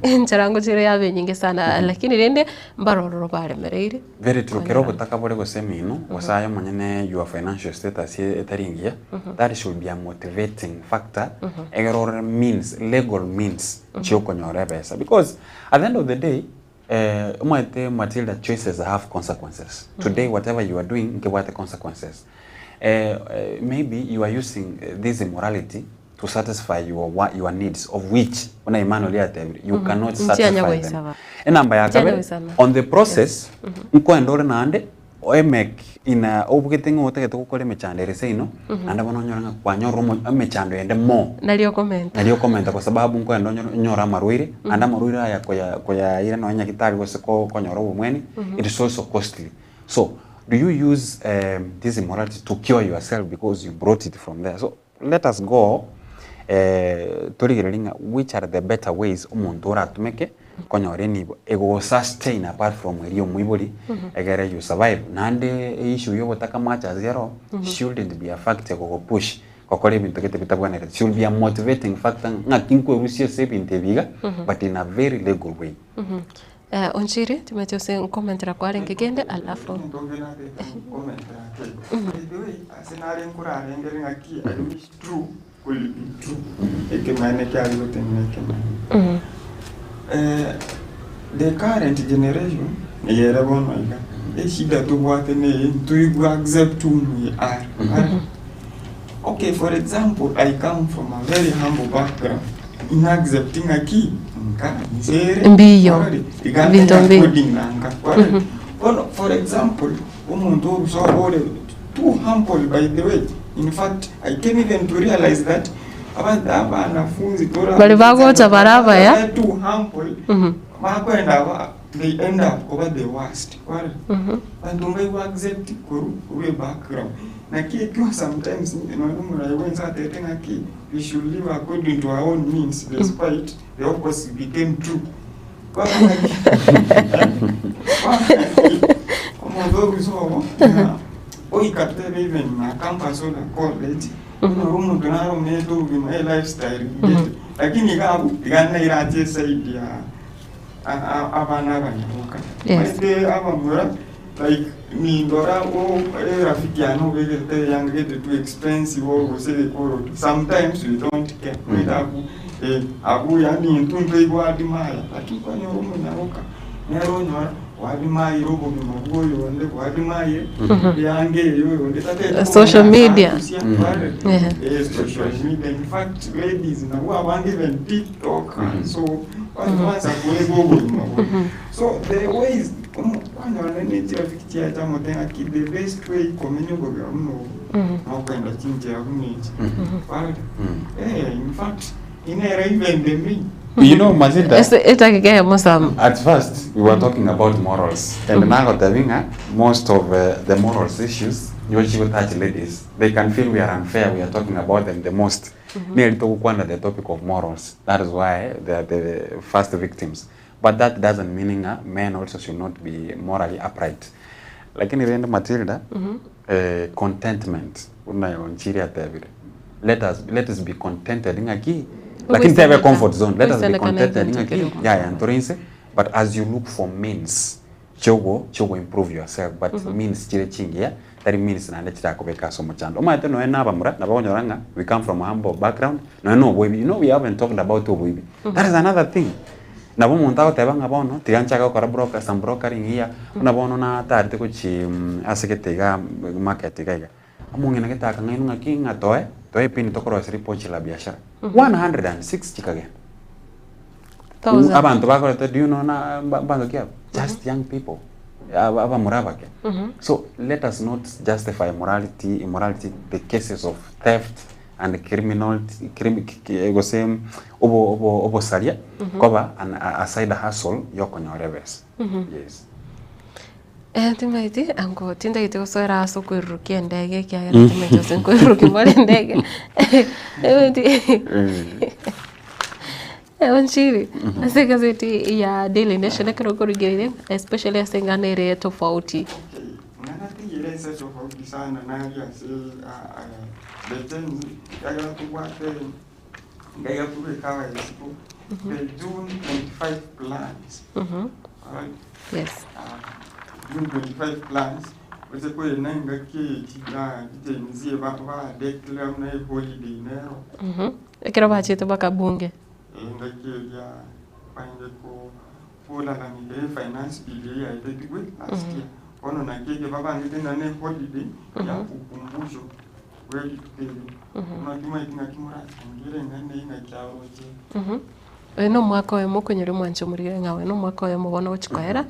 enchara ngochia ere yabe enyinge sana lakini rende mbare ororo baremereire. Very true, kero obotaka bore gose emino, gose aye omonyene your financial status etari engiya, that should be a motivating factor, egere orore means, legal means chiokonyora ebesa because at the end of the day, omanyete Matilda choices have consequences. Today whatever you are doing nkebwate consequences. Maybe you are using this immorality to satisfy your your needs of which buna Emmanuel yatebire you cannot Nchianya satisfy them. goisaba. Enamba ya Nchianya kabere goisaba. on the process nkoenda ore naende oemake in a obugete ng'a otagete gokora emechando ere seino naende bono onyore ng'a kwanyorire omo emechando ende more. Nario okomenta. Nario okomenta kwa sababu nkoenda onyore onyore amarwaire naende amarwaire aya koya koyaira nonye nyagitari gose ko konyora obomwene it is also costly. So do you use this immorality to cure yourself because you brought it from there? So let us go torigererie ng'a which are the better ways omonto oratumeke konyora enibo egosustain apart from eria omoibori egere you survive. Naende issue ya obotaka much as ero shouldn't be a factor egogopush. Gokora ebinto gete bitabwenereti. Should be a motivating factor ng'aki nkwerusia ase ebinto ebi iga, but in a very legal way. Eh, Onchiri, timanyeti gose nkomentera kwarenge kende alafu. By the way, ase nare nkorarengere ng'aki I wish true could be true. Ekemanyererio kiare gotenena ekemanyererio. Eh, the current generation nigo ere bono iga, eshida tobwate neye ntoigwe accept whom we are. Okay, for example, I come from a very humble background. Ina accept ng'aki nka nzere Mbiyo. Already, iga Binto ntenya mbiyo. according na nka Already. Bono, for example, omonto orusobo ore too humble by the way. In fact, I came even to realize that abanto abanafunzi tora Bari bagocha bare abaya. Bare too humble bakwenda ba they end up koba the worst. Already. Banto mbaigwe accept korwa korwa ebackground. Naki ekio sometimes nonye omorai bwense atebete ng'aki we should live according to our own means despite the opposite became true. Bono ng'aki bono ng'aki omonto orusia obo ng'a oika totebe even na campus or na college, onyore omonto nare omenyete obogima elifestyle gete, lakini iga abwo iga naire ache eside ya abana abanyaroka. Yes. Omanyete abamura like nindora o erafiki yane obegete eyanga gete too expensive or gose egekoroto sometimes we don't care omanyete abwo eh, abwo yaani intwe ntoigwa admire lakini kwanyora omonyaroka nere onyora oadmire obogima bwa oyonde oadmire eyanga eye oyonde tateti Social media. Yeah. Eh, social media in fact ladies nabwo abange even tiktok and so banza kwega obogima bwa so the ways kwanyora ne chirafiki chiacha mote ng'aki the best way komenya obogima buna obo nokoenda chinchera buna echi Barora? Eh, in fact inere even the main You know, Matilda, Etageka eyemo Sam. at first we were talking about morals and nagotebi ng'a most of the morals issues nigo chigotouch ladies they can feel we are unfair we are talking about them the most neri togokwana the topic of morals that is why they are the first victims but that doesn't mean ng'a men also should not be morally upright lakini rende Matilda eh, contentment buna Onchiri atebire let us, let us be contented ng'aki lakini tebe Ogoisaneka. comfort zone let us be Ogoisaneka na contented ebinto ng'aki kere. yaya ntore inse but as you look for means chiogo chiogo improve yourself but means chire chingiya tari means naende chirakobeka ase omochando omanyete nonya na abamura nabo okonyora ng'a we come from a humble background nonya na oboibi you know we haven't talked about oboibi that is another thing nabo omonto agoteba ng'a bono tiga nchake gokora broker some brokering here buna bono natarete gochi ase gete igaa market iga iga omong'ina gete akang'ainwa ng'aki ng'a toe toe epini tokoroseria pochi la biashara 106 chikagenda Thousand. abanto bakorete do you know na mbanto ki aba just young people abamura abake so let us not justify morality immorality the cases of theft and criminal gose obo obo obosaria koba an a side hustle yokonyora ebesa yes. Eh, timaeti ango tintagete gosoera ase okoirurukia endege ekiagera timaeti gose nkoirurukia more endege Timaeti Onchiri ase egazeti ya Daily Nation ekero okorigereria especially ase eng'ana ere tofauti. Ng'ana tiyere ense tofauti sana naria ase the Gen Z ekiagera tobwate ngaiga tobeke abaisiko the June 25 plans alright Yes. June 25 plans oche koyena engaki eye Gen Z ba declare buna eholiday nero. Ekero bachete mpaka bunge. Engaki eria baende kolalamika efinance bill eyio yaetetigwe last year. Bono naki eke babangete ng'a ne holiday ya ukumbusho bwe rituko erio. Naki omanyete ng'aki morachangere eng'ana eyio ng'aki aroche. Oyo nomwaka oyomo okonyoria omwancho omorigere ng'a oyo nomwaka oyomo bono ogochia koera,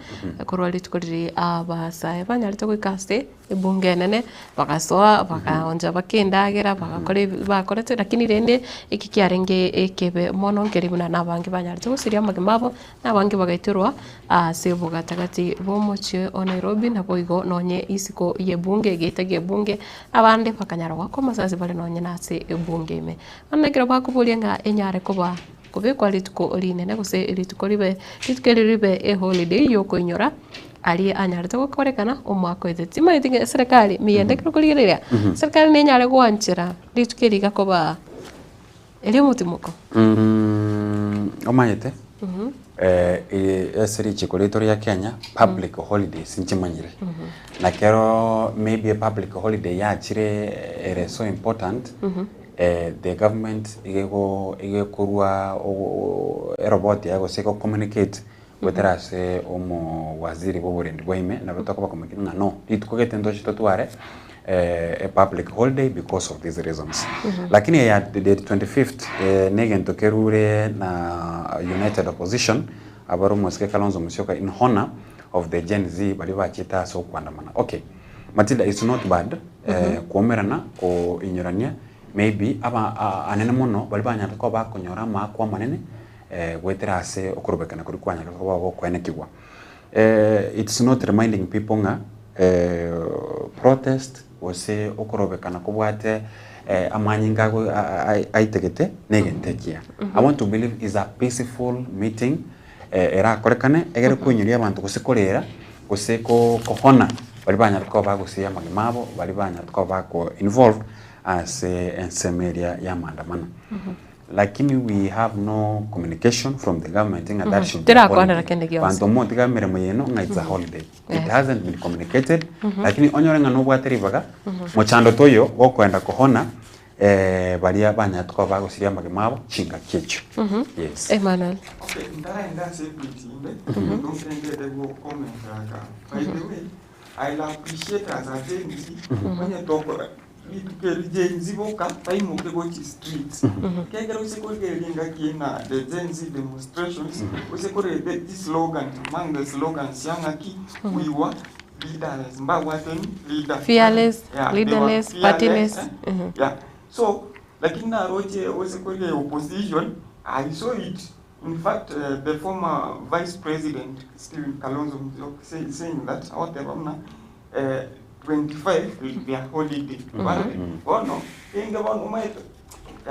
korwa rituko riria abasae banyarete goika ase ebunge enene, bagasoa bakaoncha baka endagera, bagakora ebi bakorete lakini rende eki kiarenge ekebe mono nkeri buna na abange banyarete gosiria amagima abo, na abange bagaitorwa ase obogatagati bwa omochie o Nairobi, naboigo nonye isiko ya ebunge egeita gia ebunge, abande bakanyara goakwa amasasi bare nonye na ase ebunge ime. Bono ekero bakoboria ng'a enyare koba kobekwa rituko rinene gose rituko ribe rituko eri ribe eholiday yokoinyora. Aria anyarete gokorekana omwaka oete. Timanyeti ng'a eserekari miyende ekero okorigereria, eserekari nenyare goanchera rituko eri iga koba eria omotimoko. Omanyete, ase richiko riaito ria Kenya, public holidays nchimanyire. Na kero maybe a public holiday yachire ere so important, the government iga ego iga ekorwa eroboti yaye gose ego communicate Goetera ase omowaziri bw'oborendi bwa ime nabo tokobakomekia ng'a no, rituko gete ntoche totware a public holiday because of these reasons. Lakini eya date 25th negento kerure na United Opposition abare omosike Kalonzo Musyoka in honor of the Gen Z baria bachete ase okoandamana. Okay, Matilda it's not bad koumerana koinyorania maybe aba anene mono baria banyarete koba bakonyora amaakwa amanene goetera ase okorobekana koria kwanyarete koba gokoenekigwa. It's not reminding people ng'a protest gose okorobekana kobwate amanyinga ago aitegete negento ekiya. I want to believe is a peaceful meeting erakorekane egere koinyoria abanto gose korera gose kohona baria banyarete koba bagosiria amagima abo, baria banyarete koba bako involved ase ensemo eria ya maandamano. Lakini we have no communication from the government ng'a that should be a Terakwanera holiday. kende gionsi. Banto motiga emeremo yaino ng'a it's a holiday. It Yes. hasn't been communicated, lakini onyore ng'a nobwate ribaga, mochando toiyo gokoenda kohona baria banyarete koba bagosiria amagima abo chingaki echio. Yes. Emmanuel. Okay, ntaraenda ase ebinto inde, ebinto ntendete gokomenta aka. By the way, I'll appreciate as a Gen Z, onye tokora Rituko eri Gen Z boka baimoke gochia streets. Ekiagera ose korigereria engaki eye na the Gen Z demonstrations, ose korigereria the chislogans, among the slogans chia ng'aki, we were leaderless, mbabwate ni leader. Fearless, Yeah, they were leaderless, fearless, partyless. eh, yeah. So, lakini naroche ose korigereria opposition, I saw it, in fact the former vice president Stephen Kalonzo Musyoka say, saying that, agoteba buna 25 will be a holiday. Bono enge bono omanyete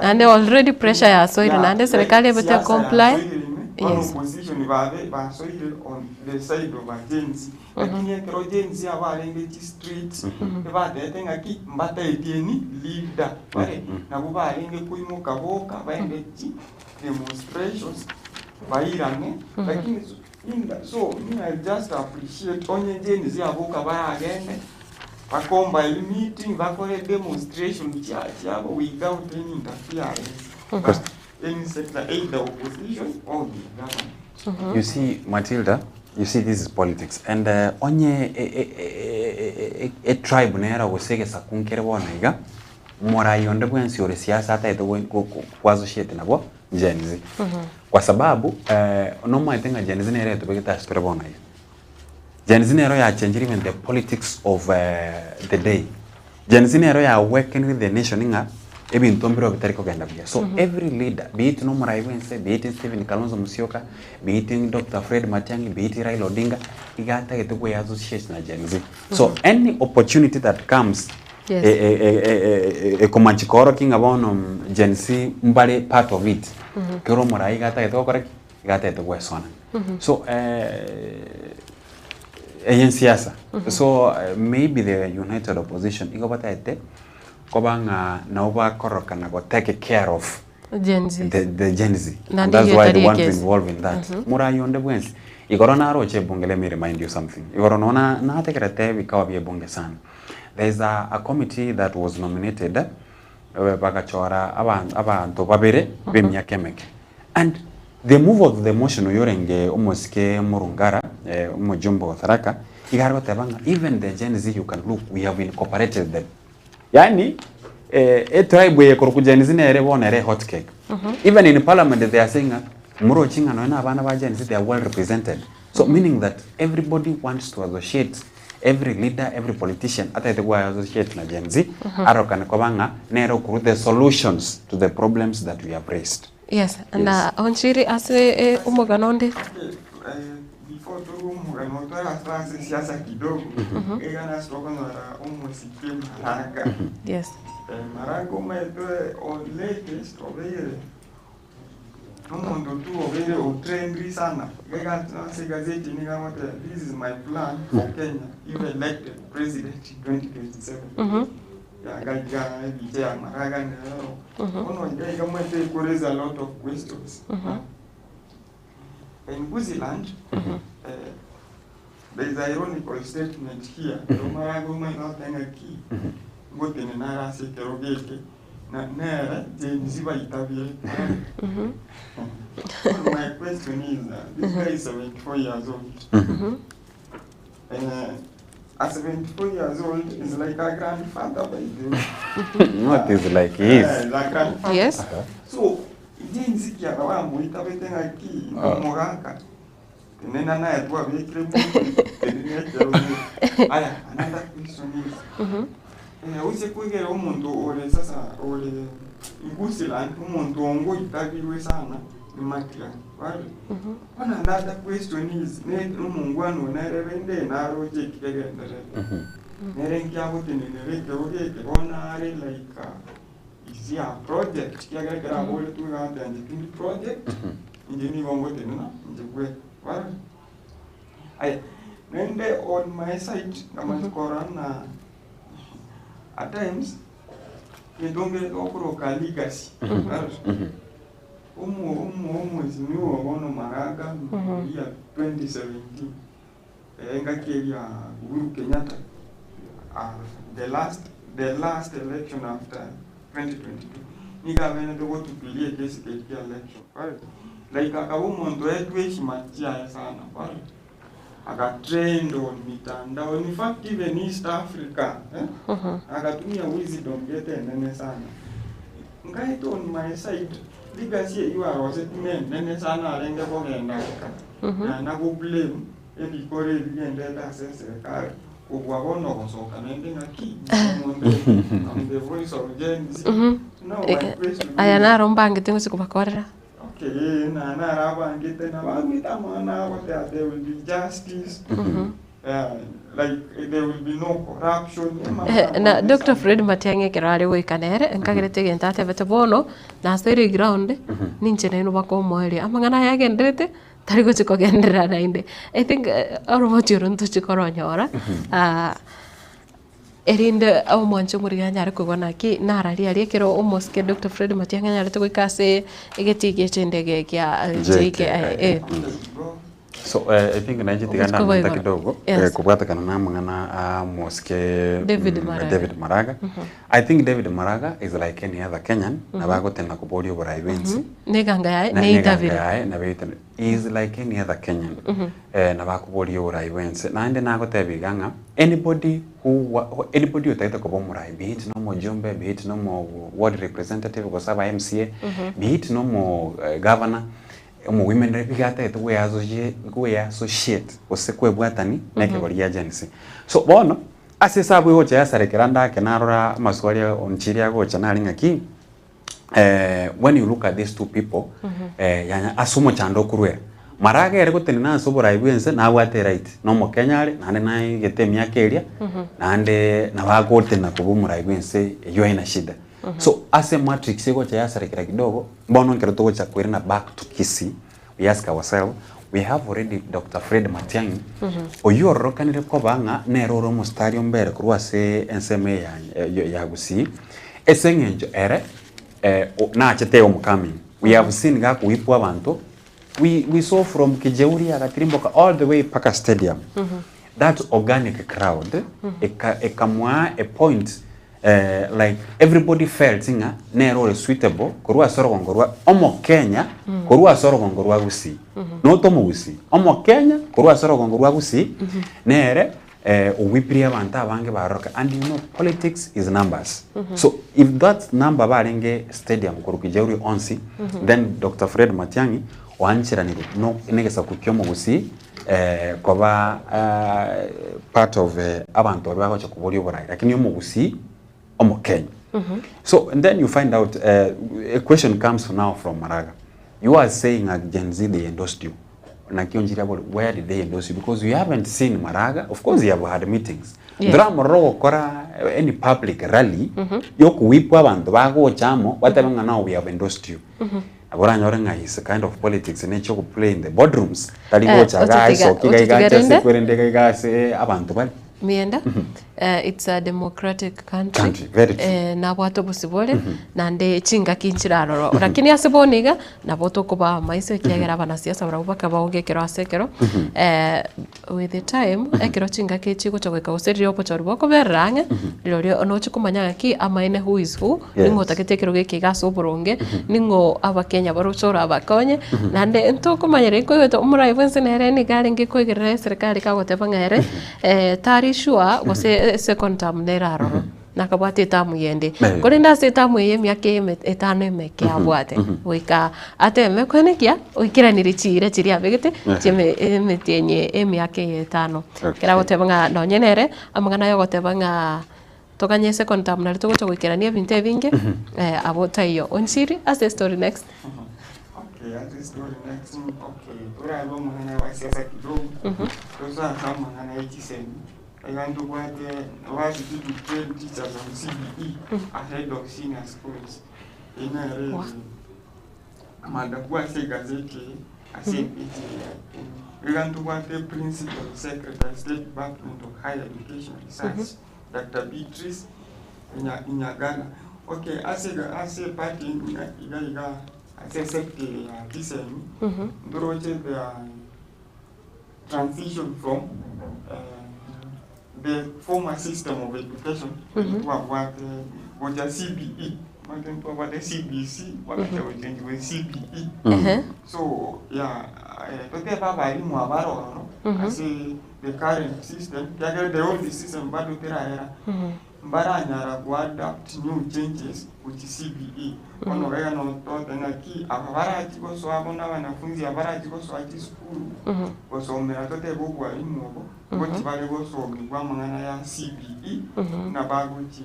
Naende already pressure yasoire naende serikali ebete comply. Bono Yes. opposition babe basoire on the side of a Gen Z. Lakini ekero Gen Z abarenge chi streets ebatebete ng'aki mbataeti any leader bare nabwo barenge koimoka boka baende chi demonstrations bairane lakini So me I just appreciate onye Gen Z aboka baragende ba combine meeting bakore demonstration chia chiabo without any interference by any sector either opposition or the government. You see, Matilda, you see this is politics and onye e tribe nero gose egesaku nkere bono iga, morai onde bwensi ore siasa atagete go associate nabwo Gen Z. Kwa sababu nomaete ng'a Gen Z nere etobegete ase tore bono iga. Gen Z nero yachenchire even the politics of the day. Gen Z nero ya awakened the nation ng'a ebinto mbireo bitari kogenda buya. So every leader, be it nomorai bwense, be it Stephen Kalonzo Musyoka, be it Doctor Fred Matiang'i, be it Raila Odinga, iga atagete goe associate na Gen Z. So any opportunity that comes Yes. Ekomanchi koorokia ng'a bono Gen Z mbare part of it, kera omorai iga atagete gokora ki? Iga atagete goesona. So eye nsiasa. So maybe the united opposition igo batagete koba ng'a nabo bakorokana go take care of Gen Z. the Gen Z. Naende And that's eyio why etari they want to ekesi. involve in that. Morai onde bwensi, igoro naroche ebunge let me remind you something. Igoro nonya na nategerete ebikao bia ebunge sana. There is a, a committee that was nominated bagachora abanto babere b'emiaka emeke and the move of the motion oyo orenge omosike Murungara omojumbe o Tharaka iga are goteba ng'a even the Gen Z you can look we have incorporated them yaani etribe eye ekorokwa Gen Z nere bono ere hot cake even in parliament they are saying ng'a morochi ng'a nonye na abana ba Gen Z they are well represented so meaning that everybody wants to associate Every leader, every politician atagete goa associate na Gen Z arokane koba ng'a nere okorwa the solutions to the problems that we have raised. Yes, na onchiri ase omogano onde. Before torwe omogano tarasoa ase siasa kidogo, iga nase tokonyora omosike Maraga. Yes. Maraga omaete o latest obeire. Omonto tu obeire otrendiri sana, iga ase egazeti nigo agoteba this is my plan for Kenya if elected president in 2027. Iga iga ebicha ya Maraga nero. Bono iga iga omanyete eko raise a lot of questions. In Gusiiland, there is ironical statement here, ekero Maraga omanyete agoteba ng'aki, ngotenena are ase ekerogo eke, na nere Gen Z baitabire. My question is, this guy is 74 years old. A 74 years old is like a grandfather by the way. Not is like he is. Yeah, like grandfather. Yes. So, Gen Z kiaba bamoitabete ng'aki, omogaka. Tenena naye twabekire motu, tenena ekero geke. Aya, another question is, eh, oise kwegera omonto ore sasa ore Ngusiland, omonto ongoitabirwe sana ni Matiang'i. Warora? Bono another question is, ne omongwana one nere rende naroche eki kegenderete. Nere nki agotenenera ekero geke bono are like is he a project kiagera ekero aboretwe iga agotebi inche tindi project, inche nigo ngotenena inche bweka. Warora? Aya, naende on my side, nkamanya korora ng'a at times, egento nkere tokoroka legacy, warora? Omo omo omwesimigwa bono Maraga year 2017 engaki eria Uhuru Kenyatta the last the last election after 2022 nigo abenerete gotupiria ekesi keria kia election like akaba omonto oetwe heshima chiaye sana aka trend on mitandao in fact even East Africa eh, akatumia wisdom gete enene sana. Nkaete on my side legacy eywo arosetie nenene sana arenge kogenda nka na nago blame ebikoro ebi bigendete ase eserekari kobua bono gosoka naende ng'aki omonto I'm the voice of Gen Z. Now my question Aya is naro mbangete ngochia kobakorera. Okay, na narabangete na bagwete amang'ana agoteba there will be justice, like there will be no corruption. Eh, na Dr. Fred Matiang'i ekero are goika nere nkagerete egento atebete bono nasoire eground ninche nainwe bakomoeria amang'ana aya agenderete tari gochi kogenderera naende. I think eh, oroboti oro ntochi koronyora ah, Erinde omwanche omoriri anyare koigwa naki nararia aria ekero omosike Doctor Fred Matiang'i anyarete goika ase egetii gie chindege gia JKIA. So eh, I think nainche tiga Obotuko bwa ndamenta igoro. kidogo Yes. eh, kobwatekana na amang'ana a mosike David Maraga. David Maraga. I think David Maraga is like any other Kenyan nabo agotenda koboria oborai bwensi Neganga yaye Na- neitabire. neganga yaye nabo eitabire. He is like any other Kenyan eh, nabo akoboria oborai bwensi naende nagotebia iga ng'a Anybody who wa anybody otagete koba omorai be it nomojumbe be it nomo ward representative gose aba MCA be it nomo governor omo women rep iga atagete gwe associate gose kwebwatani na ekegori gia Gen Z. So bono ase esabu egocha yasarekera ande ake narora amaswali onchiri agocha nare ng'aki when you look at these two people yanya ase omochando okorwera mara iga ere gotenena ase oborai bwense nabwate eright na omokenya are naende naigete emiaka eria naende nabo agotenena koba omorai bwense eywo aina shida. So ase ematrix egocha yasarekera kidogo bono ekero togocha koirana back to Kisii we ask ourselves we have already Doctor Fred Matiang'i oywo ororokanire koba ng'a nere ore omositari ombere korwa ase ensemo eye ya ya Gusii ase eng'encho ere nachete homecoming we have seen gakoipwa abanto we we saw from Kijeuri agatirimboka all the way mpaka stadium that organic crowd eka ekamoa a point Like everybody felt ng'a nere ore suitable korwa ase orogongo rwa omokenya korwa ase orogongo rwa Gusii not omogusii omokenya korwa ase orogongo rwa Gusii nere owipirie abanto abange baroroka and you know politics is numbers so if that number barenge stadium korwa Kijauri onsi then Doctor Fred Matiang'i oancheranire no negesaku kia omogusii koba part of abanto baria bagocha koboria oborai lakini omogusii omokenya so and then you find out a question comes now from Maraga you are saying like Gen Z they endorsed you naki onchire abore where did they endorse you because we haven't seen Maraga of course you have had meetings ntoramorora ogokora any public rally yokuwipwa abanto bagocha amo batebe ng'a now we have endorsed you. Nabo oranyore ng'a his kind of politics ne chia ogoplay in the boardrooms, tari Eh, gocha igaa ototiga aisoke iga iga ototiga ache ase rende ekwerende iga iga ase abanto bare. Mienda, it's a democratic country, Country, very true. nabwate obosibore, naende chingaki nchirarorwa. Lakini ase bono iga, nabo tokobaa amaiso ekiagera abanasiasa barabwo bakabaonga ekero ase ekero, with the time, ekero chingaki chigocha goika gose riria obochori bokoberera ang'e, rirorio nochi komanya ng'aki amaene who is who, ning'o otagete ekerogo eke iga ase oboronge, ning'o abakenya baroche orabakonye, naende ntokomanya riria nkoigwete omorai bwensi nere nigo arenge koigerera eserekari kagoteba ng'a ere tari sure gose second term nere aroro, nakabwate etamu yende. Korende ase etamu eye emiaka eye etano emeke abwate, goika ateme koenekia oikeranirie chiira chiria abegete chieme emetienyi emiaka eye etano. Ekero agoteba ng'a nonye nere, amang'ana aya ogoteba ng'a toganye second term nario togocha goikerania ebinto ebinge, abwo taiyo. Onchiri ase story next. Okay, ase story next, okay, torabe omong'ana bwa siasa kidogo, tosoe ase amang'ana ya chisemi, iga ntobwate varsity to train teachers on CBE ahead of senior schools. Eyio nere Wah. mada kuu ase egazeti eye ase epeji eye ya ikomi. Iga ntobwate principal secretary state department of higher education research, Doctor Beatrice Inyagala. Okay, ase ase epart iga iga ase esector eye ya chisemi, ntoroche the transition from the former system of education twabwate gocha CBE, omanyete ntwabwate CBC bagacha gochenjiwa CBE. So yeah, totebe abalimu abare ororo ase the current system, ekiagera the old system bado terarera, mbaranyara go adapt new changes gochia CBE. Bono iga iga totebe naki aba barachie gosoa bono abanafunzi aba barachie gosoa chisukuru, gosomera totebe obwalimu obo, ngochia bare gosomigwa amang'ana ya CBE, buna bagochia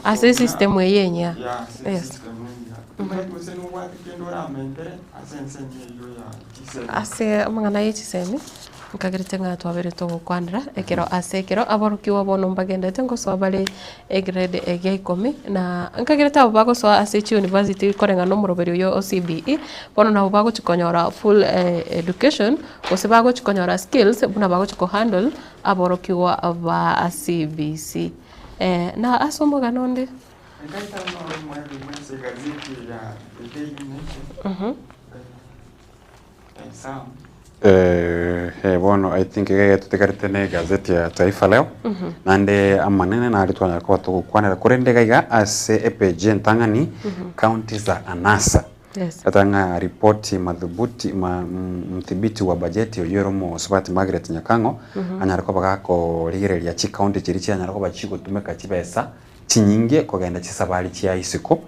Ase esystem eye enyia. Yeah, ase Yes. esystem enyia. Omanyete gose nobwate kende oramentere ase ensemo eyio ya chisemi. Ase amang'ana ye chisemi, nkagerete ng'a twabeire togokwanera ekero ase ekero aborokigwa bono mbagendete ngosoa bare egrade egia ikomi, na nkagerete abwo bagosoa ase chiuniversity koreng'ana na omoroberi oyo o CBE, bono nabo bagochi konyora full education, gose bagochi konyora skills buna bagochi kohandle aborokigwa ba CBC. Na ase omogano onde. Enkaita noro omweri bwense egazeti ya The Daily Nation, Sam. Eh, bono I think iga totigarete na egazeti ya Taifa Leo naende amanene nari twanyara koba togokwanera korende iga iga ase epage entang'ani county za anasa Yes. Tata ng'a ripoti madhubuti ma mthibiti wa bajeti oyio ere omosubati Margaret Nyakang'o anyare koba gakorigereria chicounty chiria chianyara koba chigotumeka chibesa chinyinge kogenda chisabari chia isiko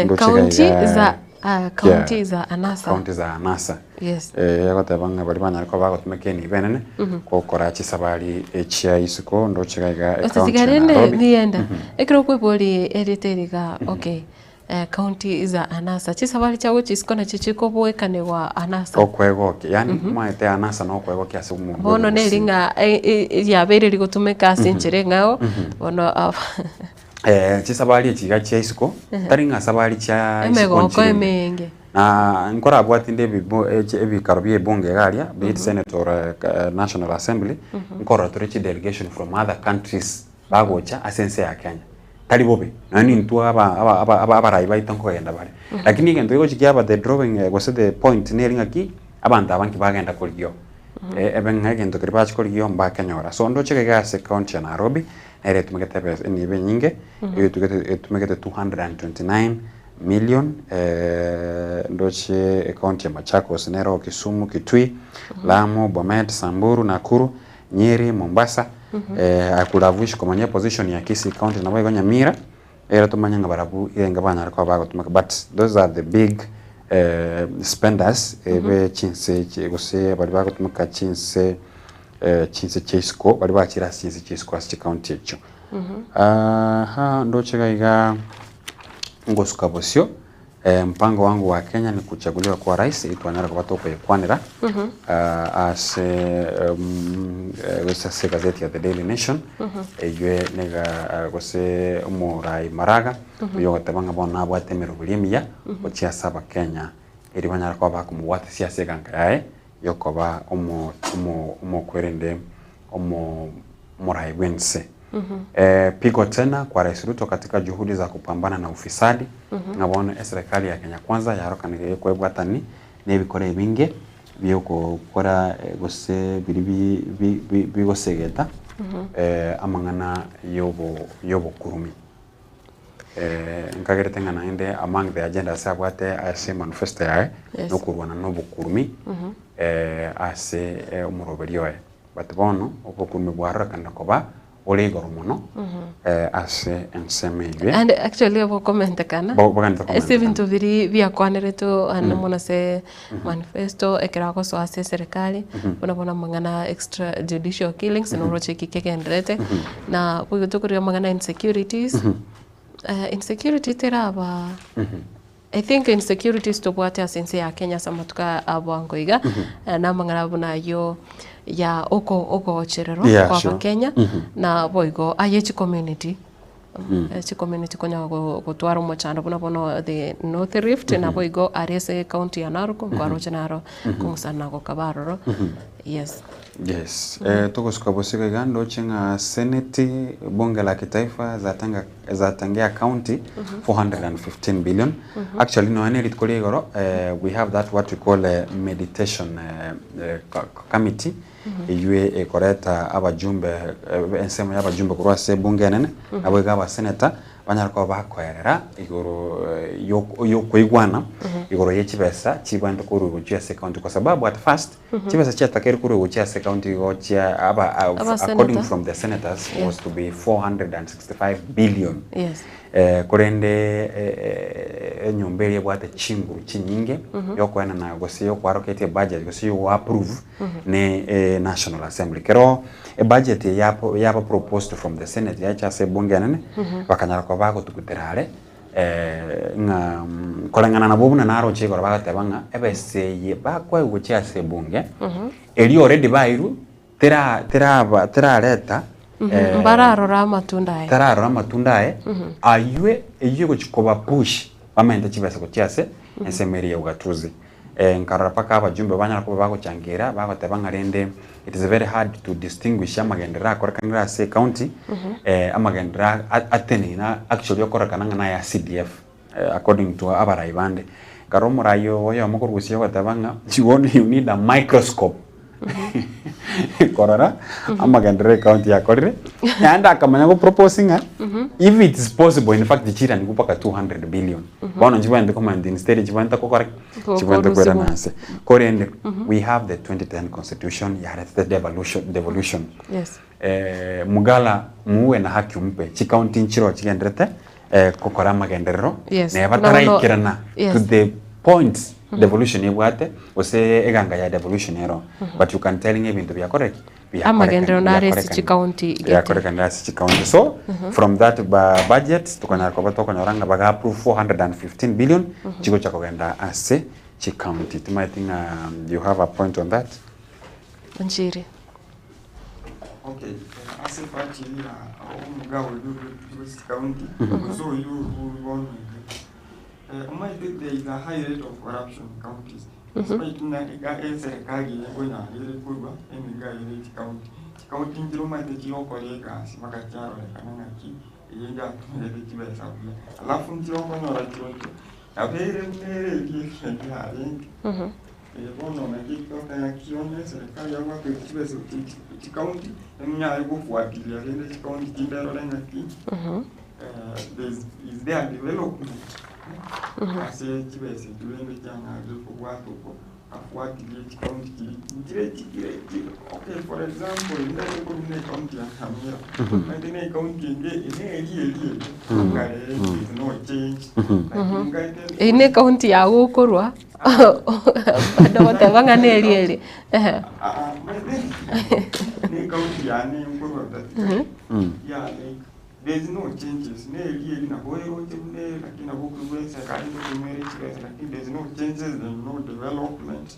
ndoche iga County iga za ah, county yeah, za anasa. county za anasa Yes. Eh, egoteba ng'a baria banyare koba bagotumeka enibo enene gokora chisabari chia isiko ndoche iga iga ecounty ya Otatiga rende Nairobi. nienda ekero okoiboria erieta eri iga okay County za anasa. Chisabari chia gochia isiko nachio chikoboekanigwa anasa. Okwegokia, yaani omanyete anasa na okwegokia ase omonto Bono neri omogusii. ng'a riabeire rigotumeka ase enchera eng'ao, bono aba Chisabari echi iga chia isiko, tari ng'a sabari chia isiko Emegoko nchire ime. emenge. Na nkorabwati inde ebibo echi ebikaro bia ebunge iga aria, be it senate or national assembly, nkorora tore chidelegation from other countries bagocha ase ense ya Kenya. Tari bobe, nonya nintwe aba aba aba aba abarai baito nkogenda bare. Lakini egento kegochi kiaba the drawing gose the point neri ng'aki, abanto aba nki bagenda korigia oo. Ebe ng'a egento keria bachia korigia oo mbakenyora. So ndoche iga iga ase county ya Nairobi, nere etumegete ebesa enibo enyinge, eyotugete etumegete 229 million, ndoche ecounty ya Machakos nero Kisumu, Kitui, Lamu, Bomet, Samburu, Nakuru, Nyeri, Mombasa, I could have wished komanya eposition ya Kisii county nabo igo Nyamira, ekero tomanye ng'a barabwo irenga banyare koba bagotumeka but those are the big spenders ebe chinse echi gose baria bagotumeka chinse chinse chia isiko baria bachire ase chinse chia isiko ase chicounty echio. Aha ndoche iga iga ngosuka bosio. Mpango wangu wa Kenya ni kuchaguliwa kuwa rais, eyio twanyara koba tokoyekwanera ase gose ase egazeti ya The Daily Nation, eyio niga gose omorai Maraga, oyio ogoteba ng'a bono nabwate emeroberi emiya gochia ase abakenya. Erio banyare koba bakomobwatisia ase eganka yaye y'okoba omo omo omokwerende omo omorai bw'ense. Pigo tena kwa Rais Ruto katika juhudi za kupambana na ufisadi, ng'a bono eserekari ya Kenya Kwanza yarokanire ekwebwatani na ebikora ebinge bi'ogokora gose biria bi bi bi bigosegeta amang'ana y'obo y'obokurumi. Nkagerete ng'a naende among the agendas abwate ase manifesto yaye nokorwana na obokurumi ase omoroberi oye. But bono obokurumi bwarorekanire koba bore igoro mono ase ensemo eywe. And actually obokomentekana Boganete ase komentekana. ebinto biria biakwaneretwe ande mono ase manifesto ekero agosoa ase eserekari buna bono amang'ana extra judicial killings noroche eki kegendererete na boigo tokorora amang'ana ya insecurities insecurity teraba I think insecurities tobwate ase ense ya Kenya ase amatuko aya a bwango iga na amang'ana buna ayio ya oko ogochererwa Yeah, kwa sure. abakenya na boigo aye chicommunity Chicommunity konya gotwara omochando buna bono the North Rift naboigo aria ase ecounty ya Narok nkwaroche naro kong'usana gokaba aroro yes. Yes, togosuka bosio iga ndoche ng'a Senate, bunge la kitaifa zatanga zatengea county 415 billion. Actually nonya ne rituko ria igoro we have that what we call meditation committee Eyio ekoreta abajumbe ensemo y'abajumbe korwa ase ebunge enene, naboigo abaseneta banyare koba bakoerera igoro y'okoigwana igoro ye chibesa chibwenerete korwa gochia ase ecounty kwa sababu at first chibesa chiatakeire korwa gochia ase ecounty igo chia aba according from the senators was to be 465 billion. Korende enyomba eria ebwate chinguru chinyinge yokoenana gose yokoaroketia ebudget gose yogoapprove ne National Assembly. Kero ebudget eye yaba proposed from the Senate yacha ase ebunge enene, bakanyara koba bagotugutera are ng'a koreng'ana nabwo buna naroche igoro bagoteba ng'a ebesa eye bakoegwa gochia ase ebunge, eria already bairwe tera teraba terareta Mbararora amatunda aye. Tararora amatunda aye, aywe eywo egochia koba push bamente chibesa gochia ase ensemo eria ya ugatuzi. Nkarora mpaka abajumbe banyara koba bagochangera bagoteba ng'a rende it is very hard to distinguish amagenderero akorekanire ase ecounty, amagenderero ateneine actually okorekana ng'a naya CDF according to abarai bande. Nkarora omorai oyomo korwa gusii ogoteba ng'a you only you need a microscope korora amagenderero ecounty yakorire, naende akamanya go propose ng'a if it is possible in fact chiranigwe mpaka 200 billion. Bono nchibwenerete komanya instead chibwenerete gokora ki? Chibwenerete koirana ase. Korende we have the 2010 constitution yaretete devolution devolution. Yes. Mugala muue na haki umpe, chicounty nchiroo chigenderete gokora amagenderero Yes. neba Buna bono- taraikerana Yes. to the point devolution ebwate gose eganga ya devolution ero but you can tell ng'a ebinto biakorire ki? Amagenderero nare ase chicounty gete. Biakorekanire ase chicounty so from that budget tokonyara koba tokonyora ng'a baga approve 415 billion chigocha kogenda ase chicounty timaeti ng'a you have a point on that? Onchiri. Okay, ase part eyio ya omogao oyio bwe chicounty gose oyio orure bono iga, omanyete there is a high rate of corruption in counties despite ng'a iga eserekari eye nkonyara ere korwa emigao ere chicounty, chicounty nchire omanyete chigokora egasi mpaka chiarorekana ng'aki eye yatumegete chibesa buya. Alafu nchire okonyora chirochio nabo ere buna ere eria eria yarenge. Bono naki ng'aki onye eserekari yabwate chibesa chikaunti, enyare gofuatilia rende chikaunti chinde erore ng'aki there is is there development ase chibesa echio rende chianyarire kobwata oko afuatilie chikaunti chiria nchire chikire chi okay for example ndake korwa buna ekaunti ya Nyamira, omanyete na ekaunti ende ere eria eria eria kare there is no change lakini ngaete Eyio ne ekaunti yago okorwa. Bado goteba ng'a neri eri. Ehe. Ne county yane nkorwa but yeah like there is no changes ne eri eri nabo eroche buna ere lakini nabo okoigwa eserikali ngotumia ere chibesa lakini there is no changes there is no development.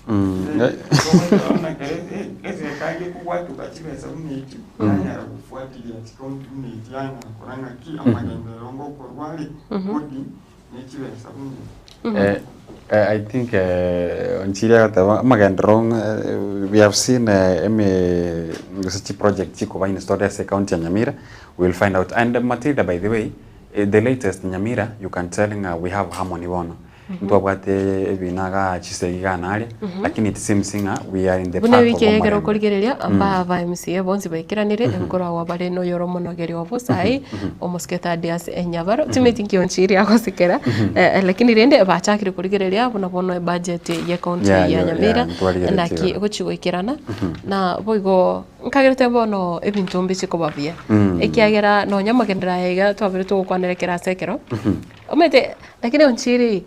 Okonyora ekero eserikali ekobwatoka chibesa buna echio yanyara gofuatilia chikaunti buna echio yanyara korora ng'aki amagenderero ngokorwa are according ne chibesa buna echio. Eh, eh, I think eh, Onchiri agoteba amagenderero ng'a, eh, we have seen eh, eme gose chiproject chikoba installed ase ecounty ya Nyamira, we will find out. And Matilda by the way, eh, the latest Nyamira you can tell ng'a we have harmony bono. Ntwabwate ebina igaa chisegi igaa na aria, lakini it seems ng'a we are in the Buna path of ewiki eye ekero omorembe. okorigereria, aba ba MCA bonsi baikeranire, nkoragwa bare noyoro omonogeri obo saii, omosike Thaddeus Nyabaro, timeti nki onchiri agosekera, eh, lakini rende bachakire korigereria buna bono ebudget ye county Yeah, ya yo- Nyamira, yeah, ntwarigeretie naki igoro. egochi goikerana, na boigo nkagerete bono ebinto mbiche koba buya, ekiagera nonya amagenderero aya iga twabere togokwanera ekero ase ekero, Omanyete, lakini onchiri,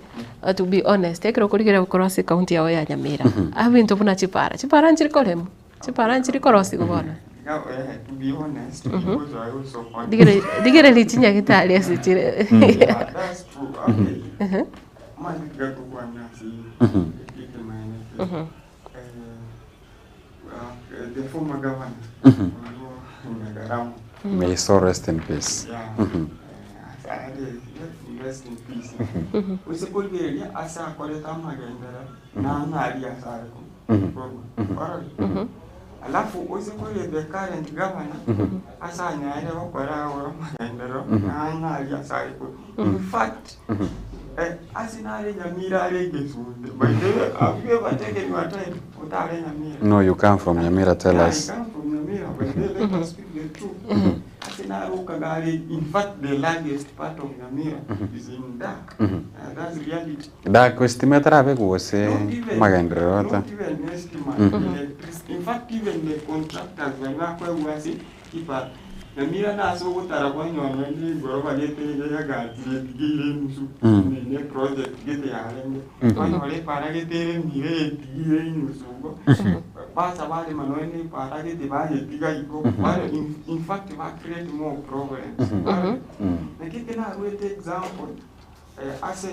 to be honest, ekero okorigereria korwa ase ecounty yao ya Nyamira, ebinto buna chipara, chipara nchiri koremwa, chipara nchiri korosigwa bono. To be honest, because I also want Rigereria rigereria chinyagitari ase chire. Yeah, that's true. Okay. Mani tiga tokwane ase ekemanyererio. Eh, the former governor, Oloo Nyagarama. May his soul rest in peace. Yeah. Are rest in peace. Ase korigereria ase akorete amagenderero na ng'aria ase are korwa. Orore? Alafu ase korigereria the current governor ase anyarire gokora amagenderero na ng'aria ase are korwa. In fact, eh, ase nare Nyamira are egesunte. By the way, have you ever taken your time otare Nyamira? No, you come from Nyamira, tell Yeah, us. I come from Nyamira, but they let us speak the truth. Ase narokaga are, in fact, the largest part of Nyamira is in dark. That's reality. Dark estima etarabe gose Not even, magenderero ata. not even estima, electricity. In fact, even the contractors bari bakoegwa ase chipara. Nyamira nase ogotara kwanyora nonye igoro bagete iga yagachire etigeire enusu ne ne project gete yarenge. Kwanyora epara gete eremire etigeire enusu igo. Bacha barema nonye ne epara gete bayetiga igo. Bare in, in fact ba create more problems. Bare- Naki narwete example eh, ase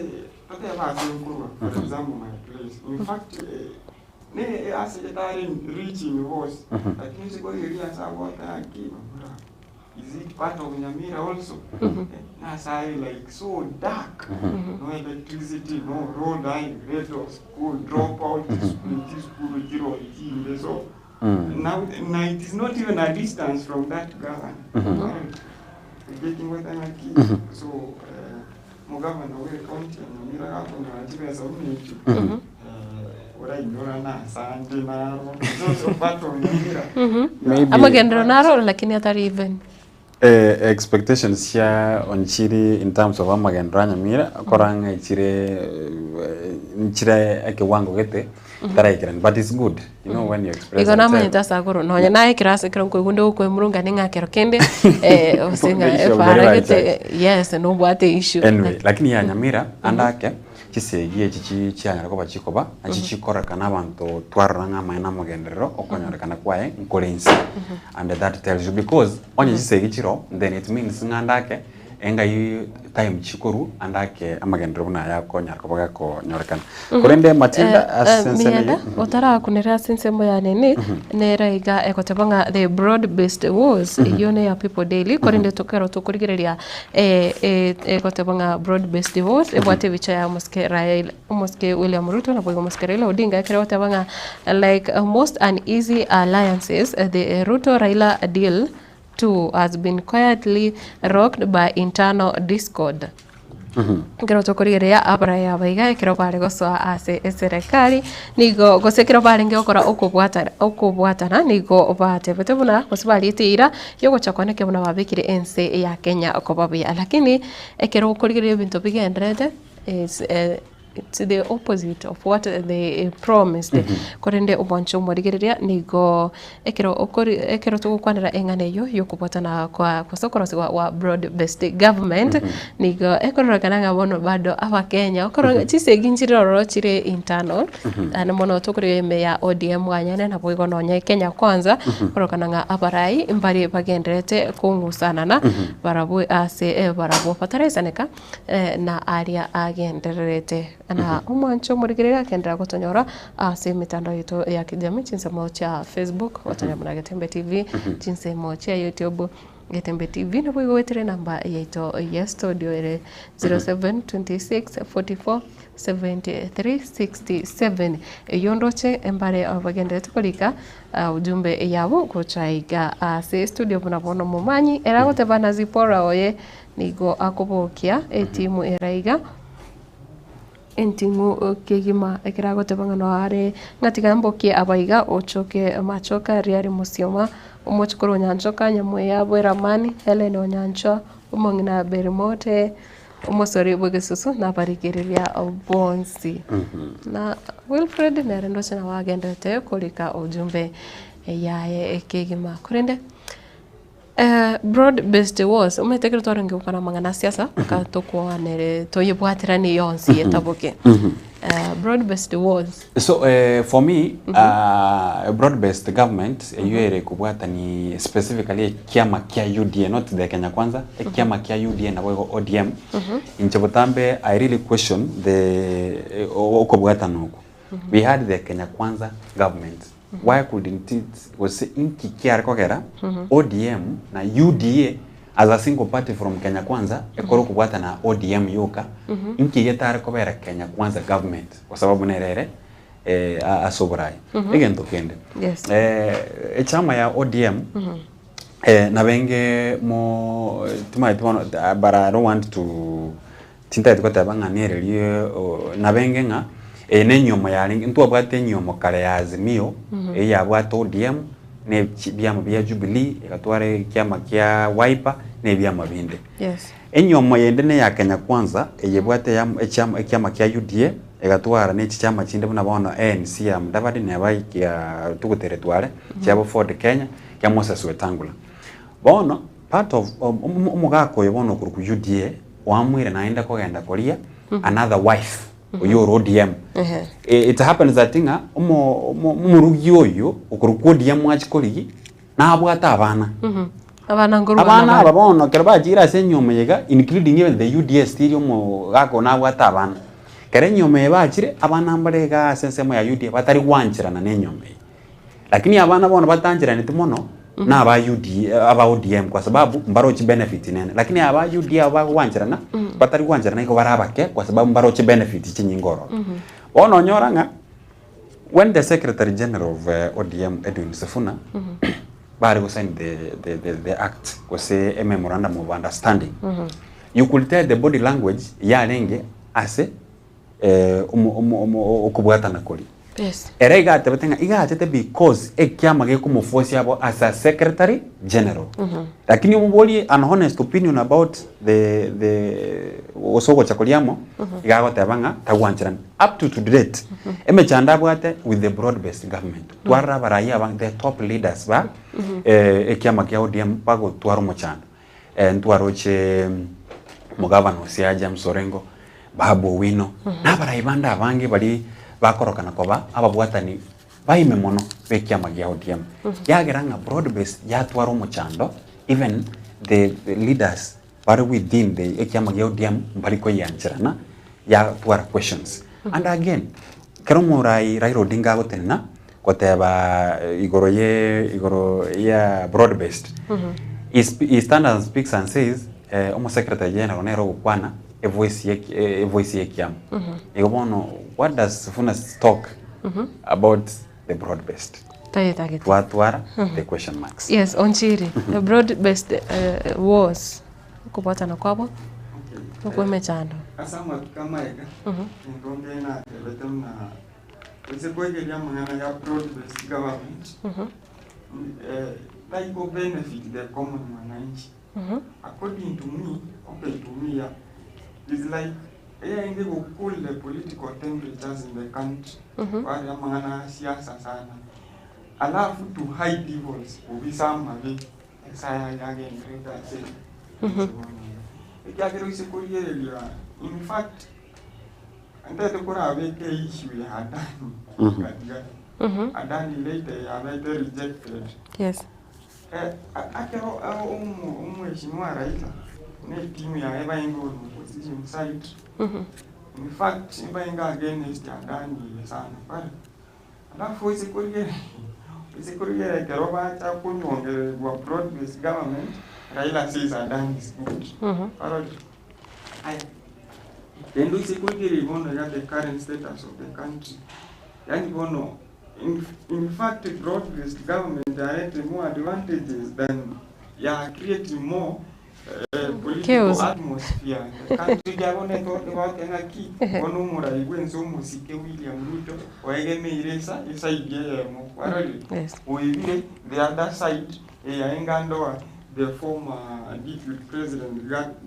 totebe ase nkorwa for example my place. In fact eh, ne ase getare rich in voice lakini sikorigeria ase agota ki bra is it part of Nyamira also? Eh, Nasai like so dark. No electricity, no road, high rate of school dropout, school, school, zero, zero. So now, now it is not even a distance from that governor. Right? You're Getting what I'm mm So, uh, mugavana we county ya Nyamira gakonyora chibesa buna orainyora nasande naro so so part of Nyamira. Maybe- Amagenderero naro lakini atari even. Eh, expectations cia onchiri in terms of amagendero a Nyamira koranga ichire eh, nchire ekiwango gete taraikerani but it's good you know when you express Igo and tell. namanyete ase agoro nonya naye ekero ekero nkoigwa nde gokoemurunga ning'akero kende eh, ose ng'a Issue of efara very gete right. yes nobwate issue. Anyway, lakini ya Nyamira andake chisegi echi chi- chianyara koba chikoba nachi chikorekana abanto twarora ng'a amaene amagenderero okonyorekana kwaye nkore inse and that tells you because onye chisegi chiro then it means ng'a andake engai time chikoru andake amagenderero buna aya akonyara koba gakonyorekana korende Matilda ase ensemo Mieda eyio otarakunera ase ensemo ya nini nera iga egoteba ng'a the broad based wars eyio ne ya People Daily korende tokero tokorigereria eh, eh, egoteba ng'a broad based wars ebwate ebicha ya omosike Raila omosike William Ruto naboigo omosike Raila Odinga ekero egoteba ng'a like most uneasy alliances the Ruto Raila deal too has been quietly rocked by internal discord. Ekero tokorigereria abaraya aba iga ekero bare gosoa ase eserekari nigo gose ekero barenge gokora okobwatana okobwatana nigo batebete buna gose bariete eira yogocha kwane buna babekire ense ya Kenya koba buya lakini ekero okorigereria ebinto bigendererete is eh, it's the opposite of what they promised. Korende omwancho omorigereria nigo ekero okori ekero togokwanera eng'ana eywo yokobwatana kwa gose okorosigwa gwa broad based government nigo ekororekana ng'a bono bado abakenya okoro chisegi nchire ororo chire internal naende mono tokorigia ime ya ODM mwanyene naboigo nonye Kenya Kwanza kororekana ng'a abarai mbare bagendererete kong'usanana barabwo ase eh, barabwo bataraisaneka eh, na aria agendererete na omwancho omorigereria agenderera gotonyora ase emitandao yaito ya kijamii chinsemo chia Facebook gotonya buna Getembe TV chinsemo chia YouTube Getembe TV nabo igo goetera enamba yaito ya studio ere 0726 44 73 67. Eyio ndoche mbare bagenderete korika ujumbe yabo gocha iga ase estudio buna bono omomanyi ere agoteba na Zipporah oye nigo akobokia etimu ere iga enting'u kegima ekero agoteba ng'a noo are ng'a tiga mbokie abaiga ochoke machoka riari mosioma omochokoro onyanchoka nyamweya bweramani Hellen onyanchwa omong'ina Berimote Omosori bw'egesusu nabarigereria bonsi. Na Wilfred nere ndoche nabo agenderete korika ujumbe yaye kegima. Korende broad based wars omanyete ekero twarenge gokwana amang'ana a siasa mpaka tokwanere toyebwateranie yonsi etaboke. Broad based wars. So for me a broad based government eyio ere kobwatani specifically ekiama kia UDA not the Kenya Kwanza ekiama kia UDA naboigo ODM inche botambe I really question the okobwatana okwo. We had the Kenya Kwanza government why couldn't it gose inki kiare kogera ODM na UDA as a single party from Kenya Kwanza ekore okobwatana na ODM yoka inki getare kobera Kenya Kwanza government kwa sababu nere ere ase oboraai. Egento kende echama ya ODM nabenge mo timaeti bono but I don't want to tintageti goteba ng'a nererie nabenge ng'a eye ne enyomo yarenge ntwabwate enyomo kare ya Azimio eyio yabwate ODM na ebiama bia Jubilee egatwara ekiama kia Wiper na ebiama binde. Enyomo yende neya Kenya Kwanza eye ebwate echiama ekiama kia UDA egatwara ne chichama chinde buna bono ANC ya Mudavadi neba kia Tugutere Twale chiabo Ford Kenya kia Moses Wetangula. Bono part of omogaka oyo bono okorokwa UDA oamuire naende kogenda koria another wife oyio ore ODM. It happens that ng'a omo omorugi oyo okorokwa ODM achia korigia nabwate abana. Abana nkorwana Abana bare. aba bono ekero bachiire ase enyiomo eye iga including even the UDA still omogaka oyo nabwate abana. Ekero enyiomo eye bachire, abana mbare igaa ase ensemo ya UDA batari gwancherana na enyiomo eye. Lakini abana bono batancheraneti mono na aba UDA aba ODM kwa sababu mbarochi benefit nene. Lakini aba UDA abo bagwancherana, batari gwancherana igo bare abake kwa sababu mbaroche benefit chinyinge ororo. Bono onyora ng'a when the secretary general of ODM Edwin Sifuna bare go sign the act gose a memorandum of understanding, you could tell the body language yarenge ase okobwatana koria. Ere iga atebete ng'a iga achete because ekiama gekomoforce abo as a secretary general. Lakini omoborie an honest opinion about the the gose ogocha koria amo, iga agoteba ng'a tagwancherani. Up to to date, emechando abwate with the broad based government. Twarora abarai aba the top leaders ba ekiama kia ODM bagotwara omochando. Ntwaroche omogavana o Siaya James Orengo, Babu Owino, na abarai bande abange baria bakorokana koba ababwatani baime mono b'ekiama gia ODM. Yagera ng'a broad base yatwara omochando even the leaders bare within the ekiama gia ODM mbari koyiancherana yatwara questions. And again, ekero omorai Raila Odinga agotenena goteba igoro ye igoro ya broad based, he he stands and speaks and says omo secretary general nere ogokwana evoice ye evoice ye ekiama. Igo bono what does Sifuna talk about the broad based? Tayetagete. Twatwara the question marks. Yes, Onchiri, the broad based wars okobwatana kwabo okwa emechando. Ase amatuko amaega, enkonge natebete buna gose koigeria amang'ana ya broad based government, taiko benefit the common mwananchi. According to me, okay to me yeah, is like eyarenge go cool the political temperatures in the country. Kwari amang'ana ya siasa sana. Alafu to hide evils, kobisa amabe ase aya yagenderete ase ense bono iga. Ekiagera oise korigereria in fact ntete korabeke issue ya Adani katikati. Adani later yabete rejected. Ekero omweshimiwa Raila na etimu yaye baenge on opposition side, in fact mbaenge against Adani eye sana pare. Alafu oise korigereria oise korigereria ekero bacha konyongererigwa broad based government, Raila says Adani is good. Ororire? Aya, Naende oise koigereria bono iga the current status of the country, yaani bono in in fact broad based government yarete more advantages than ya creating more political Chaos. atmosphere in the country ekiagera bono eko egoteba ng'aki bono omorai bwense omosike William Ruto oegemeire esa eside eyemo kwarorire Yes. oebire the other side eyaye ngandoa the former deputy president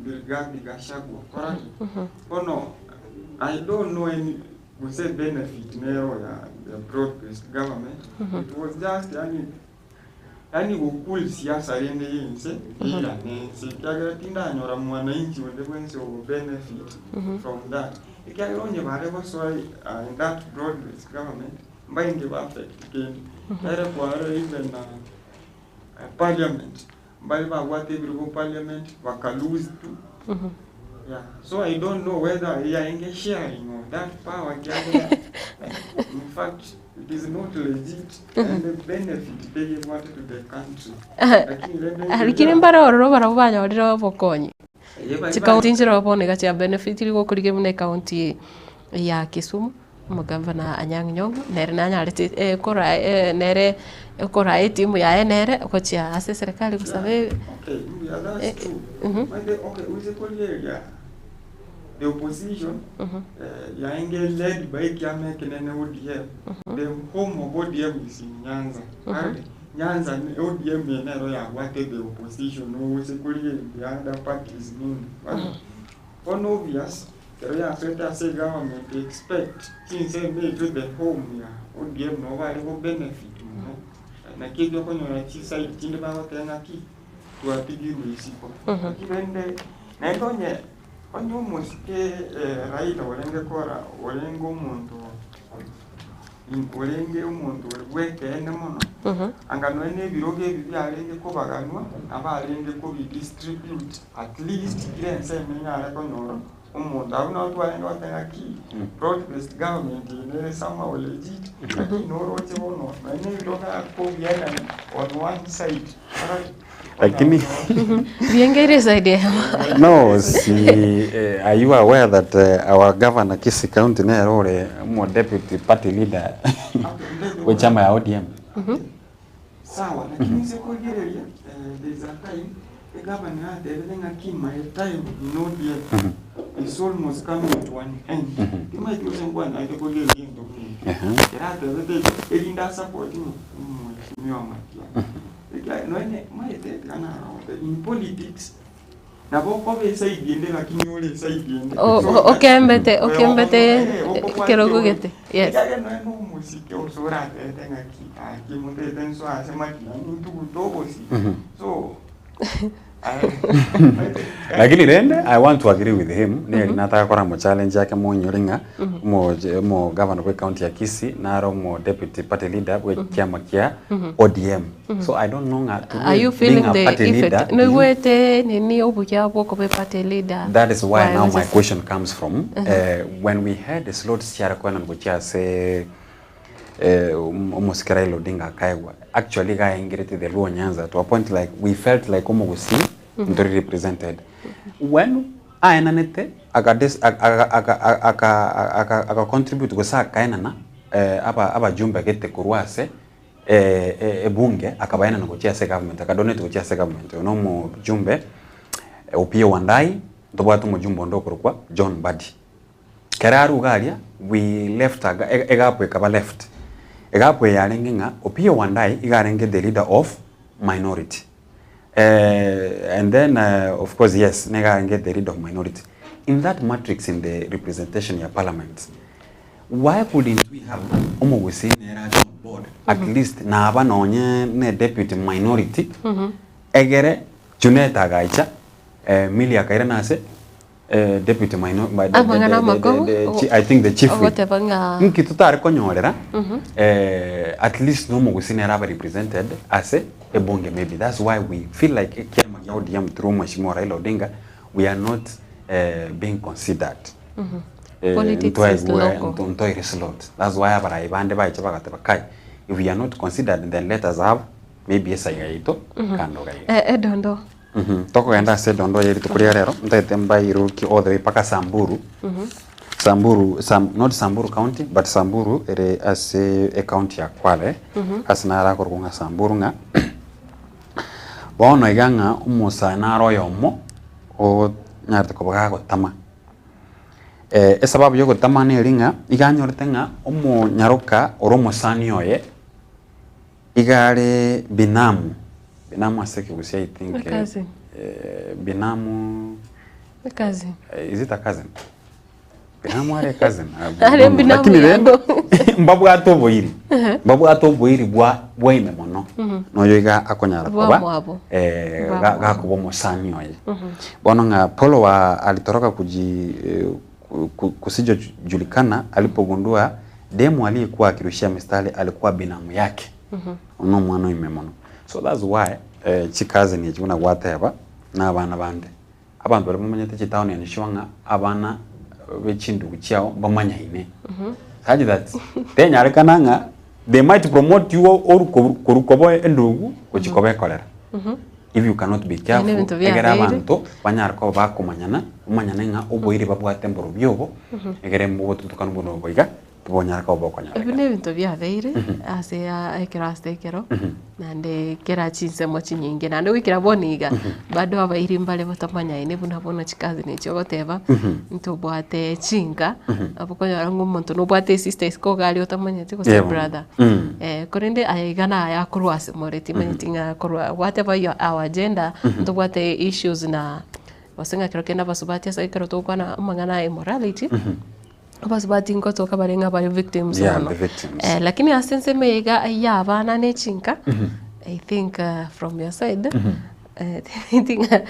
Rigathi Gachagua kwarorire bono I don't know any gose benefit nero ya the broad based government it was just yani yani go cool siasa rende yense eirane ense ekiagera tindanyora mwananchi onde bwensi ogo benefit from that ekiagera onye bare gosoa in that broad based government mbainge ba affect kende ere kwarora even parliament mbare babwate ebirogo parliament baka lose tu yeah so I don't know whether yaenge sharing of that power ekiagera in fact it is not legit and the benefit teyebwate to the country lakini rende Lakini mbare ororo barabwo banyorire obokonyi. Eye bari Chikaunti nchire bono iga chia benefit rigokorigia buna ekaunti ya Kisumu, omogavana Anyang' Nyong'o nere nanyarete kora nere koraa etimu yaye nere gochia ase eserekari gosaba Okay, yeah, that's true. But okay, oise korigereria the opposition yaenge led by ekiama ekenene ODM. The home of ODM is in Nyanza. Arore, Nyanza ne ODM eye nero yabwate the opposition oise korigereria the other parties nini. Bono obvious, ekero yasoete ase egovernment expect chinsemo echio the home ya ODM nabo bare go benefit mono. Naki ekio okonyora chiside chinde bagoteba ng'aki twatigirwe isiko. Naki rende naende onye onye omosike Raila orenge kora orenge omonto orenge omonto ore bwekeene mono, anga nonya na ebirogo ebi biarenge kobaganwa, nabo arenge kobi distribute at least kera ensemo enyare konyora omonto. Abwo nabo twarenge goteba ng'aki broad based government eye nere somehow legit, lakini noroche bono nonya na ebirogo akobienana on one side orore. Lakini Biengeire eside eyemo. No, si are you aware that our governor Kisii County nere ore omo deputy party leader bwe chama ya ODM? Sawa, lakini inse korigereria there is a time egavana yatebete ng'aki my time in ODM is almost coming to an end. Timanyeti gose nkwanarete korigereria egento buna ekio. Ekero atebete ekio, erinde asupport ng'o? Omheshimiwa Matiang'i. Ekiagera nonya omanyete tiga narogote in politics nabo okoba eside ende lakini ore eside ende. Okembete okembete ekerogo gete yes. Ekiagera nonya na omosike ase oratebete ng'aki aki motebete nsoe ase matiang'i ntugute obosie so Lakini rende I want to agree with him neri nataka kora mo challenge yake monyore ng'a omo omo governor bwe county ya Kisii naro omo deputy party leader bwe kiama kia ODM. So I don't know ng'a to Are you being feeling a the party leader effect? do you- Noigwete nini obuya bwa okoba party leader? That is why Why now was my it- question comes from. When we had slots chiare koenana gochia ase omosike Raila Odinga akaegwa, actually iga aengerete the Luo Nyanza to a point like we felt like omogusii ntori represented. When aenanete aka dis aka aka aka aka aka contribute gose akaenana aba abajumbe gete korwa ase ebunge akabaenana gochia ase egovernment aka donate gochia ase egovernment. Oyo na omojumbe Opiyo Wandayi, ntobwate omojumbe onde okorokwa John Mbadi. Kera arure iga aria, we left a egap ekaba left. Egap eye yarenge ng'a Opiyo Wandayi iga arenge the leader of minority. And then of course yes, nigo arenge the leader of minority. In that matrix in the representation ya parliament, why couldn't we have omogusii nere ache on board at least naba nonye ne deputy minority egere Junet agaicha, Milly akairana ase Deputy minor the, the, Amang'ana the, the, amakong'u, the, the, I think the chief whip. ogoteba ng'a Nki totare konyorera at least nomogusii nere abe represented ase ebunge maybe that's why we feel like ekiama kia ODM through Mheshimiwa Raila Odinga we are not being considered. Politics is Ntwaigwe local. ntoire slot that's why abarai bande baicha bagateba kai if we are not considered then let us have maybe esaiga yaito kando gaiga. Edondo. Tokogenda ase edondo eye rituko ria rero, ntagete mbairokie all the way mpaka Samburu. Samburu, Sam, not Samburu county, but Samburu ere ase ecounty ya Kwale, ase naro akorokwa ng'a Samburu ng'a, bono iga ng'a omosae naro oyomo, onyarete koba gagotama. Esababu ya ogotama neri ng'a, iga anyorete ng'a omonyaroka ore omosani oye, iga are binamu, binamu ase ekegusii I think A cousin. binamu A cousin. is it a cousin? Binamu are a cousin? Are binamu Lakini rende yago. mbabwate oboiri, mbabwate oboiri bwa bwaime mono, noyo iga akonyara Bwa koba mwabo. Bwa ga- mwabo. gakoba omosani oye. Bono ng'a Paulo wa alitoroka kuji ku- ku- kusijojulikana alipogundua demu aliyekuwa akirushia mistari alikuwa binamu yake. Ono nomwana oime mono. So that's why chicousin echi buna gwateba na abana bande. Abanto baria bamenyete chitown ensure ng'a abana be chindugu chiao mbamanyaine. Such that tenyarekana ng'a they might promote you oru korwa koba endugu gochia koba ekorera. If you cannot be Yaani careful ebinto egere biabeire. abanto banyare koba bakomanyana, omanyane ng'a oboiri babwate mborobio obo, egere obotutukanu buna obo iga. Tibonyara koba bokonyorekana. Ebi nebinto biabeire ase ekero ase ekero, naende kera chinsemo chinyinge, naende goikera bono iga, bado abairi mbare batamanyaini buna bono chikazini echi ogoteba, ntobwate chinka, nabo okonyora ng'a omonto nobwate esister isiko iga aria otamanyeti gose Yebo. brother. Korende aya iga naye akorwa ase more timanyeti ng'a korwa gwateba your our gender, ntobwate issues na gose ng'a kero kende abasubati ase ekero togokwana amang'ana a immorality. Abasubati ngotoka bare ng'a bare victims Yeah, mono. the victims. Eh, lakini ase ensemo eye iga ya abana ne chinka, I think from your side, eh, ng'a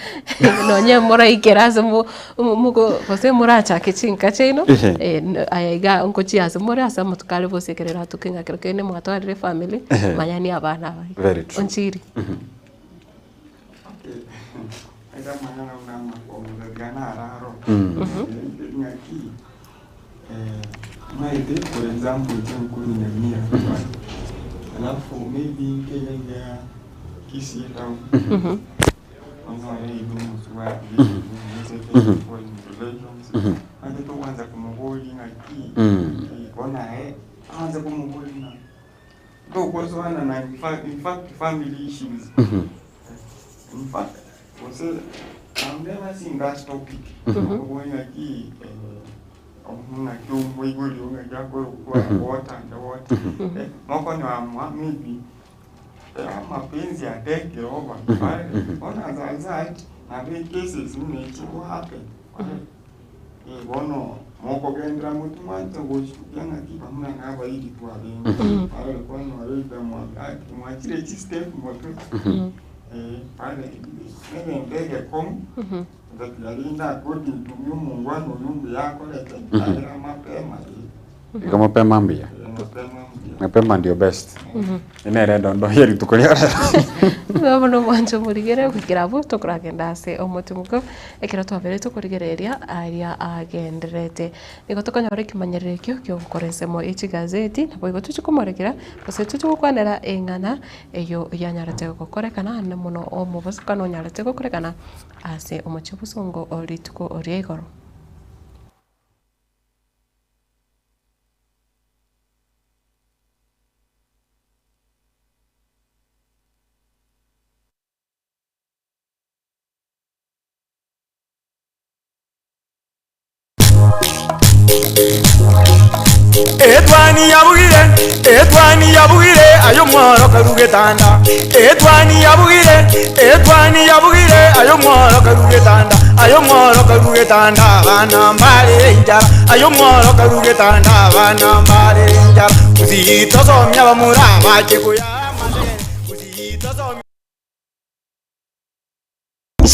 nonye moraikere ase mo moko gose morachake chinka chiaino, Ehe. eh, aya iga nkochia ase more ase amatuko are bonsi ekero eratuke ng'a kero kende mwatwarire efamiri, Ehe. manya ni abana aba. Very true. Onchiri. Ere amang'ana buna amakongo tiga nararo. Ng'aki maete for example inche nkorwa Nyamira alafu maybe nkeiga iga Kisii etown onyore iga omosubati fall in relationship naende togoanza komoboria ng'aki bono aye aanze komoboria ng'a Togosoana na in fact family issues. In fact, gose I've never seen that topic. Okoboria ng'aki ng'aki omoibori oo ng'aki akorokwa what and what. Mokonyora mwa maybe amapenzi atekire over. Bono as a result, nabo ecases buna echi go happen. Bono mokogenderera motimwanche gochukia ng'aki bamura nabairi twarenge. Barore konyora either mwachire chistep motwe, pale negento egekong'u, gotatiga rende according to me omongwana oyio mbuya akorete, ekiagera mapema eh. Igo mapema mbuya. Mapema mbuya. Mapema ndio best. Nere edondo ye rituko ria rero. Nigo bono omwancho omorigere goikera abwo tokoragenda ase omotimoko ekero twabeire tokorigereria aria agendererete. Nigo tokonyora ekemanyerero ekio kiogokora ensemo ye chigazeti naboigo tochie komorekera gose tochie gokwanera eng'ana eyio yanyarete gokorekana ande mono omobosokano onyarete gokorekana ase omochie obosongo rituko ria igoro. Etwani yabugire, etwani yabugire, aye omworo karue getanda. Etwani yabugire, etwani yabugire, aye omworo karue getanda. Aye omworo karue getanda, abana mbare enchara. Aye omworo karue getanda, abana mbare enchara. Gusii tosomia abamura abache koyama.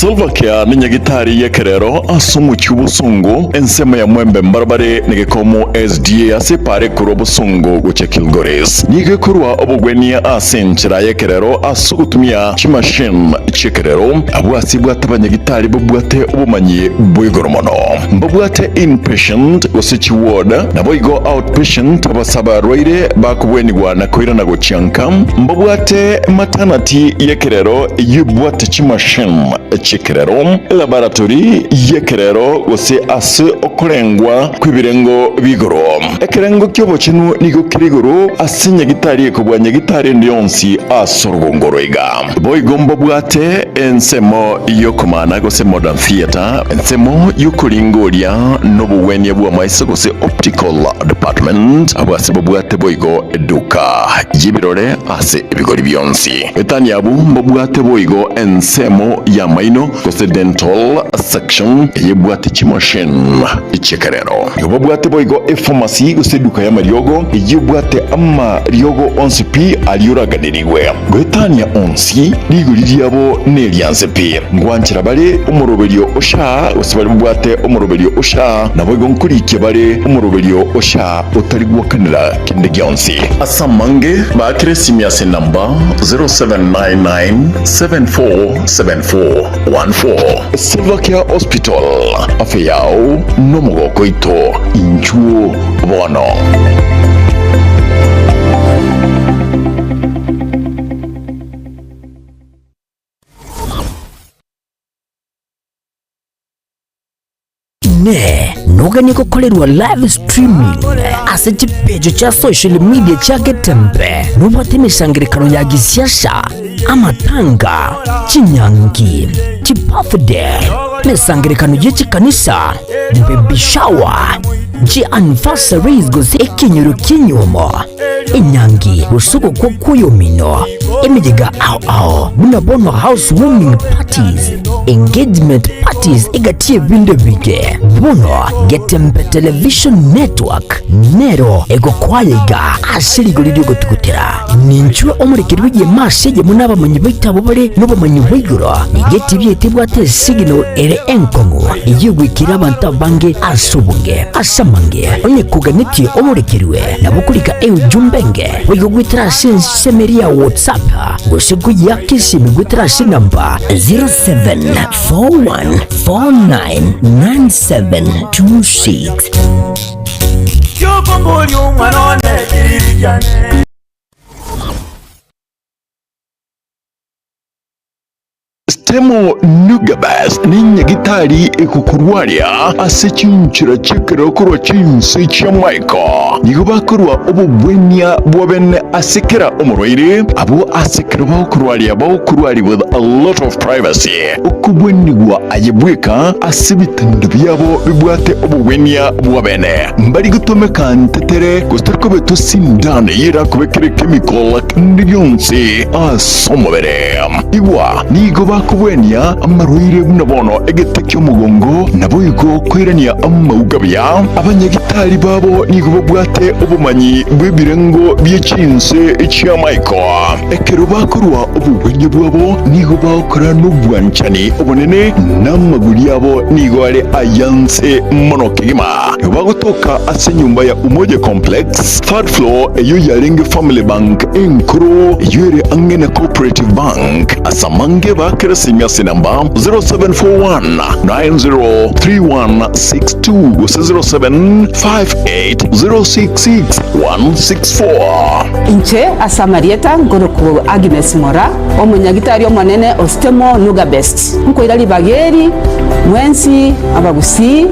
Silvercare ne nyagitari y'ekerero ase omochie obosongo ensemo ya Mwembe mbarabare na gekomo SDA ase epara ekorwa Bosongo gochia Kilgoris. Nigo ekorwa obogwenia ase enchera y'ekerero ase ogotumia chimachine chi'ekerero. Abwo ase ebwate abanyagitari babwate obomanyi bwa igoro mono. Mbabwate inpatient gose chiward naboigo outpatient abase abarwaire bakobwenigwa na koirana gochia nka. Mbabwate maternity y'ekerero eyio ebwate chimachine chi'ekerero, elaboratory y'ekerero gose ase okorengwa kw'ebirengo bi'igoro. Ekerengo ki'obochenu nigo kere igoro ase nyagitari ekobua nyagitari ende yonsi ase orogongo rwaiga. Boigo mbabwate ensemo y'okomana gose modern theatre, ensemo y'okoringoria nobogwenia bw'amaiso gose optical department, abwo ase babwate boigo eduka y'ebirore ase ebigori bionsi. Etani abwo mbabwate boigo ensemo y'amaino gose dental section eyebwate chimachine chi'ekerero. Nigo babwate boigo epharmacy gose eduka y'amariogo eyebwate amariogo onsi pi aria oraganerigwe. Goetania onsi, rigori riabo nerianse pi. Ngwanchera bare omoroberio o SHA gose baria babwate omoroberio o SHA, naboigo nkorikia bare omoroberio o SHA otari gwakanera kende gionsi. Ase amange, baakere esimi ase enamba 0799747414. Silvercare Hospital, afya yao nomogoko oito, inchuo bono. Inee! Noganie gokorerwa live streaming ase chipecho chia social media chia Getembe? Nobwate emesangerekano ya gisiasa, amatanga, chinyangi, chibirthday, emesangerekano ye chikanisa, baby shower, chi anniversaries gose ekenyoro ki'enyuomo, enyangi gose ogokwa kw'oyomino, emeyega ao ao buna bono house warming parties, engagement parties egati y'ebinto ebinge. Bono Getembe Television Network nero egokwaya iga ase rigori ri'ogotugutera. Ninchwe omorekeri bw'egeema ase eyemo n'abamanyi baito abwo bare nobomanyi bwa igoro. Nigo etibi yaito ebwate esignal ere enkong'u eyio egoikera abanto abange ase obonge. Ase amange, onye koganetie oborekerwe, nabo okorika eujumbe enge boigo goetera ase ensemo eria ya WhatsApp gose koyeaka esimi goetera ase enamba 0741499726. Kiokomboria omwana one kiriri kiane. Stemo Nugabes nenyagitari egokorwaria ase chinchera chi'ekerero korwa chinse chi'amaiko. Nigo bakorua obogwenia bwa bene ase kera omorwaire, abwo ase ekero bagokorwaria bagokorwaria with a lot of privacy. Okogwenigwa aye bweka ase ebitendo biabo bibwate obogwenia bwa bene. Mbari gotomeka ntetere gose tari kobetwa sindano eyio erakobekere chemical kende gionsi ase omobere. Igwa, nigo bakogwenia amarwaire buna bono egete ki'omogongo, naboigo koirania amauga buya. Abanyagitari babo nigo babwate obomanyi bw'ebirengo bie chinse chi'amaiko. Ekero bakorua obogwenia bwabo nigo bagokora nobwanchani obonene, na amaguri abo nigo are ayanse mono kegima. Nigo bagotoka ase enyomba ya Umoja Complex, third floor, eyio yarenge Family Bank enkoro, eyio ere ang'e na Cooperative Bank. Ase amange baakere esimi ase enamba 0741 903162 gose 0758 066 164. Inche ase amarieta nkorokwa Agnes Mora, omonyagitari omonene o Stemo Nuga Best. Nkoira ribaga eri mwensi abagusii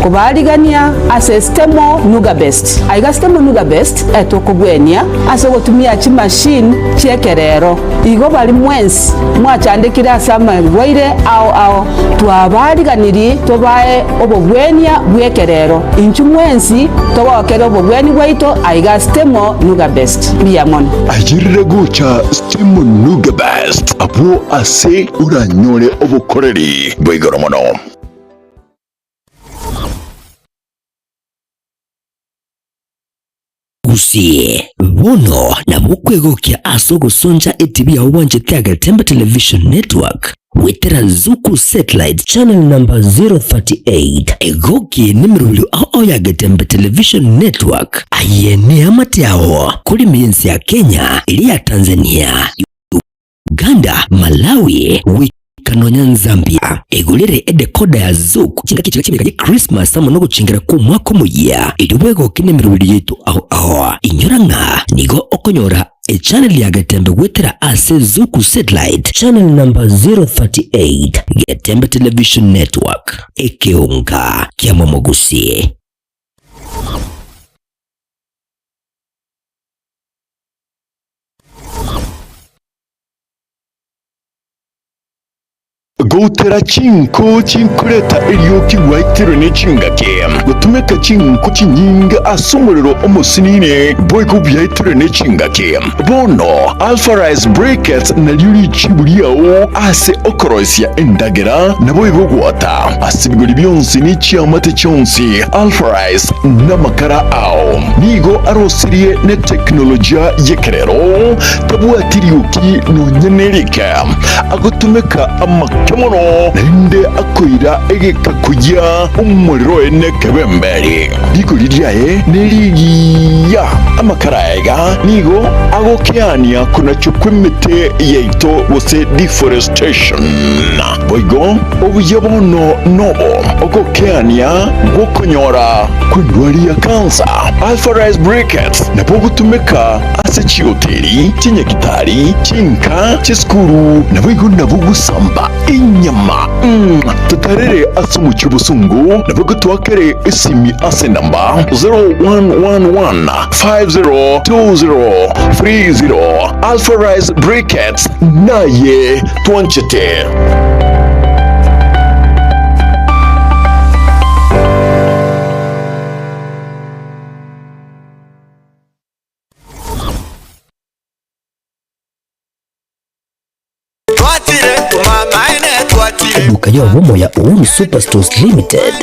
kobaarigania ase Stemo Nuga Best. Aiga Stemo Nuga Best etokobwenia ase ogotumia chimachine chi'ekerero. Igo baria mwensi mwachandekire ase amarwaire ao ao, twabaariganirie tobae obogwenia bw'ekerero. Inchuo mwensi togokere obogwenia bwaito aiga Stemo Nuga Best. Mbuya mono. Ayerire gocha Stemo Nuga Best abwo ase oranyore obokoreri bwa igoro mono. Gusii, bono nabo okwegokia ase ogosoncha etibi yao bwanchete ya Getembe Television Network. Gwetera Zuku Satellite Channel number 038 egoki nemerobio ao ao ya Getembe Television Network. Aye neamate ao kore emensi ya Kenya, eria ya Tanzania, Uganda, Malawi, goika nonya Nzambia. Egorere edecoder ya Zuku chingaki chiria chi'emeyega ye Christmas amo nogochengera kw'omwaka omoyia, erio bwegoke nemerobio yaito ao ao. Inyora ng'a nigo okonyora Echannel ya Getembe goetera ase Zuku Satellite Channel number 038 Getembe Television Network, ekeonga kia momogusi. Goutera chinko chinkoreta erioki gwaitirwe ne chingaki, gotumeka chinko chinyinge ase omorero omosinini, boigo biaitirwe ne chingaki. Bono Alpha Rice Briquettes nario richibu riao ase okoroisia endagera, naboigo gwota ase ebigori bionsi ne chiamate chionsi. Alpha Rice namakara ao nigo arosirie ne teknolojia y'ekerero, tabwati rioki nonya nerike. Agotumeka amake mono, naende akoira egeka koyia omorero oye nekebemberi. Rigori riaye nerigiya. Amakara aiga nigo agokeania konachwa kw'emete yaito gose deforestation. Boigo obuya bono nobo ogokeania gw'okonyora kw'endwari ya kansa. Alpha Rice Briquettes nabo ogotumeka ase chihoteli, chinyagitari, chinka, chisukuru, naboigo nabo gosamba enyama. Mm, totarere ase omochie obosongo, naboigo twakere esimi ase enamba 0111 502030. Alpha Rice Briquettes naye twanchete. Eduka y'obomo ya Uhuru Superstores Limited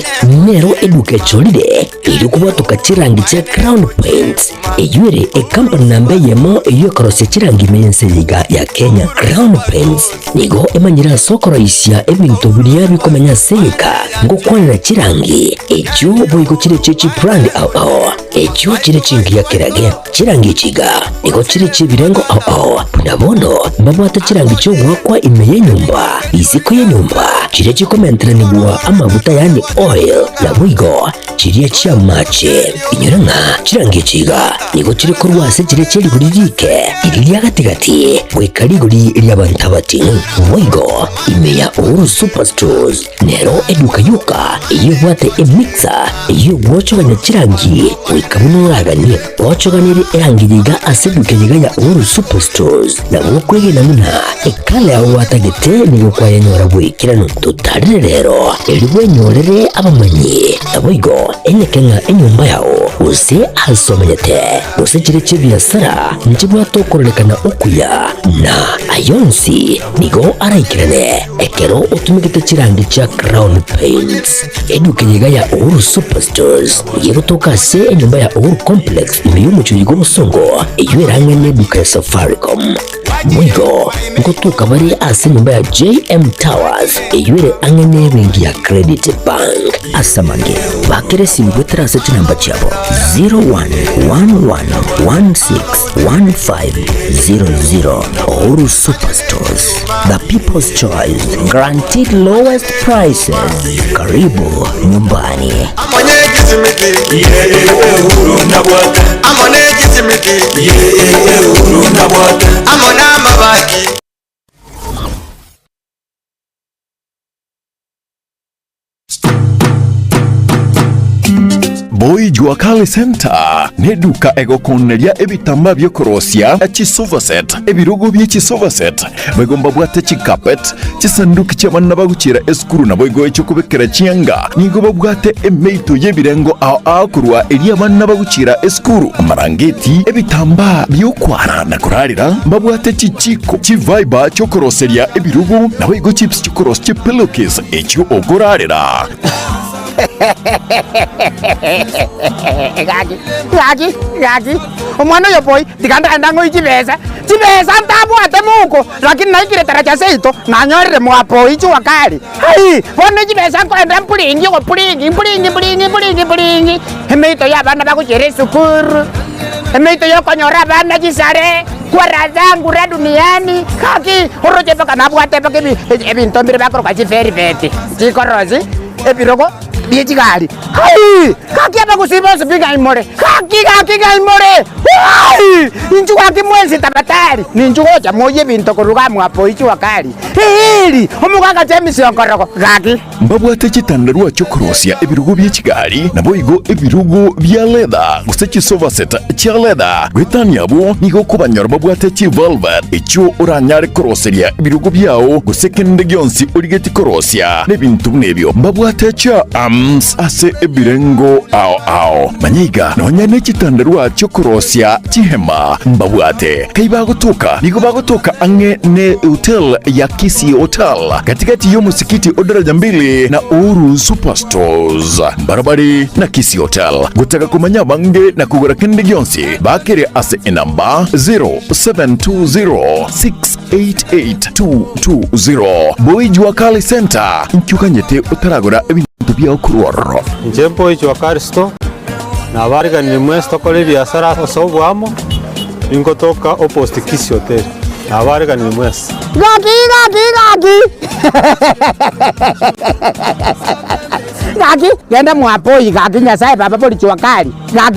nero eduka echorire erio kobwatoka chirangi chia Crown Paints eyio ere ekampani namba eyemo eyio ekorosia chirangi ime y'ense eye iga ya Kenya. Crown Paints nigo emanyire ase okoroisia ebinto biria bikomenya ase egeka ngokwanera chirangi echio boigo chire chie chibrand ao ao echio chire chingiya kerage. Chirangi echi iga nigo chire chi'ebirengo ao ao, buna bono mbabwate chirangi chi'ogoakwa ime y'enyomba, isiko y'enyomba, chiria chikomenteranigwa amaguta yaani oil, naboigo chiria chi'amache. Inyora ng'a chirangi echi iga nigo chire korwa ase chiria chie rigori riike, riria ria gati-gati, goika rigori ri'abanto abating'u. Boigo ime ya Uhuru Superstores Nero eduka yoka eyio ebwate emixer eyio egwochogania chirangi goika buna oraganie. Gwochoganirie erangi yiga ase eduka eyiga ya Uhuru Superstores nabo okwegena buna ekala yao gwatagete nigo kwayenyora bwaikeranu. Totarire rero erio bwenyorere abamanyi naboigo enyeke ng'a enyomba yao gose ase omenyete gose chire chi'ebiasara nchibwate okororekana okuya na ayonsi nigo araikerane. Ekero otumegete chirangi chia Crown Paints, eduka eye iga ya Uhuru Superstores nigo egotoka ase enyomba ya Uhuru Complex ime y'omochie oyo bw'obosongo, eyio erang'e neduka ya Safaricom. Boigo ngotoka bare ase enyomba ya JM Towers eyio ere ang'e nebenki ya Credit Bank. Ase amange, bakera esimi goetera ase chinamba chiabo 0111161500. Uhuru Superstores. The People's Choice, guaranteed lowest prices. Karibu nyumbani. Boy Jua Kali Center neduka egokoneria ebitambaa biokorosia chisofa set, ebirogo bie chisofa set, boigo mbabwate chicarpet, chisanduki chi'abana bagochiera esukuru naboigo echiokobekera chianga. Nigo babwate emeito y'ebirengo ao ao korwa eria abana bagochiera esukuru, amarangeti, ebitambaa biokwara na korarera, mbabwate chichiko, chiviber chiokoroseria ebirogo, naboigo chips chiokorosia chipillowcase echio okorarera. Gaki, gaki, gaki, omwana oyo boy, tiga ndagenda ng'oe chibesa, chibesa ntabwate mouko, lakini naikire taraja seito, nanyorire mwapoi jua kali. Hai! Bono chibesa nkoenda mpuringi ogopuringi, mpuringi mpuringi mpuringi mpuringi, emeito ya abana bagochiera esukuru, emeito ya okonyora abana chisare, kwa raha zangu ra duniani, gaki oroche mpaka nabwate mpaka ebi ebinto mbire bakoroka chivelvet, chikorosi, ebirogo bie chigari. Hai! Gaki abagusii bonsi pi ng'ai more? Gaki gaki ng'ai more? Hai! Inchuo gaki mwensi tabatari, ninchu gocha moyie ebinto korwa iga mwapo ichua kari. Eeri! Omogaka James Onkorogo, gaki. Mbabwate chitandarua chi'okorosia ebirugo bie chigari, naboigo ebirugo bia leather, gose chisofa set chia leather. Goetania abwo, nigo okobanyora babwate chivelvet, echio oranyare koroseria ebirugo biao, gose kende gionsi origetie korosia nebinto buna ebio. Mbabwate chia arms ase ebirengo ao ao. Manya iga, nonya ne chitandarua chi'okorosia chihema mbabwate. Kai bagotoka? Nigo bagotoka ang'e ne hotel ya Kisii Hotel, gati-gati y'omosikiti o Daraja Mbili na Uhuru Superstores. Mbarabare na Kisii Hotel. Gotaka komanya abange na kogora kende gionsi, bakere ase enamba 0720688220. Boy Jua Kali Center, inki oganyete otaragora ebinto biao korwa ororo? Inche Boy Jua Kali Store, nabariganirie mwensi tokore ebiasara ase oboamo. Ningotoka opposite Kisii Hotel. Nabareganire mwensi. Gaki gaki gaki gaki genda mwapoi gaki nyasaye baba bori jua kali gaki.